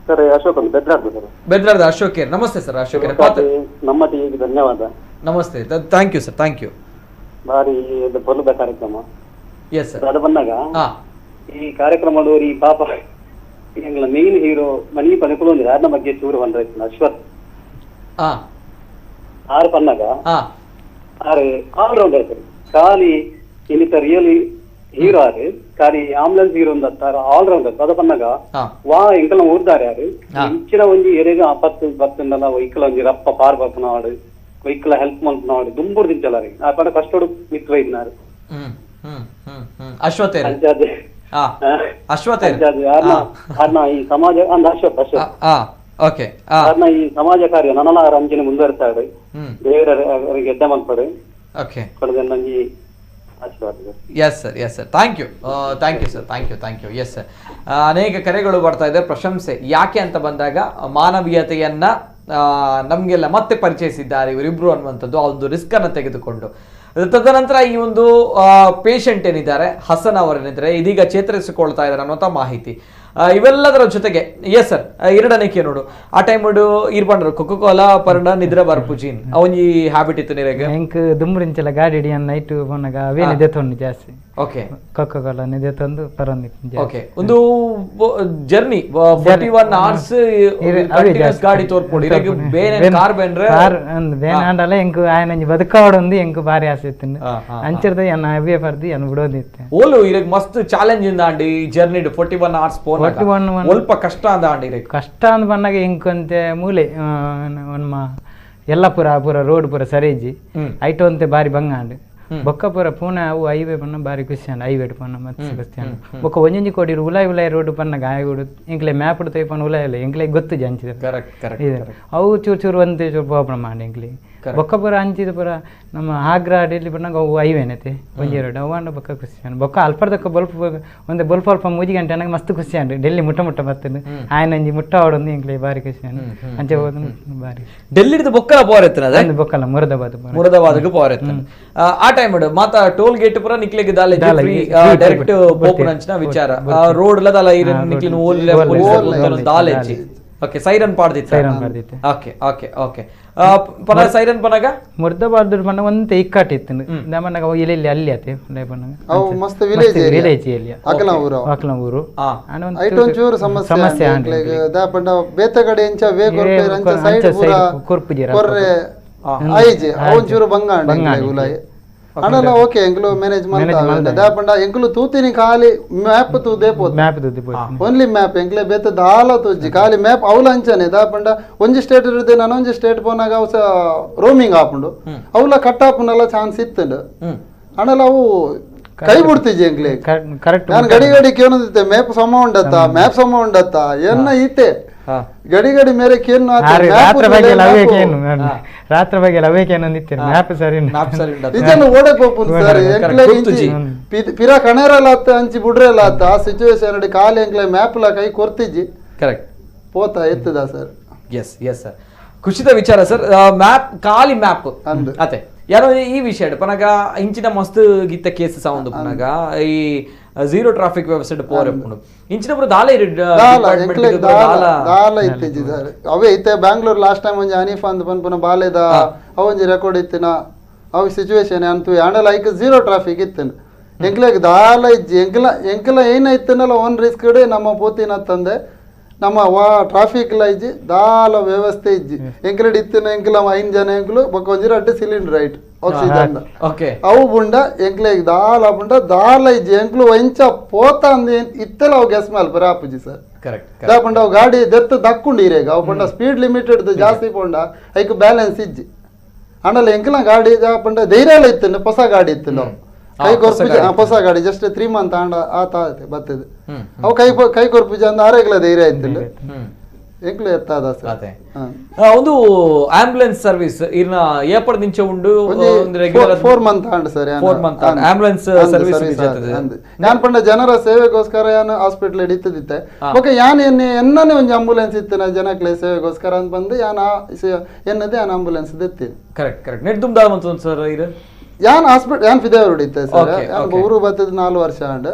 [SPEAKER 5] ಸರ್ ಅಶೋಕ್ ಅಂತ ಬೆದ್ರಾರ್ದು ಸರ್.
[SPEAKER 1] ಬೆದ್ರಾರ್ದು ಅಶೋಕ್, ನಮಸ್ತೆ ಸರ್. ಅಶೋಕ್,
[SPEAKER 5] ನಮ್ಮ ಟಿವಿಗೆ ಧನ್ಯವಾದ.
[SPEAKER 1] Namaste, thank you sir, thank you.
[SPEAKER 5] ಭಾರಿ ಬಲದ ಕಾರ್ಯಕ್ರಮ.
[SPEAKER 1] ಎಸ್ ಸರ್,
[SPEAKER 5] ಅದು ಬಂದಾಗ ಈ ಕಾರ್ಯಕ್ರಮ ಈ ಪಾಪ ಎಂಗಳ ಮೇನ್ ಹೀರೋ ಮನಿ ಪನಕುಲು ಯಾರನ್ನ ಬಗ್ಗೆ ಚೂರು ಬಂದ್ರೆ ಅಶ್ವಥ್ ಆರು ಪನ್ನಾಗ ಆರು ಆಲ್ರೌಂಡರ್ ಸರ್. ಖಾಲಿ ಇನ್ನಿತ ರಿಯಲಿ ಹೀರೋ ಆರು ಖಾಲಿ ಆಂಬುಲೆನ್ಸ್ ಹೀರೋ ಅಂತಾರೆ ಆಲ್ರೌಂಡರ್. ಅದ ಪನ್ನಾಗ ವಾ ಎಂಕಲ್ನ ಊರ್ದಾರೆ ಯಾರು ಇಂಚಿನ ಒಂಜಿ ಎರೆಗ ಆಪತ್ತು ಬತ್ತಂದಲ್ಲ ವೈಕಲ್ ಒಂಜಿ ರಪ್ಪ ಪಾರ್ ಬರ್ಪನಾಡು ವೈಕಲ್ ಹೆಲ್ಪ್ ಮಲ್ಪನಾಡು ದುಂಬುರ್ ದಿಂಚಲಾರಿ ಆ ಪಡ ಕಷ್ಟೋಡು ಮಿತ್ ವೈದ್ನಾರು
[SPEAKER 1] ಅಶ್ವಥ್ ಅಶ್ವಥ್
[SPEAKER 5] ಈ ಸಮಾಜ ಅಂದ ಅಶ್ವಥ್ ಅಶ್ವಥ್
[SPEAKER 1] ಓಕೆ
[SPEAKER 5] ಅರ್ನ ಈ ಸಮಾಜ ಕಾರ್ಯ ನನಲ ರಂಜನೆ ಮುಂದುವರಿಸಾಡು ದೇವರ ಗೆಡ್ಡ ಮಲ್ಪಡು
[SPEAKER 1] okay
[SPEAKER 5] ನಂಜಿ
[SPEAKER 1] yes sir, yes sir, thank you, thank you sir, thank you, thank you. Yes sir, ಅನೇಕ ಕರೆಗಳು ಬರ್ತಾ ಇದೆ. ಪ್ರಶಂಸೆ ಯಾಕೆ ಅಂತ ಬಂದಾಗ ಮಾನವೀಯತೆಯನ್ನ ನಮಗೆಲ್ಲ ಮತ್ತೆ ಪರಿಚಯಿಸಿದ್ದಾರೆ ಇವರಿಬ್ರು ಅನ್ನುವಂಥದ್ದು, ಆ ಒಂದು ರಿಸ್ಕ್ ಅನ್ನು ತೆಗೆದುಕೊಂಡು. ತದನಂತರ ಈ ಒಂದು ಪೇಷಂಟ್ ಏನಿದ್ದಾರೆ ಹಸನ್ ಅವರೇನಿದ್ದಾರೆ ಇದೀಗ ಚೇತರಿಸಿಕೊಳ್ತಾ ಇದ್ದಾರೆ ಅನ್ನುವಂಥ ಮಾಹಿತಿ. ಇವೆಲ್ಲದರ ಜೊತೆಗೆ ಎಸ್ ಸರ್, ಎರಡನೇಕೆ ನೋಡು ಆ ಟೈಮ್ ಇರ್ಬಂಡ್ರು ಕೊಕೊ ಕೋಲಾ ಪರ್ಣ ನಿದ್ರೆ ಬರ್ಪುಜೀನ್ ಅವನ್ ಈ ಹ್ಯಾಬಿಟ್ ಇತ್ತು ನಿರಗೆ
[SPEAKER 6] ಎಂಕ್ ದುಂಬರಿಂಚಲ ಗಾಡಿ ಇಡಿ ನೈಟ್ ಪೋನಾಗ ಅವೇ ನಿದ್ದೆ ತೊಂಡು ಜಾಸ್ತಿ.
[SPEAKER 1] Okay,
[SPEAKER 6] Coca Cola ನಿದ್ದೆ ತಂದು ಪರೊಂದಿತ್ತು.
[SPEAKER 1] ಓಕೆ, ಒಂದು ಜರ್ನಿ 41 ಅವರ್ಸ್ ಗಾಡಿ ತೋರ್ಪೊಡು ಇರಗೆ ಬೇನೆ ಕಾರ್ ಬೇನ್ರೆ
[SPEAKER 6] ಕಾರ್ ಅಂದ್ ಬೇನೆ ಆಂಡಲ ಎಂಕ್ ಆಯನಂಜಿ ಬದುಕಾವಡೊಂದು ಎಂಕ್ ಬಾರಿ ಆಸೆ ಇತ್ತು. ಅಂಚಿರ್ದ ಎನ್ನ ಅವೇ ಪರ್ದು ಎನ್ನ ಬಿಡೋದಿತ್ತು.
[SPEAKER 1] ಓಲು ಇರಗೆ ಮಸ್ತ್ ಚಾಲೆಂಜ್ ಇಂದ ಅಂಡಿ ಈ ಜರ್ನಿ 41 ಅವರ್ಸ್ ಪೋನಾಗ ಸ್ವಲ್ಪ ಕಷ್ಟ ಅಂದ ಅಂಡಿ ಇರಗೆ
[SPEAKER 6] ಕಷ್ಟ ಅಂದ್ ಬಂದಾಗ ಎಂಕಂತೆ ಮೂಲೆ ಒನ್ಮ ಎಲ್ಲ ಪೂರ ಪೂರ ರೋಡ್ ಪೂರ ಸರಿಜಿ ಐಟು ಅಂತೆ ಬಾರಿ ಬಂಗ ಅಂಡ್ ಬೊಕ್ಕ ಪೂರ ಪೂನೆ ಅವು ಹೈವೇ ಪನ್ನ ಬಾರಿ ಖುಷಿ ಅಂಡ್ ಹೈವೇ ಪನ್ನ ಮತ್ತೆ ಖುಷಿ ಅಂಡ್ ಬೊಕ್ಕ ಒಂಜೊಂಜಿ ಕೋಡಿ ಉಲಾಯ್ ಉಲಾಯ್ ರೋಡ್ ಪನ್ನ ಗಾಯಗುಡು ಎಂಕ್ಲೆ ಮ್ಯಾಪ್ ತೈಪನ್ ಉಲಾಯ್ ಇಲ್ಲ ಎಂಕ್ಲೆ ಗೊತ್ತು ಜಂಚಿದ
[SPEAKER 1] ಕರೆಕ್ಟ್ ಕರೆಕ್ಟ್
[SPEAKER 6] ಅವು ಚೂರು ಚೂರು ಒಂದೇ ಚೂರು ಪ್ರಾಬ್ಲಮ್ ಅಂಡ್ ಎಂಕ್ಲೆ ಬೊಕ್ಕ ಪೂರ ಅಂಚಿದ ಪೂರ ನಮ್ಮ ಆಗ್ರಾ ಡೆಲ್ಲಿ ಪನ್ನಾಗ ಅವು ಹೈವೇನೈತೆ ಒಂಜಿ ರೋಡ್ ಅವು ಅಂಡ ಬೊಕ್ಕ ಖುಷಿ ಅಂಡ್ ಬೊಕ್ಕ ಅಲ್ಪರ್ದಕ್ಕ ಬಲ್ಪ್ ಒಂದೇ ಬಲ್ಪ್ ಅಲ್ಪ ಮೂಜಿ ಗಂಟೆ ಅನ್ನಗ ಮಸ್ತ್ ಖುಷಿ ಅಂಡ್ ಡೆಲ್ಲಿ ಮುಟ್ಟ ಮುಟ್ಟ ಬರ್ತದೆ ಆಯನಂಜಿ ಮುಟ್ಟ ಆಡೊಂದು ಎಂಕ್ಲೆ ಬಾರಿ ಖುಷಿ ಅಂಡ್ ಅಂಚೆ ಹೋದ ಬಾರಿ
[SPEAKER 1] ಡೆಲ್ಲಿದ ಬೊಕ್ಕಲ ಪೋರೆತ್ತನ
[SPEAKER 6] ಬೊಕ್ಕಲ ಮುರದಾಬಾದ್
[SPEAKER 1] ಮುರದಾಬಾದ್ಗೆ ಪೋರೆತ್ತನ ಆ ಟೈಮ್ ಮಾತ ಟೋಲ್ ಗೇಟ್ ಪೂರ ನಿಕ್ಲೆಗ್ ದಾಲೆ ಫ್ರೀ ಡೈರೆಕ್ಟ್ ಪೋಪುನಂಚಿನ ವಿಚಾರ ರೋಡ್ ಲ ದಾಲ ಇರ ನಿಕ್ಲಿನ ಓಲ್ ಪೊಲೀಸ್ ದಾಲೆಜ್ಜಿ. ಓಕೆ, ಸೈರನ್ ಪಾಡ್ದಿತ್ತು
[SPEAKER 6] ಸೈರನ್ ಪಾಡ್ದಿತ್ತು.
[SPEAKER 1] Okay okay okay, ಪನ ಸೈರನ್ ಪನಗ
[SPEAKER 6] ಮುರ್ದಾಬಾದ್ ಪನ್ನ ಒಂತೆ ಇಕ್ಕಟ್ ಇತ್ತು ನಮ್ಮನಗ ಎಲ್ಲಿ ಅಲ್ಲಿ ಆತೆ ಪನ್ನಗ
[SPEAKER 3] ಅವು ಮಸ್ತ್ village
[SPEAKER 6] village area
[SPEAKER 3] ಅಕಲ ಊರು
[SPEAKER 6] ಅಕಲ ಊರು
[SPEAKER 3] ಐಟ್ ಒಂಚೂರು ಸಮಸ್ಯೆ ಅಂಕ್ಲೆಗ್ ದಾ ಪಂಡ ಬೇತೆ ಕಡೆ ಇಂಚ ವೇ ಕೊರ್ಪೇರ್ ಅಂಚ ಸೈಡ್ ಪೂರ
[SPEAKER 6] ಕೊರ್ಪುಜೆರ
[SPEAKER 3] ಕೊರ್ರೆ ಐಜಿ ಒಂಚೂರು ಬಂಗ ಅಂಡ್ ಉಲಾಯಿ ಅಣಲ. ಓಕೆ, ಎಂಕ್ಲು ಮ್ಯಾನೇಜ್ ಮಲ್ತ ದಾ ಪಂಡ ಎಂಕ್ಲು ತೂತಿನಿ ಖಾಲಿ ಮ್ಯಾಪ್ ತೂದೆ ಪೋತು
[SPEAKER 6] ಮ್ಯಾಪ್ ತೂದೆ ಪೋತು
[SPEAKER 3] ಓನ್ಲಿ ಮ್ಯಾಪ್ ಎಂಕ್ಲೆ ಬೇತೆ ದಾಲ ತೂಜಿ ಖಾಲಿ ಮ್ಯಾಪ್ ಅವಲ ಅಂಚನೆ ದಾ ಪಂಡ ಒಂಜಿ ಸ್ಟೇಟ್ ಇರುತ್ತೆ ನಾನೊಂಜಿ ಸ್ಟೇಟ್ ಪೋನಾಗ ಅವು ರೋಮಿಂಗ್ ಆಪುಂಡು ಅವಲ ಕಟ್ ಆಪುನಲ್ಲ ಚಾನ್ಸ್ ಇತ್ತುಂಡು ಅಣಲ ಅವು ಕೈ ಬಿಡ್ತಿಜಿ ಎಂಕ್ಲೆ
[SPEAKER 6] ಕರೆಕ್ಟ್.
[SPEAKER 3] ನಾನು ಗಡಿ ಗಡಿ ಕೇಳೋದಿತ್ತೆ ಮ್ಯಾಪ್ ಸಮ ಉಂಡತ್ತ ಮ್ಯಾಪ್ ಸಮ ಉಂಡತ್ತ ಎನ್ನ ಈತೆ ಗಡಿ ಗಡಿ ಮೇರೆ ಕೇನು
[SPEAKER 6] ರಾತ್ರಿ ಬಗ್ಗೆ ಲವೇ ಕೇನು ಮ್ಯಾಪ್ ಸರಿ
[SPEAKER 3] ನಿಜ ಓಡೆ ಪೋಪುನ್ ಸರ್ ಪಿರ ಕಣೇರಲ್ಲ ಆತ ಅಂಚಿ ಬುಡ್ರೆಲ್ಲ ಆತ ಆ ಸಿಚುವೇಶನ್ ಖಾಲಿ ಎಂಕ್ಲೆ ಮ್ಯಾಪ್ ಲ ಕೈ ಕೊರ್ತಿಜ್ಜಿ ಕರೆಕ್ಟ್ ಪೋತಾ ಎತ್ತದ sir.
[SPEAKER 1] S yes sir, ಖುಷಿದ ವಿಚಾರ ಸರ್. ಮ್ಯಾಪ್ ಖಾಲಿ ಮ್ಯಾಪ್ ಅತೆ ಯಾರೋ ಈ ವಿಷಯ ಪನಗ ಇಂಚಿನ ಮಸ್ತ್ ಗಿತ್ತ ಕೇಸ್ ಸೌಂಡ್ ಪನಗ ಈ ಝೀರೋ ಟ್ರಾಫಿಕ್ ವ್ಯವಸ್ಥೆ ಪೋರೆ ಇಂಚಿನ ಪೂರ ದಾಲ
[SPEAKER 3] ದಾಲ ಇತ್ತಿಜಿ ಸರ್. ಅವೇ ಇತ್ತೆ ಬ್ಯಾಂಗ್ಳೂರ್ ಲಾಸ್ಟ್ ಟೈಮ್ ಒಂಜಿ ಹನೀಫ್ ಅಂದ್ ಪನ್ಪುನ ಬಾಲೆದ ಅವೊಂಜಿ ರೆಕಾರ್ಡ್ ಇತ್ತಿನ ಅವು ಸಿಚುವೇಶನ್ ಅಂತೂ ಆಂಡಲ ಐಕ್ ಝೀರೋ ಟ್ರಾಫಿಕ್ ಇತ್ತನ ಎಂಕ್ಲೆಗ್ ದಾಲ ಇಜ್ಜಿ ಎಂಕ್ಲ ಎಂಕ್ಲ ಏನ ಇತ್ತನಲ್ಲ ಓನ್ ರಿಸ್ಕ್ ನಮ್ಮ ಪೋತಿನ ತಂದೆ ನಮ್ಮ ವಾ ಟ್ರಾಫಿಕ್ ಲ ಇಜ್ಜಿ ದಾಲ ವ್ಯವಸ್ಥೆ ಇಜ್ಜಿ ಎಂಕ್ಲೆಡ್ ಇತ್ತಿನ ಎಂಕ್ಲ 5 ಜನ ಎಂಕ್ಲು ಬೊಕ್ಕ ಒಂಜಿ ರಡ್ಡ್ cylinder right oxygen ಅವು ಬುಂಡ ಎಂಕ್ಲೆಗ್ ದಾಲ ಬುಂಡ ದಾಲ ಇಜ್ಜಿ ಎಂಕ್ಲು ಎಂಚ ಪೋತ ಅಂದ್ ಇತ್ತೆಲ್ಲ ಅವು ಗ್ಯಾಸ್ ಮಲ್ಪರ ಆಪುಜಿ ಸರ್.
[SPEAKER 1] ಕರೆಕ್ಟ್
[SPEAKER 3] ದಾಪಂಡ ಅವು ಗಾಡಿ ದೆತ್ತು ದಕ್ಕುಂಡು ಇರೇಗ ಅವು ಪಂಡ ಸ್ಪೀಡ್ ಲಿಮಿಟೆಡ್ ಜಾಸ್ತಿ ಪೋಂಡ ಐಕ್ ಬ್ಯಾಲೆನ್ಸ್ ಇಜ್ಜಿ ಆಂಡಲ ಎಂಕ್ಲ ಗಾಡಿ ದಾಪಂಡ ಧೈರ್ಯ ಇತ್ತು ಹೊಸ ಗಾಡಿ ಇತ್ತು ಕೈ ಕೊರ್ಪುಜ ಹೊಸ ಗಾಡಿ ಜಸ್ಟ್ 3 ಮಂತ್ ಆಂಡ ಆತ ಬರ್ತದೆ ಅವು ಕೈ ಕೈ ಕೊರ್ಪುಜ ಅಂದ ಆರೇಗ್ಲ ಧೈರ್ಯ ಇತ್ತಿಲ್ಲ ಎಂಕ್ಲು ಎತ್ತಾದ ಸರ್.
[SPEAKER 1] ಒಂದು ಆಂಬ್ಯುಲೆನ್ಸ್ ಸರ್ವಿಸ್ ಇರ್ನ ಏಪಡ್ ನಿಂಚೆ ಉಂಡು
[SPEAKER 3] 4 month and sir.
[SPEAKER 1] 4 month ambulance service
[SPEAKER 3] ನಾನು ಪಂಡ ಜನರ ಸೇವೆಗೋಸ್ಕರ ಯಾನ್ ಹಾಸ್ಪಿಟಲ್ ಇತ್ತಿದ್ದೆ ಓಕೆ ಯಾನ್ ಎನ್ನನೇ ಒಂಜಿ ಆಂಬ್ಯುಲೆನ್ಸ್ ಇತ್ತು ಜನಕ್ಲೆ ಸೇವೆಗೋಸ್ಕರ ಅಂತ ಬಂದು ಯಾನ್ ಎನ್ನದೇ ಯಾನ್ ಆಂಬ್ಯುಲೆನ್ಸ್ ದೆತ್ತೀನಿ.
[SPEAKER 1] Correct correct net ದುಮ್ದಾಳ ಮಂತು sir ಇದು
[SPEAKER 3] ಯಾನ್ ಹಾಸ್ಪಿಟಲ್ ಯಾನ್ ಫಿದೇವರು ಇತ್ತೆ ಸರ್. ಯಾನ್ ಊರು ಬತ್ತದ 4 ವರ್ಷ ಅಂಡ್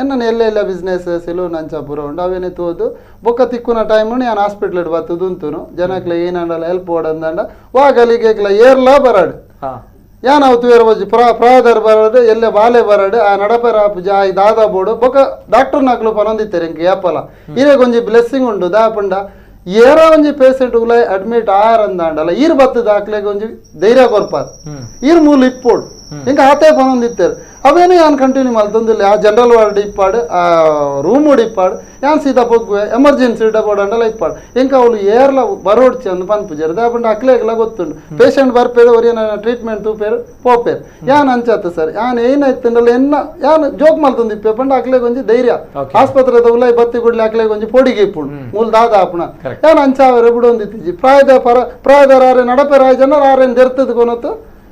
[SPEAKER 3] ಎನ್ನ ಎಲ್ಲ ಎಲ್ಲ ಬಿಸ್ನೆಸ್ ಸೆಲೂನ್ ಅಂಚ ಪೂರ ಉಂಡು ಅವೇನೆ ತೋದು ಬೊಕ್ಕ ತಿಕ್ಕುನ ಟೈಮ್ ಯಾನ್ ಹಾಸ್ಪಿಟಲ್ ಬತ್ತದ ಉಂತುನು ಜನಕ್ಲೆ ಏನಂಡಲ ಹೆಲ್ಪ್ ಓಡಂದಂಡ ವಾ ಗಲಿಗೆ ಏರ್ಲಾ ಬರಾಡು ಯಾನ್ ಅವು ತುವೇರ್ ಒಂಜಿ ಪ್ರಾಯದರ್ ಬರಾಡು ಎಲ್ಲೆ ಬಾಲೆ ಬರಾಡು ಆ ನಡಪೆರ ಆಪುಜಿ ಆ ದಾದಾ ಬೋಡು ಬೊಕ್ಕ ಡಾಕ್ಟರ್ ನಕ್ಲು ಪನೊಂದಿತ್ತಾರೆ ಎಂಕ್ ಏಪಲ ಇರೇಗ್ ಒಂಜಿ ಬ್ಲೆಸ್ಸಿಂಗ್ ಉಂಡು ದಾಪಂಡ ಏರ ಒಂಜಿ ಪೇಷೆಂಟ್ ಉಲೈ ಅಡ್ಮಿಟ್ ಆಯರಂದಾಂಡಲ ಈರ್ ಬತ್ತದ ಅಕ್ಲೆಗ್ ಒಂಜಿ ಧೈರ್ಯ ಕೊರ್ಪಾರ್ ಈರ್ ಮೂಲು ಇಪ್ಪೋಡು ಇಂಕ ಆತೆ ಪನೊಂದಿತ್ತಾರೆ ಅವೇನೇ ಯಾನ್ ಕಂಟಿನ್ಯೂ ಮಲ್ತೊಂದಿಲ್ಲ ಆ ಜನರಲ್ ವಾರ್ಡ್ ಇಪ್ಪಾಡು ಆ ರೂಮ್ ಇಪ್ಪಾಡು ಯಾನ್ ಸೀದಾ ಪೊಗ್ಗುವೆ ಎಮರ್ಜೆನ್ಸಿ ಇಡಬೋಡು ಇಪ್ಪಾಡು ಇಂಕ ಅವಳು ಏರ್ಲ ಬರೋಡ್ಚಿ ಅಂದ್ ಪನ್ಪುಜೆರ್ ದಾಪಂಡ ಅಕ್ಲೆಗ್ಲ ಗೊತ್ತುಂಡು ಪೇಷೆಂಟ್ ಬರ್ಪೇರು ಒರಿಯನ ಟ್ರೀಟ್ಮೆಂಟ್ ತೂಪೇರು ಪೋಪೇರು ಯಾನ್ ಅಂಚಾತ ಸರ್. ಯಾನ್ ಏನಾಯ್ತಂಡಲ ಎನ್ನ ಯಾನ್ ಜೋಕ್ ಮಲ್ತೊಂದಿಪ್ಪೆ ಪಂಡ ಅಕ್ಲೆಗ್ ಒಂಜಿ ಧೈರ್ಯ ಆಸ್ಪತ್ರೆದ ಉಲೈ ಬತ್ತಿ ಗುಡ್ಲೆ ಅಕ್ಲೆಗ್ ಒಂಜಿ ಪೊಡಿಗೆ ಇಪ್ಪುಂಡು ಮೂಲ ದಾದ ಆಪುಣ ಯಾನ್ ಅಂಚಾವರೆ ಬುಡೊಂದಿತ್ತಿಜಿ ಪ್ರಾಯದ ಪರ ಪ್ರಾಯದರ ಆರೆ ನಡಪೆರ ಆಯ್ ಜನರ ಆರೇನ್ ದೆರ್ತದ ಕೊನತ್ತು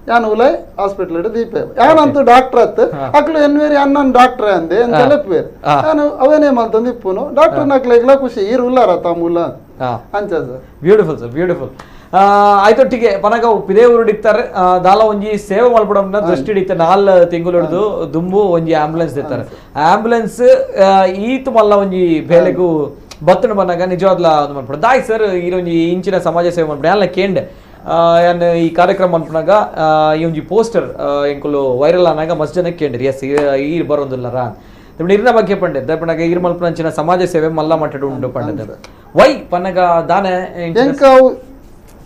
[SPEAKER 3] ಯಾನ್ ಉಲೈ ಹಾಸ್ಪಿಟಲ್ ದೀಪೆ ಯಾನಂತೂ ಡಾಕ್ಟರ್ ಅತ್ ಅಕ್ಲು ಎನ್ವೇರಿ ಅಣ್ಣನ್ ಡಾಕ್ಟರ್ ಅಂದೆ ಅಂತೆಲ್ಲ ನಾನು ಅವೇನೇ ಮಲ್ತೊಂದು ಇಪ್ಪುನು ಡಾಕ್ಟರ್ ನಕ್ಲೆಗ್ಲ ಖುಷಿ ಈರ್ ಉಲ್ಲಾರ ತಮ್ಮುಲ್ಲ ಅಂಚ sir.
[SPEAKER 1] Beautiful sir, beautiful. ಆಯ್ತೊಟ್ಟಿಗೆ ಪನಗ ಪಿದೇ ಊರುಡಿತ್ತಾರೆ ದಾಲ ಒಂಜಿ ಸೇವೆ ಮಲ್ಪಡಮ್ನ ದೃಷ್ಟಿ ಹಿಡಿತ 4 ತಿಂಗಳು ದುಂಬು ಒಂಜಿ ಆಂಬ್ಯುಲೆನ್ಸ್ ಇರ್ತಾರೆ ಆಂಬ್ಯುಲೆನ್ಸ್ ಈತು ಮಲ್ಲ ಒಂಜಿ ಬೇಲೆಗೂ ಬತ್ತಣ ಬನ್ನಾಗ ನಿಜವಾದ್ಲ ಒಂದು ಮಲ್ಪಡ ದಾಯ್ ಸರ್ ಈರೊಂಜಿ ಇಂಚಿನ ಸಮಾಜ ಸೇವೆ ಮಲ್ಪಡ ಯಾನ್ಲ ಕೇಂಡೆ ಯಾನ್ ಈ ಕಾರ್ಯಕ್ರಮ ಅನ್ಪುನಾಗ ಈ ಒಂಜಿ ಪೋಸ್ಟರ್ ಎಂಕುಲು ವೈರಲ್ ಆನಾಗ ಮಸ್ತ್ ಜನ ಕೇಂಡ್ರಿ ಎಸ್ ಈ ಬರೋದಿಲ್ಲರ ಇರ್ನ ಬಗ್ಗೆ ಪಂಡೆ ದಪ್ಪನಾಗ ಈರ್ ಮಲ್ಪನಂಚಿನ ಸಮಾಜ ಸೇವೆ ಮಲ್ಲ ಮಟ್ಟಡು ಉಂಡು ಪಂಡೆ ವೈ ಪನ್ನಗ ದಾನೆ
[SPEAKER 3] ಎಂಕ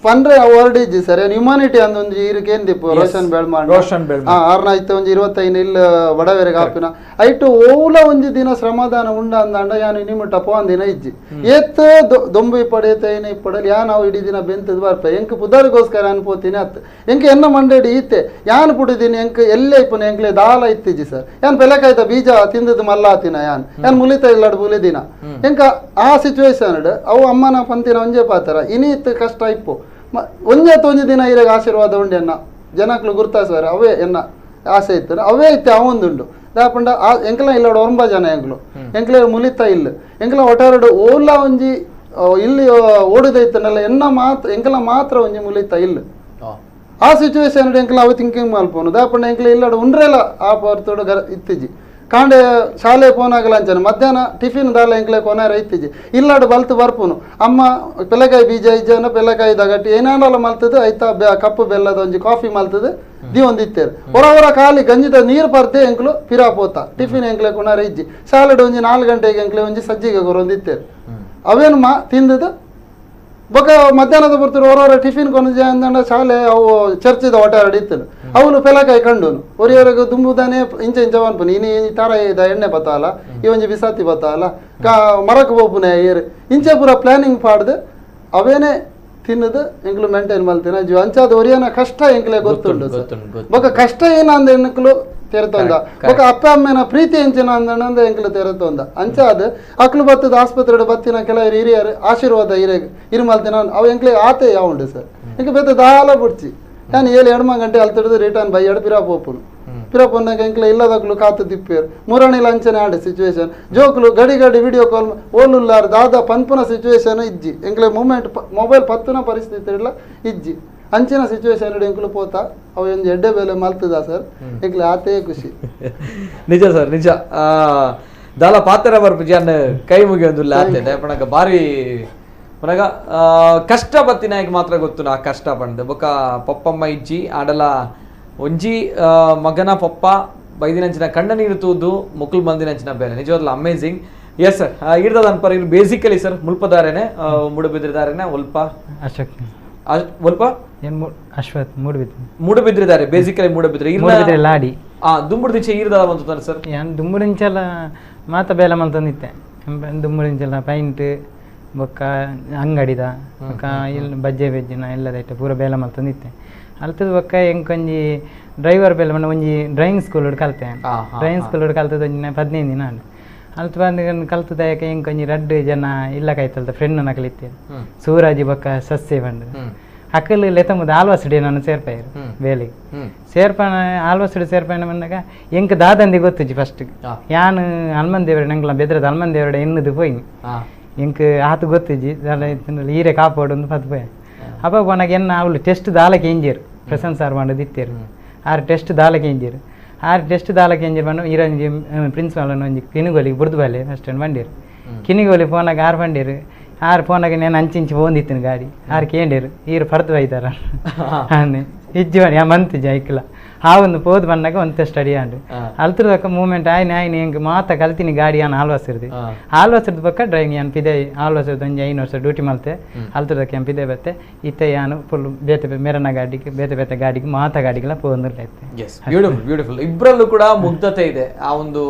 [SPEAKER 3] ಪಂಡ್ರೆ ವರ್ಡ್ ಇಜ್ಜಿ ಸರ್. ಹ್ಯುಮಾನಿಟಿ ಅಂದ ಒಂಜಿ ಈರ್ ಕೇಂದಿಪ್ಪು ರೋಷನ್ ಬೆಳ್ಮಾಂಡ್
[SPEAKER 1] ರೋಷನ್ ಬೆಳ್ಮಾಂಡ್
[SPEAKER 3] ಆರ್ನ ಇತ್ತೆ ಒಂಜಿ 25 ಇಲ್ಲ ಬಡವೆರೆಗ್ ಆಪಿನ ಐಟು ಓಲ ಒಂಜಿ ದಿನ ಶ್ರಮದಾನ ಉಂಡ ಅಂದಾಂಡ ಯಾನ್ ನಿಮಿಟ ಪೋಂದಿನ ಇಜ್ಜಿ ಏತ್ ದೊಂಬು ಇಪ್ಪಡು ಏತ್ ಐನ ಇಪ್ಪಡಲ್ ಯಾನ್ ಅವು ಇಡೀ ದಿನ ಬೆಂತದ್ ಬರ್ಪೆ ಎಂಕ್ ಪುದರ್ಗೋಸ್ಕರ ಅನ್ಪೋತೀನಿ ಅತ್ ಎಂಕ್ ಎನ್ನ ಮಂಡೇಡಿ ಈತೆ ಯಾನ್ ಪುಡಿದಿನಿ ಎಂಕ್ ಎಲ್ಲೆ ಇಪ್ಪುನ ಎಂಕ್ಲೆ ದಾಲ ಇತ್ತಿಜಿ ಸರ್. ಯಾನ್ ಪೆಲಕಾಯ್ತ ಬೀಜ ತಿಂದದ್ ಮಲ್ಲ ಆತಿನ ಯಾನ್ ಯಾನ್ ಮುಲಿತ ಇಲ್ಲಡ್ ಬುಲಿದಿನ ಎಂಕ ಆ ಸಿಚುವೇಶನ್ ಅವು ಅಮ್ಮನ ಪಂತಿನ ಒಂಜೆ ಪಾತ್ರ ಇನಿ ಇತ್ತು ಕಷ್ಟ ಇಪ್ಪು ಒಂಜೆ ಒಂಜಿ ದಿನ ಇರಾಗ ಆಶೀರ್ವಾದ ಉಂಡು ಎನ್ನ ಜನಕ್ಲು ಗುರ್ತಾಸರ್ ಅವೇ ಎನ್ನ ಆಸೆ ಇತ್ತು ಅವೇ ಇತ್ತೆ ಅವೊಂದುಂಡು ದಾಪಂಡ ಆ ಎಂಕ್ಲ ಇಲ್ಲೋಡು ಒಂಬ ಜನ ಎಂಕ್ಲು ಎಂಕ್ಲೆ ಮುಲಿತ ಇಲ್ಲ ಎಂಕ್ಲ ಒಟ್ಟಾರಡು ಓಲ ಒಂಜಿ ಇಲ್ಲಿ ಓಡುದೈತನಲ್ಲ ಎನ್ನ ಮಾತ್ರ ಎಂಕ್ಲ ಮಾತ್ರ ಒಂಜಿ ಮುಲಿತ ಇಲ್ಲ ಆ ಸಿಚುವೇಶನ್ ಎಂಕ್ಲ ಅವೆ ಥಿಂಕಿಂಗ್ ಮಲ್ಪೋನು ದಾಪಂಡ ಎಂಕ್ಲ ಇಲ್ಲಡು ಉಂಡ್ರೆಲ ಆ ಪರ್ತೋಡು ಗರ ಇತ್ತಿಜಿ ಕಾಂಡೆ ಶಾಲೆ ಪೋನಾಗಲ ಅಂಚನೆ ಮಧ್ಯಾಹ್ನ ಟಿಫಿನ್ ದಾಲ ಎಂಕ್ಲೆ ಕೊನಾರ ಇತ್ತಿಜಿ ಇಲ್ಲಾಡು ಬಲ್ತು ಬರ್ಪುನು ಅಮ್ಮ ಪೆಲಕಾಯಿ ಬೀಜ ಇಜ್ಜನ ಪೆಲಕಾಯಿ ದಗಟ್ಟಿ ಏನಾನಲ ಮಲ್ತದ ಐತ ಕಪ್ಪು ಬೆಲ್ಲದ ಒಂಜಿ ಕಾಫಿ ಮಲ್ತದ the ಇತ್ತೇರು ಹೊರ ಹೊರ ಖಾಲಿ ಗಂಜಿದ ನೀರು ಪರ್ತೆ ಎಂಕ್ಲು ಪಿರಾ ಪೋತ ಟಿಫಿನ್ ಎಂಕ್ಲೆ ಕೊನಾರ ಇಜ್ಜಿ ಶಾಲೆಡ್ ಒಂಜಿ 4 ಗಂಟೆಗೆ ಎಂಕ್ಲೆ ಒಂಜಿ ಸಜ್ಜಿಗೆ ಕೊರೊಂದಿತ್ತೇರು ಅವೇನು ಮಾ ತಿಂದದ ಬೊಕ ಮಧ್ಯಾಹ್ನದ ಬರ್ತಾರೆ ಹೊರ ಟಿಫಿನ್ ಕೊನಜ ಅಂದಂಡ ಶಾಲೆ ಅವು ಚರ್ಚಿದ ಒಟ್ಟಾರಡಿ ಇತ್ತು ಅವನು ಪೆಲಕಾಯಿ ಕಂಡುನು ಒರಿಯವರೆಗೆ ದುಂಬುದಾನೆ ಇಂಚ ಇಂಚ ಅನ್ಪುನು ಇನಿ ಈ ತರ ಇದ ಎಣ್ಣೆ ಬತ್ತಾಲ ಈ ಒಂಜಿ ಬಿಸಾತಿ ಬತ್ತಾಲ ಕಾ ಮರಕ್ ಬೋಪುನೆ ಏರು ಇಂಚೆ ಪೂರ ಪ್ಲಾನಿಂಗ್ ಪಾಡ್ದು ಅವೇನೆ ತಿನ್ನದು ಎಂಕ್ಲು ಮೇಂಟೈನ್ ಮಲ್ತಿನ ಜೀವ ಅಂಚಾದ ಒರಿಯನ ಕಷ್ಟ ಎಂಕ್ಲೆ ಗೊತ್ತುಂಡು ಬೊಕ ಕಷ್ಟ ಏನಂದ ಎನ್ಕ್ಲು ತೆರೆತೊಂದ ಬೊಕ ಅಪ್ಪ ಅಮ್ಮನ ಪ್ರೀತಿ ಎಂಚಿನ ಅಂದಣಂದ ಎಂಕ್ಲು ತೆರೆತೊಂದ ಅಂಚ ಅದು ಅಕ್ಲು ಬತ್ತದ ಆಸ್ಪತ್ರೆ ಬತ್ತಿನ ಕೆಲವರು ಹಿರಿಯರು ಆಶೀರ್ವಾದ ಹಿರಿಯ ಇರುಮಲ್ತಿನ ಅವು ಎಂಕ್ಲೆ ಆತೆ ಯಾವುಂಡು ಸರ್ ಎಂಕ್ ಬೇತೆ ದಾಲ ಬುಡ್ಚಿ ನಾನು 7 8 ಗಂಟೆ ಅಲ್ತಿಡ್ದು ರಿಟರ್ನ್ ಬೈ ಎಡ್ ಪಿರಾ ಪೋಪುನು ಪಿರಾ ಪೊನ್ನಾಗ ಎಂಕ್ಲೆ ಇಲ್ಲದಕ್ಲು ಕಾತು ತಿಪ್ಪೇರು ಮುರಣಿ ಲಂಚನೆ ಆಂಡ್ ಸಿಚುವೇಶನ್ ಜೋಕ್ಲು ಗಡಿ ಗಡಿ ವಿಡಿಯೋ ಕಾಲ್ ಓಲುಲ್ಲಾರ್ ದಾದಾ ಪನ್ಪುನ ಸಿಚುವೇಶನ್ ಇಜ್ಜಿ ಎಂಕ್ಲೆ ಮೂಮೆಂಟ್ ಮೊಬೈಲ್ ಪತ್ತುನ ಪರಿಸ್ಥಿತಿ ಇಲ್ಲ ಇಜ್ಜಿ ಅಂಚಿನ ಸಿಚುವೇಶನ್ ಎಂಕ್ಲು ಪೋತಾ ಅವು ಒಂಜಿ ಎಡ್ಡೆ ಬೇಲೆ ಮಲ್ತದ ಸರ್ ಎಂಕ್ಲೆ ಆತೇ ಖುಷಿ.
[SPEAKER 1] ನಿಜ ಸರ್ ನಿಜ. ದಾಲ ಪಾತ್ರ ಬರ್ಪುಜಿ ಕೈ ಮುಗಿಯೊಂದುಲ್ಲ ಆತೆ ದಯಪಣಗ ಬಾರಿ ಮನಗ ಕಷ್ಟ ಬತ್ತಿನಾಯಕ್ ಮಾತ್ರ ಗೊತ್ತು ನಾ ಕಷ್ಟ ಪಂಡ್ ಬೊಕ ಪಪ್ಪಮ್ಮ ಇಜ್ಜಿ ಆಡಲ ಒಂಜಿ ಮಗನ ಪಪ್ಪ ಬೈದಿನಂಚಿನ ಕಣ್ಣ ನೀರು ತೂದು ಮುಕುಲ್ ಮಂದಿನಂಚಿನ ಬೇಲೆ ನಿಜವಾಗ್ಲೂ amazing. Yes sir ಇರ್ದದ ಅನ್ಪರ್ ಇರ್ ಬೇಸಿಕಲಿ ಸರ್ ಮುಲ್ಪದಾರೇನೆ ಮುಡುಬಿದ್ರಿದಾರೇನೆ ಒಲ್ಪ
[SPEAKER 6] ಅಶೋಕ್
[SPEAKER 1] ಒಲ್ಪ
[SPEAKER 6] ಅಶ್ವಥ್ ಮೂಡುಬಿದ್ರಿ
[SPEAKER 1] ಮೂಡುಬಿದ್ರಿದ್ದಾರೆ ಬೇಸಿಕಲಿ ಮೂಡುಬಿದ್ರಿ
[SPEAKER 6] ಮೂಡುಬಿದ್ರಿ ಲಾಡಿ
[SPEAKER 1] ದುಂಬುಡ್ದಿಂಚೆ ಈರ್ದ ಬಂತು ಸರ್.
[SPEAKER 6] ಯಾನ್ ದುಂಬುಡಿಂಚಲ ಮಾತ ಬೇಲೆ ಮಲ್ತೊಂದಿತ್ತೆ ದುಂಬುಡಿಂಚಲ ಪೈಂಟ್ ಬೊಕ್ಕ ಅಂಗಡಿದ ಬೊಕ್ಕ ಇಲ್ಲಿ ಬಜ್ಜೆ ಬೆಜ್ಜಿನ ಎಲ್ಲದೈತೆ ಪೂರ ಬೇಲೆ ಮಲ್ತೊಂದಿತ್ತೆ ಅಲ್ತದ ಬೊಕ್ಕ ಎಂಕೊಂಜಿ ಡ್ರೈವರ್ ಬೇಲೆ ಮಣ್ಣ ಒಂಜಿ ಡ್ರೈವಿಂಗ್ ಸ್ಕೂಲ್ ಕಲ್ತೆ ಡ್ರೈವಿಂಗ್ ಸ್ಕೂಲ್ ಕಲ್ತದ ಒಂಜಿ 15 ದಿನ ಆಂಡ್ ಅಲ್ತ ಬಂದು ಕಲ್ತದಾಯಕ ಎಂಕೊಂಜಿ ರಡ್ಡು ಜನ ಇಲ್ಲ ಕಾಯ್ತಲ್ತ ಫ್ರೆಂಡ್ ನಕಲಿತ್ತೆ ಸೂರಾಜಿ ಬೊಕ್ಕ ಸಸ್ಯ ಬಂದು ಅಕ್ಕಲು ಲೆತ್ತಂಬುದು ಆಲ್ವಾಸುಡಿ ನಾನು ಸೇರ್ಪಾಯರು ಬೇಲೆಗೆ ಸೇರ್ಪಾನ ಆಲ್ವಾಸುಡಿ ಸೇರ್ಪಾಯನ ಬಂದಾಗ ಎಂಕ್ ದಾದಂದಿ ಗೊತ್ತುಜಿ ಫಸ್ಟ್ ಯಾನ್ ಹನುಮನ್ ದೇವರ ನಂಗ್ಲ ಬೆದ್ರದ ಹನುಮನ್ ದೇವರ ಎನ್ನುದು ಪೋಯಿನಿ ಎಂಕ್ ಆತು ಗೊತ್ತುಜಿ ಈರೆ ಕಾಪಾಡು ಒಂದು ಪತ್ತು ಪೋಯ ಅಪ್ಪ ಪೋನಾಗ ಎನ್ನ ಅವಳು ಟೆಸ್ಟ್ ದಾಲಕ್ಕೆ ಇಂಜಿರು ಪ್ರಸನ್ನ ಸಾರ್ ಮಾಡೋದು ಇತ್ತೇರು ಆರು ಟೆಸ್ಟ್ ದಾಲಕ್ಕೆ ಇಂಜಿರು ಆರು ಟೆಸ್ಟ್ ದಾಲಕ್ಕೆ ಇಂಜಿರು ಬಂದು ಈರಂಜಿ ಪ್ರಿನ್ಸಿಪಾಲ್ ಒಂಜಿ ಕಿನಿಗೋಲಿಗೆ ಬುಡ್ದು ಬಾಲೆ ಫಸ್ಟ್ ಬಂಡೀರು ಕಿನಿಗೋಲಿ ಫೋನಾಗ ಆರು ಬಂಡೀರು ಆರು ಫೋನಾಗ నేను ಅಂಚಿಂಚಿ ಪೋಂದಿತ್ತಿನ ಗಾಡಿ ಆರು ಕೇಂಡೇರು ಈರು ಪರ್ದು ಬೈತಾರ ಅನ್ನೆ ಇಜ್ಜಿ ಬನ್ನಿ ಆ ಮಂತಿಜ ಐಕ್ಲ ಆ ಒಂದು ಪೋದು ಬಂದಾಗ ಒಂತೆ ಸ್ಟಡಿ ಆಂಡು ಅಲ್ತ್ರದಕ್ಕ ಮೂಮೆಂಟ್ ಆಯ್ನ ಆಯ್ನ ಹೆಂಗೆ ಮಾತ ಕಲ್ತಿನಿ ಗಾಡಿ ಆನ್ ಆಲ್ವಾಸಿರ್ದು ಆಲ್ವಾಸಿರ್ದ ಪಕ್ಕ ಡ್ರೈವಿಂಗ್ ಯಾನ್ ಪಿದೆ ಆಲ್ವಾಸಿರ್ದು ಒಂಜಿ 5 ವರ್ಷ ಡ್ಯೂಟಿ ಮಲ್ತೆ ಅಲ್ತ್ರದಕ್ಕೆ ಯಾನ್ ಪಿದೆ ಬತ್ತೆ ಇತ್ತೆ ಯಾನು ಫುಲ್ ಬೇತೆ ಮೇರನ ಗಾಡಿಗೆ ಬೇತೆ ಬೇತೆ ಗಾಡಿಗೆ ಮಾತ ಗಾಡಿಗೆಲ್ಲ ಪೋಂದಿರ್ಲೈತೆ.
[SPEAKER 1] Beautiful beautiful. ಇಬ್ಬರಲ್ಲೂ ಕೂಡ ಮುಗ್ಧತೆ ಇದೆ, ಆ ಒಂದು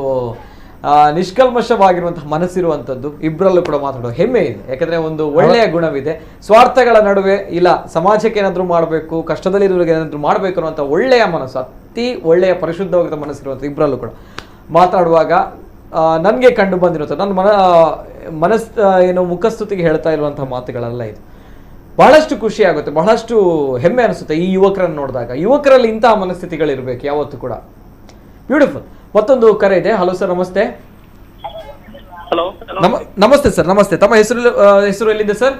[SPEAKER 1] ನಿಷ್ಕಲ್ಮಶವಾಗಿರುವಂತಹ ಮನಸ್ಸಿರುವಂಥದ್ದು ಇಬ್ಬರಲ್ಲೂ ಕೂಡ ಮಾತಾಡೋ ಹೆಮ್ಮೆ ಇದೆ. ಯಾಕಂದ್ರೆ ಒಂದು ಒಳ್ಳೆಯ ಗುಣವಿದೆ, ಸ್ವಾರ್ಥಗಳ ನಡುವೆ ಇಲ್ಲ ಸಮಾಜಕ್ಕೆ ಏನಾದರೂ ಮಾಡಬೇಕು, ಕಷ್ಟದಲ್ಲಿರುವವರಿಗೆ ಏನಾದರೂ ಮಾಡಬೇಕು ಅನ್ನುವಂಥ ಒಳ್ಳೆಯ ಮನಸ್ಸು, ಅತಿ ಒಳ್ಳೆಯ ಪರಿಶುದ್ಧವಾಗಿರೋ ಮನಸ್ಸಿರುವಂಥ ಇಬ್ಬರಲ್ಲೂ ಕೂಡ ಮಾತಾಡುವಾಗ ನನಗೆ ಕಂಡು ಬಂದಿರುತ್ತೆ. ನನ್ನ ಮನಸ್ ಏನು ಮುಖಸ್ತುತಿಗೆ ಹೇಳ್ತಾ ಇರುವಂತಹ ಮಾತುಗಳೆಲ್ಲ ಇದು. ಬಹಳಷ್ಟು ಖುಷಿ ಆಗುತ್ತೆ, ಬಹಳಷ್ಟು ಹೆಮ್ಮೆ ಅನಿಸುತ್ತೆ ಈ ಯುವಕರನ್ನು ನೋಡಿದಾಗ. ಯುವಕರಲ್ಲಿ ಇಂತಹ ಮನಸ್ಥಿತಿಗಳಿರ್ಬೇಕು ಯಾವತ್ತೂ ಕೂಡ. ಬ್ಯೂಟಿಫುಲ್. ಮತ್ತೊಂದು ಕರೆ ಇದೆ. ಹಲೋ ಸರ್, ನಮಸ್ತೆ.
[SPEAKER 9] ಹಲೋ,
[SPEAKER 1] ನಮಸ್ತೆ ಸರ್. ನಮಸ್ತೆ, ತಮ್ಮ ಹೆಸರು ಎಲ್ಲಿದೆ ಸರ್?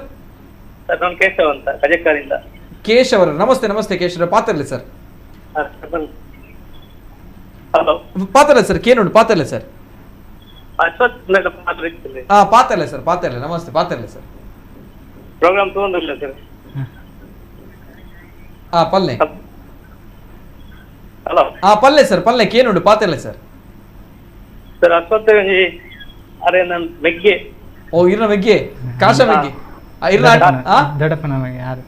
[SPEAKER 9] ಸರ್ ನಾನು ಕೇಶವ್ ಅಂತ, ಕಜಕ್ಕಾರಿಂದ.
[SPEAKER 1] ಕೇಶವ್, ನಮಸ್ತೆ. ನಮಸ್ತೆ ಕೇಶವ್, ಪಾತ್ರಲೆ ಸರ್.
[SPEAKER 9] ಹಲೋ,
[SPEAKER 1] ಪಾತ್ರಲೆ ಸರ್, ಕೇನುಂಡು ಪಾತ್ರಲೆ ಸರ್.
[SPEAKER 9] ಹಾ,
[SPEAKER 1] ಪಾತ್ರಲೆ ಸರ್, ಪಾತ್ರಲೆ. ನಮಸ್ತೆ, ಪಾತ್ರಲೆ ಸರ್.
[SPEAKER 9] ಪ್ರೋಗ್ರಾಮ್ ತಗೊಂಡಿಲ್ಲ ಸರ್.
[SPEAKER 1] ಹಾ, ಪಲ್ಲೆ.
[SPEAKER 9] ಹಲೋ,
[SPEAKER 1] ಹಾ, ಪಲ್ಲೆ ಸರ್, ಪಲ್ಲೆ ಕೇನುಂಡು ಪಾತ್ರಲೆ ಸರ್.
[SPEAKER 9] ಸರ್ ಅಶ್ವಥ್ ಅರೆ ನಾನು ಮೆಗ್ಗೆ.
[SPEAKER 1] ಓ, ಇರ್ನ ಮೆಗ್ಗೆ, ಕಾಶ ಮೆಗ್ಗೆ. ಇರ್ನ
[SPEAKER 6] ದೊಡ್ಡಪ್ಪನ ಮಗೆ ಯಾರು?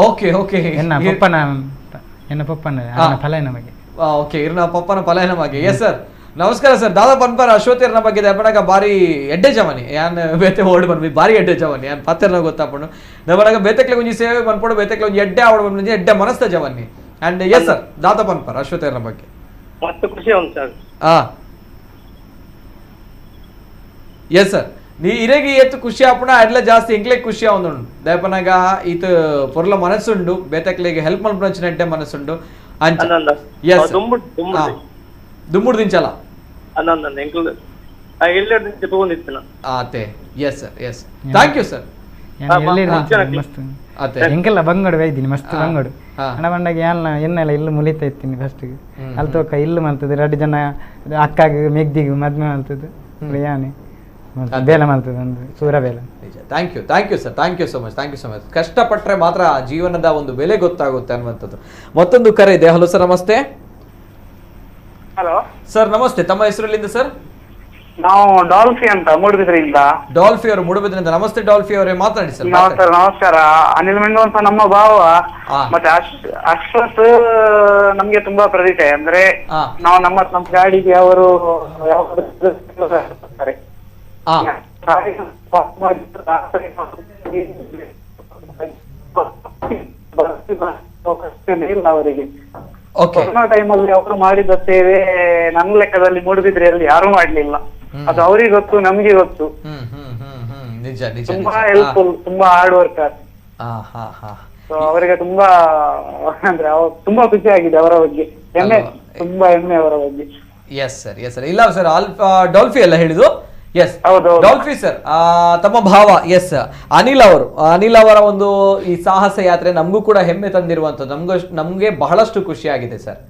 [SPEAKER 1] ಓಕೆ ಓಕೆ,
[SPEAKER 6] ಎನ್ನ ಪಪ್ಪನ, ಎನ್ನ ಪಪ್ಪನ ಫಲಯನ ಬಗ್ಗೆ.
[SPEAKER 1] ಓಕೆ, ಇರ್ನ ಪಪ್ಪನ ಫಲಯನ ಬಗ್ಗೆ. ಎಸ್ ಸರ್, ನಮಸ್ಕಾರ ಸರ್. ದಾದಾ ಪನ್ಪರ್ ಅಶ್ವಥ್ ಇರ್ನ ಬಗ್ಗೆ ದಪ್ಪಣಗ ಬಾರಿ ಎಡ್ಡೆ ಜವನಿ ಯಾನ್ ಬೇತೆ ಓಡ್ ಬಂದ್ವಿ, ಬಾರಿ ಎಡ್ಡೆ ಜವನಿ ಯಾನ್ ಪಾತ್ರನ ಗೊತ್ತಾಪಣ್ಣು ದಪ್ಪಣಗ ಬೇತೆಕ್ಲೆ ಒಂಜಿ ಸೇವೆ ಬಂದ್ಪಡು, ಬೇತೆಕ್ಲೆ ಒಂಜಿ ಎಡ್ಡೆ ಆವಡ್ ಬಂದ್ವಿ, ಎಡ್ಡೆ ಮನಸ್ತ ಜವನಿ. And yes sir, ದಾದಾ ಪನ್ಪರ್ ಅಶ್ವಥ್ ಇರ್ನ ಬಗ್ಗೆ
[SPEAKER 9] ಮಸ್ತ್ ಖುಷಿ ಉಂಟು sir.
[SPEAKER 1] Yes sir, ನೀ ಇರೆಗೆ ಏತು ಖುಷಿ ಆಪುಣ ಅಡ್ಲ ಜಾಸ್ತಿ ಎಂಕ್ಲೆ ಖುಷಿ ಆವೊಂದುಂಡು. ದಯಪನಗ ಈತ ಪೊರ್ಲ ಮನಸ್ಸುಂಡು, ಬೇತಕ್ಲೆಗೆ ಹೆಲ್ಪ್ ಮಲ್ಪುನಂಚಿನ ಎಡ್ಡೆ ಮನಸ್ಸುಂಡು. ಅಂಚ ಎಸ್, ದುಂಬುಡು ದಿಂಚಲ ಆತೆ. Yes sir, yes, thank you sir.
[SPEAKER 6] ಎಂಕೆಲ್ಲ ಬಂಗೋಡು ಬೈದಿನಿ, ಮಸ್ತ್ ಬಂಗೋಡು ಹಣ ಬಂಡಾಗ ಏನ ಎನ್ನೆಲ್ಲ ಇಲ್ಲು ಮುಲಿತಾ ಇತ್ತೀನಿ ಫಸ್ಟ್. ಅಲ್ಲಿ ತೋಕ ಇಲ್ಲು ಮಲ್ತದೆ, ಎರಡು ಜನ ಅಕ್ಕಾಗ ಮೆಗ್ದಿಗೆ ಮದ್ಮೆ ಮಲ್ತದೆ, ಯಾನೆ ಬೇಲೆ ಮಾಡ್ತದೆ ಒಂದು ಸೂರ ಬೇಲೆ.
[SPEAKER 1] Thank you, thank you sir, thank you so much, thank you so much. ಕಷ್ಟಪಟ್ಟರೆ ಮಾತ್ರ ಜೀವನದ ಒಂದು ಬೆಲೆ ಗೊತ್ತಾಗುತ್ತೆ ಅನ್ನುವಂಥದ್ದು. ಮತ್ತೊಂದು ಕರೆ ಇದೆ. ಹಲೋ ಸರ್, ನಮಸ್ತೆ.
[SPEAKER 10] ಹಲೋ
[SPEAKER 1] ಸರ್, ನಮಸ್ತೆ. ತಮ್ಮ ಹೆಸರಲ್ಲಿಂದ ಸರ್?
[SPEAKER 10] ನಾವು ಡಾಲ್ಫಿ ಅಂತ, ಮೂಡುಬಿದ್ರೆಯಿಂದ.
[SPEAKER 1] ಡಾಲ್ಫಿ ಅವರು ಮೂಡುಬಿದ್ರೆಯಿಂದ. ನಮಸ್ತೆ ಡಾಲ್ಫಿ ಅವರೇ, ಮಾತಾಡಿ ಸರ್.
[SPEAKER 10] ನಮಸ್ಕಾರ, ನಮಸ್ಕಾರ. ಅನಿಲ್ ಮೆಂಡೋನ್ಸ ನಮ್ಮ ಭಾವ, ಮತ್ತೆ ಅಶ್ವಥ್ ನಮ್ಗೆ ತುಂಬಾ ಪರಿಚಯ. ಅಂದ್ರೆ ನಾವು ನಮ್ಮ ನಮ್ಮ ಗಾಡಿಗೆ ಅವರು ಇಲ್ಲ ಅವರಿಗೆ. Corona time ಅಲ್ಲಿ ಅವರು ಮಾಡಿದ ಸೇವೆ ನನ್ನ ಲೆಕ್ಕದಲ್ಲಿ ಮೂಡುಬಿದ್ರೆಯಲ್ಲಿ ಯಾರು ಮಾಡ್ಲಿಲ್ಲ. ಅದು ಅವ್ರಿಗೆ ಗೊತ್ತು, ನಮ್ಗೆ ಗೊತ್ತು. ತುಂಬಾ ಹೆಲ್ಪ್ಫುಲ್, ತುಂಬಾ hard worker. So ಅವರಿಗೆ ತುಂಬಾ ಅಂದ್ರೆ ತುಂಬಾ ಖುಷಿ ಆಗಿದೆ ಅವರ ಬಗ್ಗೆ, ಹೆಮ್ಮೆ, ತುಂಬಾ ಹೆಮ್ಮೆ ಅವರ ಬಗ್ಗೆ.
[SPEAKER 1] Yes sir, yes sir. ಇಲ್ಲ ಸರ್, ಡಾಲ್ಫಿ ಎಲ್ಲ ಹೇಳಿದ್ರು. ಎಸ್, ಡಾಲ್ಫಿ ಸರ್, ತಮ್ಮ ಭಾವ. ಎಸ್, ಅನಿಲ್ ಅವರು, ಅನಿಲ್ ಅವರ ಒಂದು ಈ ಸಾಹಸ ಯಾತ್ರೆ ನಮಗೂ ಕೂಡ ಹೆಮ್ಮೆ ತಂದಿರುವಂಥದ್ದು, ನಮ್ಗೆ ಬಹಳಷ್ಟು ಖುಷಿಯಾಗಿದೆ ಸರ್.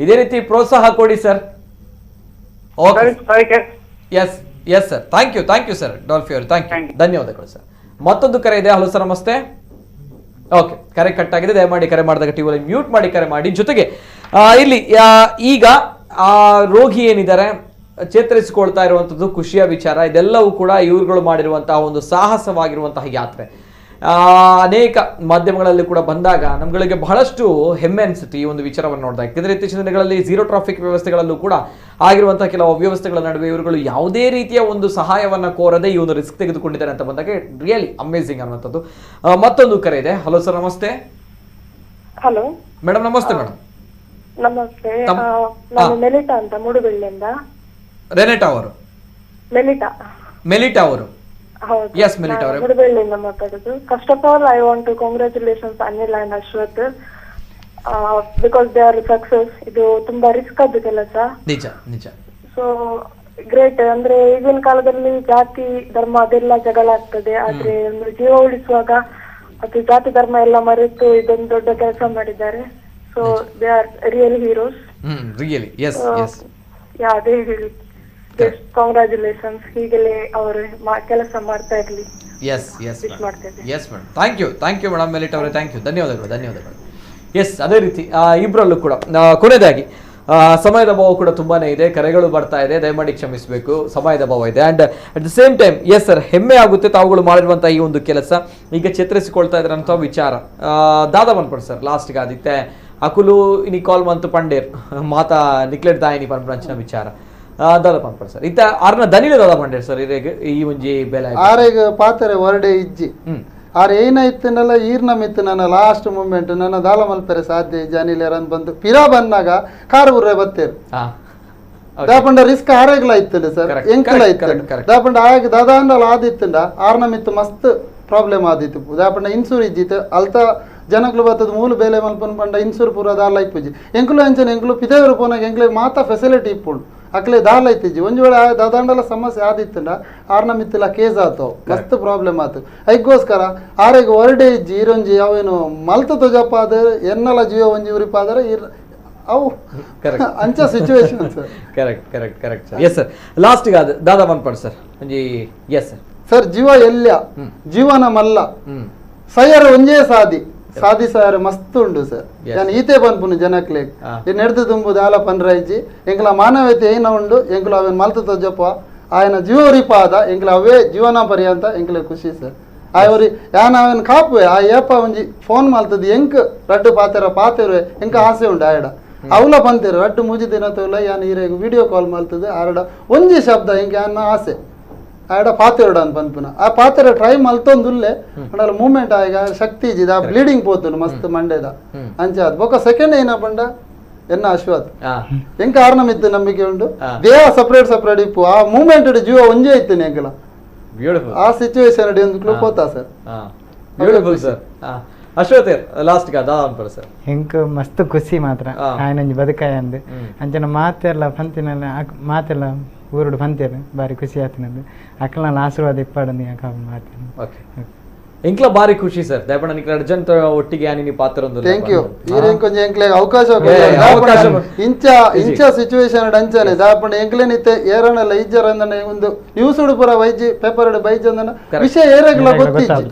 [SPEAKER 1] ಇದೇ ರೀತಿ ಪ್ರೋತ್ಸಾಹ ಕೊಡಿ sir. Okay, yes yes sir, thank you, thank you sir. Dolphy ಅವರು, thank you, ಧನ್ಯವಾದಗಳು ಸರ್. ಮತ್ತೊಂದು ಕರೆ ಇದೆ. Hello sir, namaste. ಓಕೆ, ಕರೆ ಕಟ್ ಆಗಿದೆ. ದಯಮಾಡಿ ಕರೆ ಮಾಡಿದಾಗ ಟಿವಿಯಲ್ಲಿ ಮ್ಯೂಟ್ ಮಾಡಿ ಕರೆ ಮಾಡಿ. ಜೊತೆಗೆ ಇಲ್ಲಿ ಈಗ ಆ ರೋಗಿ ಏನಿದ್ದಾರೆ ಚೇತರಿಸಿಕೊಳ್ತಾ ಇರುವಂಥದ್ದು ಖುಷಿಯ ವಿಚಾರ. ಇದೆಲ್ಲವೂ ಕೂಡ ಇವರುಗಳು ಮಾಡಿರುವಂತಹ ಒಂದು ಸಾಹಸವಾಗಿರುವಂತಹ ಯಾತ್ರೆ ಅನೇಕ ಮಾಧ್ಯಮಗಳಲ್ಲಿ ಕೂಡ ಬಂದಾಗ ನಮ್ಗಳಿಗೆ ಬಹಳಷ್ಟು ಹೆಮ್ಮೆ ಅನಿಸುತ್ತೆ ಈ ಒಂದು ವಿಚಾರವನ್ನು ನೋಡಿದಾಗ. ಯಾಕೆಂದರೆ ಇತ್ತೀಚಿನ ದಿನಗಳಲ್ಲಿ ಝೀರೋ ಟ್ರಾಫಿಕ್ ವ್ಯವಸ್ಥೆಗಳಲ್ಲೂ ಕೂಡ ಆಗಿರುವಂತಹ ಕೆಲವು ಅವ್ಯವಸ್ಥೆಗಳ ನಡುವೆ ಇವರುಗಳು ಯಾವುದೇ ರೀತಿಯ ಒಂದು ಸಹಾಯವನ್ನು ಕೋರದೆ ಈ ಒಂದು ರಿಸ್ಕ್ ತೆಗೆದುಕೊಂಡಿದ್ದಾರೆ ಅಂತ ಬಂದಾಗ ರಿಯಲಿ ಅಮೇಸಿಂಗ್ ಅನ್ನುವಂಥದ್ದು. ಮತ್ತೊಂದು ಕರೆ ಇದೆ. ಹಲೋ ಸರ್, ನಮಸ್ತೆ.
[SPEAKER 11] Hello
[SPEAKER 1] madam, namaste. ಮೇಡಮ್
[SPEAKER 11] ನಮಸ್ತೆ, ನಾನು ಮೆಲಿಟಾ ಅಂತ, ಮೂಡುಬೆಳ್ಳಿಯಿಂದ.
[SPEAKER 1] ರೆನೆಟಾ ಅವರು?
[SPEAKER 11] ಮೆಲಿಟಾ.
[SPEAKER 1] ಮೆಲಿಟಾ ಅವರು, ಎಸ್, ಮೆಲಿಟಾ ಅವರು,
[SPEAKER 11] ಮೂಡುಬೆಳ್ಳಿಯಿಂದ ಮಾತಾಡೋದು. First of all I want to congratulations Anil and Ashwath because they are success. ಇದು ತುಂಬಾ ರಿಸ್ಕ್ ಆದ ಕೆಲಸ.
[SPEAKER 1] ನಿಜ ನಿಜ.
[SPEAKER 11] ಸೊ ಗ್ರೇಟ್. ಅಂದ್ರೆ ಈಗಿನ ಕಾಲದಲ್ಲಿ ಜಾತಿ ಧರ್ಮ ಅದೆಲ್ಲ ಜಗಳ ಆಗ್ತದೆ, ಆದ್ರೆ ಒಂದು ಜೀವ ಉಳಿಸುವಾಗ ಅದು ಜಾತಿ ಧರ್ಮ ಎಲ್ಲ ಮರೆತು ಇದೊಂದು ದೊಡ್ಡ ಕೆಲಸ ಮಾಡಿದ್ದಾರೆ. So they are real heroes.
[SPEAKER 1] Really, yes yes.
[SPEAKER 11] ಅದೇ ಹೇಳಿ, ಕಾಂಗ್ರಾಚುಲೇಷನ್ಸ್. ಹೀಗೆಲ್ಲೇ ಅವರು ಕೆಲಸ ಮಾಡ್ತಾ ಇರ್ಲಿ.
[SPEAKER 1] S S, yes madam, thank you, thank you madam. Melita ಅವರೇ, thank you, ಧನ್ಯವಾದಗಳು, ಧನ್ಯವಾದಗಳು. ಎಸ್, ಅದೇ ರೀತಿ ಇಬ್ಬರಲ್ಲೂ ಕೂಡ ಕೊನೆಯದಾಗಿ ಸಮಯದ ಅಭಾವ ಕೂಡ ತುಂಬಾನೇ ಇದೆ, ಕರೆಗಳು ಬರ್ತಾ ಇದೆ, ದಯಮಾಡಿ ಕ್ಷಮಿಸಬೇಕು, ಸಮಯದ ಅಭಾವ ಇದೆ. And at the same time yes sir, ಹೆಮ್ಮೆ ಆಗುತ್ತೆ ತಾವುಗಳು ಮಾಡಿರುವಂತಹ ಈ ಒಂದು ಕೆಲಸ ಈಗ ಚೇತರಿಸಿಕೊಳ್ತಾ ಇದ್ರಂಥ ವಿಚಾರ. ದಾದಾ ಬಂದ್ಪಡ್ ಸರ್, ಲಾಸ್ಟ್ಗೆ ಆದಿತ್ತೆ ಅಕುಲು ಇನಿ ಕಾಲ್ ಮಂತು ಪಂಡೇರ್ ಮಾತಾ ನಿಕ್ಲೆಟ್ ದಾಯಿನಿ ಪನ್ಪಂಚಿನ ವಿಚಾರ ದಾದಾ ಪನ್ಪಡ್ ಸರ್. ಇತ್ತ ಆರ್ನ ದನಿಲ ದಾದಾ ಪಂಡೇರ್ ಸರ್, ಇರೇಗ ಈ ಒಂಜಿ ಬೆಲೆ
[SPEAKER 3] ಆರೆಗ್ ಪಾತ್ರೆ ಹೊರಡೆ ಇಜ್ಜಿ ಆರ್ ಏನಾಯ್ತನಲ್ಲ ಈರ್ನ ಮಿತ್ತು ನನ್ನ ಲಾಸ್ಟ್ ಮೂಮೆಂಟ್ ನನ್ನ ದಾಲ ಮಲ್ಪೆರೆ ಸಾಧ್ಯ ಜನಿಲೇರಂದ್ ಬಂದು ಪಿರಾ ಬಂದಾಗ ಕಾರ್ ಊರೇ ಬತ್ತೇರು. ದಾಪಂಡ ರಿಸ್ಕ್ ಆರೆಗ್ಲ ಇತ್ತು ಸರ್, ಎಂಕಲ ಇತ್ತು. ದಾಪಂಡ ಆಗ ದಾದಾ ಅಂಡಲ ಆದಿತ್ತಂಡ ಆರ್ನ ಮಿತ್ತು ಮಸ್ತ್ ಪ್ರಾಬ್ಲಮ್ ಆದಿತ್ತು. ದಾಪಂಡ ಇನ್ಸೂರ್ ಇಜ್ಜಿತ್ತು ಅಲ್ತ ಜನಕ್ಲು ಬತ್ತದ ಮೂಲು ಬೇಲೆ ಮಲ್ಪನ್ ಪಂಡ ಇನ್ಸೂರ್ ಪೂರ ದಾಲ ಇಪ್ಪುಜಿ. ಎಂಕುಲು ಅಂಚನೆ ಎಂಕುಲು ಪಿದೇವರು ಪೋನಾಗ ಎಂಕ್ಲೆ ಮಾತಾ ಫೆಸಿಲಿಟಿ ಇಪ್ಪುಂಡು, ಅಕ್ಲೆ ದಾಲ ಇತ್ತಿಜ್ಜಿ. ಒಂಜಿ ವೇಳೆ ದಾದಾಂಡಲ ಸಮಸ್ಯೆ ಆದಿತ್ತಂಡ ಆರ್ನ ಮಿತ್ತಿಲ ಕೇಸ್ ಆತವು, ಮಸ್ತ್ ಪ್ರಾಬ್ಲಮ್ ಆತು. ಐಕ್ಕೋಸ್ಕರ ಆರೆಗ್ ಹೊರಡೆ ಇಜ್ಜಿ ಈರೊಂಜಿ ಅವೇನು ಮಲ್ತ ತೊಜಪ್ಪ ಆದ್ರೆ ಎನ್ನಲ ಜೀವ ಒಂಜಿ ಉರಿಪಾದರೆ ಅವು ಅಂಚ situation sir.
[SPEAKER 1] Correct correct correct sir. Yes sir, last ಅದು ದಾದಾ ಮನ್ಪಡ್ ಸರ್ ಒಂಜಿ. Yes sir.
[SPEAKER 3] Sir, ಜೀವ ಎಲ್ಯ ಜೀವನ ಮಲ್ಲ ಸೈಯರ ಒಂಜೇ ಸಾದಿ ಸಾದಿ ಸಾರ ಮಸ್ತ್ ಉಂಡು ಸರ್. ನಾನು ಈತೆ ಪನ್ಪುನು ಜನಕ್ಲೆ ನೆಡ್ದು ತುಂಬು ದಾಲ ಪನ್ರೈಜಿ ಎಂಕಲ ಮಾನವತೆ ಏನ ಉಂಡು ಎಂಕುಲು ಅವೇನು ಮಲ್ತ ತೊಜಪ್ಪ ಆಯನ ಜೀವರಿಪಾದ ಎಂಕಲ ಅವೇ ಜೀವನ ಪರ್ಯಂತ ಎಂಕಲೆ ಖುಷಿ ಸರ್. ಆಯವ್ರಿ ಯಾನ ಅವೇನು ಕಾಪುವೆ ಆ ಏಪ ಒಂಜಿ ಫೋನ್ ಮಲ್ತದ ಎಂಕ್ ರಡ್ಡು ಪಾತೆರ ಪಾತೆರುವೆ ಎಂಕ ಆಸೆ ಉಂಡು ಆಯಡ ಅವಲ ಪಂತೇರು ರಡ್ಡು ಮೂಜಿ ದಿನ ತೋಲ ಯಾನ್ ಈರೆಗ್ ವಿಡಿಯೋ ಕಾಲ್ ಮಲ್ತದ ಆರಡ ಒಂಜಿ ಶಬ್ದ ಎಂಕ ಯಾನ ಆಸೆ ಆಡ ಪಾತೆರಡ ಅಂತ ಪನ್ಪುನ ಆ ಪಾತೆರ ಟ್ರೈ ಮಲ್ತೊಂದುಲ್ಲೆ ಅಂಡಲ ಮೂವ್ಮೆಂಟ್ ಆಗ ಶಕ್ತಿ ಇಜ್ಜಿದ ಆ ಬ್ಲೀಡಿಂಗ್ ಪೋತುಂಡು ಮಸ್ತ್ ಮಂಡೆದ ಅಂಚ ಅದು ಬೊಕ್ಕ ಸೆಕೆಂಡ್ ಏನ ಪಂಡ ಎನ್ನ ಅಶ್ವತ್ ಎಂಕ ಆರ್ನ ಮಿತ್ತು ನಂಬಿಕೆ ಉಂಡು ದೇಹ ಸಪರೇಟ್ ಸಪರೇಟ್ ಇಪ್ಪು ಆ ಮೂವ್ಮೆಂಟ್ ಜೀವ ಒಂಜೇ ಇತ್ತು ಎಂಕಲ ಆ ಸಿಚುವೇಶನ್ ಅಡಿ ಒಂದು ಪೋತಾ sir.
[SPEAKER 1] Beautiful sir. Ashwath last ದಾದ ಸರ್.
[SPEAKER 6] ಎಂಕ್ ಮಸ್ತ್ ಖುಷಿ ಮಾತ್ರ ಆಯನೊಂಜಿ ಬದುಕಾಯ ಅಂದ್ ಅಂಚನ ಮಾತೆಲ್ಲ ಪಂತಿನ ಮಾತೆಲ್ಲ ಊರುಡು ಪಂತೇರು ಬಾರಿ ಖುಷಿ ಆತಿನಂದು ಅಕ್ಕಲ ಆಶೀರ್ವಾದ ಇಪ್ಪಾಡಂದು ಯಾಕ ಮಾತೇನು.
[SPEAKER 1] ಓಕೆ, ಎಂಕ್ಲ ಬಾರಿ ಖುಷಿ ಸರ್. ದಯಪಣ ನಿಕ್ಲ ಅರ್ಜೆಂಟ್ ಒಟ್ಟಿಗೆ ಆನಿನಿ ಪಾತ್ರ ಒಂದು.
[SPEAKER 3] Thank you. ಈರೆಂಕ್ ಒಂಜಿ ಎಂಕ್ಲೆ ಅವಕಾಶ ಇಂಚ ಇಂಚ ಸಿಚುವೇಶನ್ ಅಂಚನೆ ದಾಪಣ ಎಂಕ್ಲೆ ನಿತ್ತೆ ಏರನಲ್ಲ ಇಜ್ಜರಂದನೆ ಒಂದು ನ್ಯೂಸ್ ಪೂರ ವೈಜಿ ಪೇಪರ್ ಬೈಜ್ ಅಂದನ ವಿಷಯ ಏರೆಗ್ಲ ಗೊತ್ತಿಜ್ಜಿ.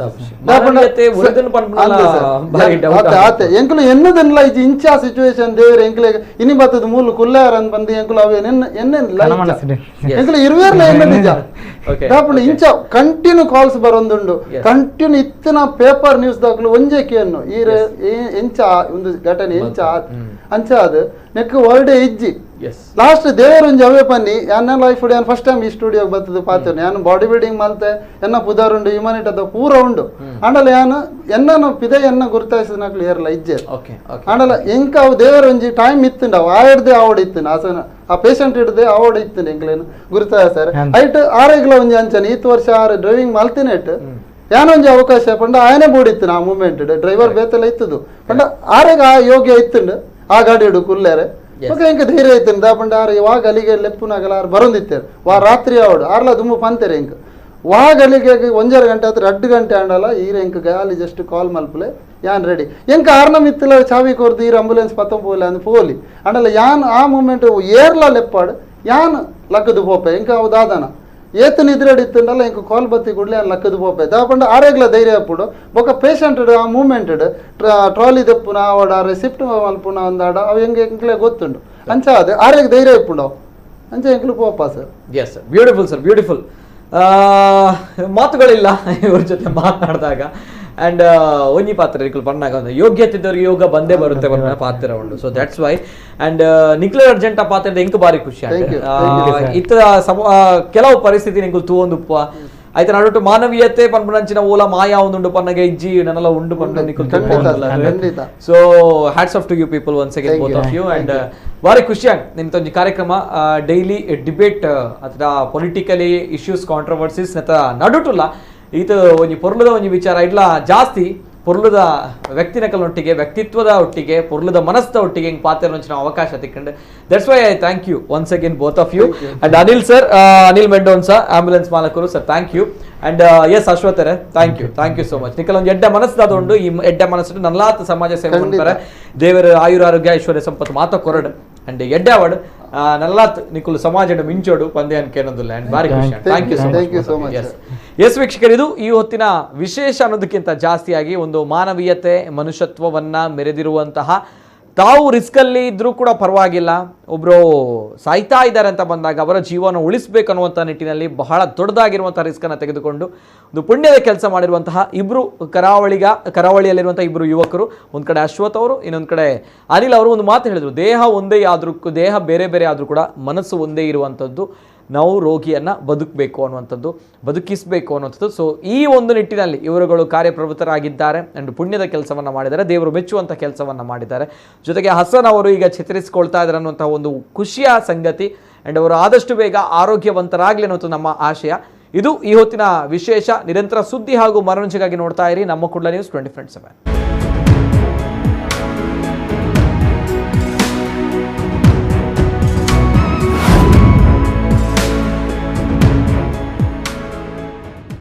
[SPEAKER 3] ಆತೆ ಎಂಕ್ಲು ಎನ್ನದನ್ಲ ಇಜ್ಜಿ ಇಂಚ ಸಿಚುವೇಶನ್ ದೇವರ ಎಂಕ್ಲೆ ಇನಿ ಬತ್ತದ ಮೂಲು ಕುಲ್ಲಾರ ಅಂದ್ ಬಂದು ಎಂಕ್ಲು ಅವೆ ಎನ್ನೆಲ್ಲ ಎಂಕ್ಲು ಇರುವೇರ್ಲ ಎನ್ನ ನಿಜ. ದಾಪಣ ಇಂಚ ಕಂಟಿನ್ಯೂ ಕಾಲ್ಸ್ ಬರೊಂದುಂಡು ಕಂಟಿನ್ಯೂ ಇತ್ತಿನ ಪೇಪರ್ ನ್ಯೂಸ್ ದಾಖಲು ಒಂಜೆ ಕೇನು ಈ ಎಂಚ ಒಂದು ಘಟನೆ ಎಂಚ ಅಂಚ ಅದು ನೆಕ್ ವರ್ಡೆ ಇಜ್ಜಿ Last ದೇವರೊಂಜಿ ಅವೇ ಪನ್ನಿ ಎನ್ನ ಲೈಫ್ ಯಾನ್ ಫಸ್ಟ್ ಟೈಮ್ ಈ ಸ್ಟುಡಿಯೋಗೆ ಬರ್ತದೆ ಪಾತ್ರ ಯಾನ್ ಬಾಡಿ ಬಿಲ್ಡಿಂಗ್ ಮಲ್ತೆ ಎನ್ನ ಪುದಾರ್ ಉಂಡು ಹ್ಯೂಮನಿಟಿ ಅದ ಪೂರ ಉಂಡು ಆಂಡಲ ಯಾನ್ ಎನ್ನನು ಪಿದೆ ಎನ್ನ ಗುರುತಾಯಿಸಿನಕ್ಲು ಏರ್ಲ ಇಜ್ಜೆ ಆಂಡಲ ಎಂಕ ಅವು ದೇವರೊಂಜಿ ಟೈಮ್ ಇತ್ತುಂಡು ಅವು ಆಯಡ್ದೆ ಆವಡ್ ಇತ್ತುಂಡು ಆಸನ ಆ ಪೇಷಂಟ್ ಹಿಡ್ದೆ ಆವಡ್ ಇತ್ತುಂಡು ಎಂಕ್ಲೇನು ಗುರುತಾಯ ಸರ್ ಐಟ್ ಆರೆಗ್ಲ ಒಂಜಿ ಅಂಚನೆ ಈತ್ ವರ್ಷ ಆರು ಡ್ರೈವಿಂಗ್ ಮಲ್ತಿನ ಇಟ್ಟು ಯಾನೊಂಜಿ ಅವಕಾಶ ಪಂಡ ಆಯನೇ ಬೋಡಿತ್ತು ಆ ಮೂಮೆಂಟ್ ಡ್ರೈವರ್ ಬೇತೆಲ್ಲ ಇತ್ತದು ಪಂಡ ಆರೆಗ ಆ ಯೋಗ್ಯ ಇತ್ತುಂಡು ಆ ಗಾಡಿ ಹಿಡು ಕುಲ್ಲೇರೆ ಬೊಕ ಎಂಕ ಧೈರ್ಯ ಇತ್ತುಂಡು ಪಂಡ ಆರು ವಾ ಗಲಿಗೆ ಲೆಪ್ಪುನಾಗಲ ಆರು ಬರೊಂದಿತ್ತೇರು ವಾ ರಾತ್ರಿ ಆವಡು ಆರ್ಲ ದುಮ್ಮು ಪಂತೇರೆ ಎಂಕ ವಾ ಗಲಿಗೆ 1.5 ಗಂಟೆ ಆತ್ರ 2 ಗಂಟೆ ಆಂಡಲ ಈರ ಎಂಕ ಗಾಲಿ ಜಸ್ಟ್ ಕಾಲ್ ಮಲ್ಪುಲೆ ಯಾನ್ ರೆಡಿ ಎಂಕ ಆರ್ನ ಮಿತ್ತಲ ಚಾವಿ ಕೊರ್ದು ಈರ ಆಂಬುಲೆನ್ಸ್ ಪತ್ತೊಂಬೋಲೆ ಅಂದ್ ಪೋಲಿ ಆಂಡಲ ಯಾನ್ ಆ ಮೂಮೆಂಟ್ ಏರ್ಲ ಲೆಪ್ಪಾಡು ಯಾನ್ ಲಕ್ಕದು ಪೋಪೆ ಎಂಕ ಅವು ದಾದನ ಏತ ನಿದ್ರೆಡ್ ಇತ್ತುಂಡಲ್ಲ ಇಂಕ ಕಾಲ್ ಬತ್ತಿ ಕೂಡಲೇ ಲಕ್ಕದ ಪೋಪೆ ದಾಪಂಡ ಆರೇಗ್ಲ ಧೈರ್ಯ ಅಪ್ಪುಡು ಬೊಕ ಪೇಷಂಟ್ ಆ ಮೂಮೆಂಟ್ ಟ್ರಾಲಿ ದೆಪ್ಪುನ ಆವಡ ರೆಸಿಪ್ಟ್ ಮಲ್ಪುನ ಅಂದಾಡ ಅವು ಹೆಂಗೆ ಎಂಕ್ಲೆ ಗೊತ್ತುಂಡು ಅಂಚ ಅದು ಆರೇಗ್ ಧೈರ್ಯ ಇಪ್ಪುಂಡು ಅಂಚ ಎಂಕ್ಲು ಪೋಪ sir.
[SPEAKER 1] Yes sir, beautiful sir, beautiful. ಮಾತುಗಳಿಲ್ಲ ಇವ್ರ ಜೊತೆ ಮಾತನಾಡಿದಾಗ. ಆ್ಯಂಡ್ ಒಂಜಿ ಪಾತ್ರ ನಿಕ್ಲು ಪನ್ನಾಗ ಒಂದು ಯೋಗ್ಯತೆ ಇದ್ದವ್ರಿಗೆ ಯೋಗ ಬಂದೇ ಬರುತ್ತೆ ಪನ್ನ ಪಾತ್ರ ಉಂಡು. So that's why. And ನಿಕ್ಲರ್ urgent ಪಾತ್ರದ ಎಂಕ್ ಬಾರಿ ಖುಷಿ ಆಯ್ತು. ಇತ್ತ ಕೆಲವು ಪರಿಸ್ಥಿತಿ ನಿಂಕುಲು ತೂವೊಂದುಪ್ಪ ಆಯ್ತು ನಡುಟು ಮಾನವೀಯತೆ ಪನ್ಪುನಂಚಿನ ಓಲ ಮಾಯಾ ಒಂದುಂಡು ಪನ್ನಗೆ ಇಜ್ಜಿ ನನ್ನಲ ಉಂಡು ಪನ್ನ ನಿಕುಲು. So hats off to you people once again, both of you. And ಬಾರಿ ಖುಷಿ ಆಗಿ ನಿಮ್ದೊಂದು ಕಾರ್ಯಕ್ರಮ ಡೈಲಿ ಡಿಬೇಟ್ ಅಥವಾ politically issues controversies ನತ ನಡುಟುಲ್ಲ ಇದು ಒಂಜಿ ಪೊರ್ಲುದ ಒಂಜಿ ವಿಚಾರ ಇಡ್ಲ ಜಾಸ್ತಿ ಪೊರ್ಲುದ ವ್ಯಕ್ತಿನಕಲೊಟ್ಟಿಗೆ ವ್ಯಕ್ತಿತ್ವದ ಒಟ್ಟಿಗೆ ಪೊರ್ಲುದ ಮನಸ್ಸದ ಒಟ್ಟಿಗೆ ಹಿಂಗೆ ಪಾತ್ರ ಅವಕಾಶ ತಿಕ್ಕಂಡು. That's why I thank you once again both of you. And Anil sir, Anil Mendonsa ambulance ಮಾಲಕರು sir, thank you. And S ಅಶ್ವಥರೇ, thank you, thank you so much. ನಿಕಲ್ ಒಂದು ಎಡ್ಡೆ ಮನಸ್ಸದ ಉಂಡು, ಈ ಎಡ್ಡೆ ಮನಸ್ಸು ನಲ್ಲಾತ ಸಮಾಜ ಸೇವೆ ಮಾಡ್ತಾರೆ. ದೇವರ ಆಯುರಾರೋಗ್ಯ ಐಶ್ವರ್ಯ ಸಂಪತ್ತು ಮಾತ ಕೊರಡು ಅಂಡ್ ಎಡ್ಡೆ ಅವಾರ್ಡ್ ನಲ್ಲಾತ್ ನಿಕುಲು ಸಮಾಜದ ಮಿಂಚೋಡು ಪಂದೆ ಅನ್ಕೇನೊಂದಿಲ್ಲ. ಅಂಡ್ ಬಾರಿ ಖುಷಿ, thank you so much. Yes yes ವೀಕ್ಷಕರು, ಇದು ಈ ಹೊತ್ತಿನ ವಿಶೇಷ ಅನ್ನೋದಕ್ಕಿಂತ ಜಾಸ್ತಿಯಾಗಿ ಒಂದು ಮಾನವೀಯತೆ ಮನುಷ್ಯತ್ವವನ್ನು ಮೆರೆದಿರುವಂತಹ, ತಾವು ರಿಸ್ಕಲ್ಲಿ ಇದ್ರೂ ಕೂಡ ಪರವಾಗಿಲ್ಲ, ಒಬ್ಬರು ಸಾಯ್ತಾ ಇದ್ದಾರೆ ಅಂತ ಬಂದಾಗ ಅವರ ಜೀವನ ಉಳಿಸಬೇಕು ಅನ್ನುವಂಥ ನಿಟ್ಟಿನಲ್ಲಿ ಬಹಳ ದೊಡ್ಡದಾಗಿರುವಂಥ ರಿಸ್ಕನ್ನು ತೆಗೆದುಕೊಂಡು ಒಂದು ಪುಣ್ಯದ ಕೆಲಸ ಮಾಡಿರುವಂತಹ ಇಬ್ಬರು ಕರಾವಳಿಯಲ್ಲಿರುವಂಥ ಇಬ್ಬರು ಯುವಕರು, ಒಂದು ಕಡೆ ಅಶ್ವಥ್ ಅವರು, ಇನ್ನೊಂದು ಕಡೆ ಅನಿಲ್ ಅವರು ಒಂದು ಮಾತು ಹೇಳಿದರು, ದೇಹ ಒಂದೇ ಆದರೂ, ದೇಹ ಬೇರೆ ಬೇರೆ ಆದರೂ ಕೂಡ ಮನಸ್ಸು ಒಂದೇ ಇರುವಂಥದ್ದು, ನಾವು ರೋಗಿಯನ್ನು ಬದುಕಬೇಕು ಅನ್ನುವಂಥದ್ದು, ಬದುಕಿಸಬೇಕು ಅನ್ನುವಂಥದ್ದು. ಸೊ ಈ ಒಂದು ನಿಟ್ಟಿನಲ್ಲಿ ಇವರುಗಳು ಕಾರ್ಯಪ್ರವೃತ್ತರಾಗಿದ್ದಾರೆ ಆ್ಯಂಡ್ ಪುಣ್ಯದ ಕೆಲಸವನ್ನು ಮಾಡಿದ್ದಾರೆ, ದೇವರು ಮೆಚ್ಚುವಂಥ ಕೆಲಸವನ್ನು ಮಾಡಿದ್ದಾರೆ. ಜೊತೆಗೆ ಹಸನ್ ಅವರು ಈಗ ಚೇತರಿಸಿಕೊಳ್ತಾ ಇದ್ದಾರೆ ಅನ್ನುವಂಥ ಒಂದು ಖುಷಿಯ ಸಂಗತಿ. ಆ್ಯಂಡ್ ಅವರು ಆದಷ್ಟು ಬೇಗ ಆರೋಗ್ಯವಂತರಾಗಲಿ ಅನ್ನೋದು ನಮ್ಮ ಆಶಯ. ಇದು ಈ ಹೊತ್ತಿನ ವಿಶೇಷ. ನಿರಂತರ ಸುದ್ದಿ ಹಾಗೂ ಮನರಂಜನೆಗಾಗಿ ನೋಡ್ತಾ ಇರಿ ನಮ್ಮ ಕುಡ್ಲ ನ್ಯೂಸ್ 24/7.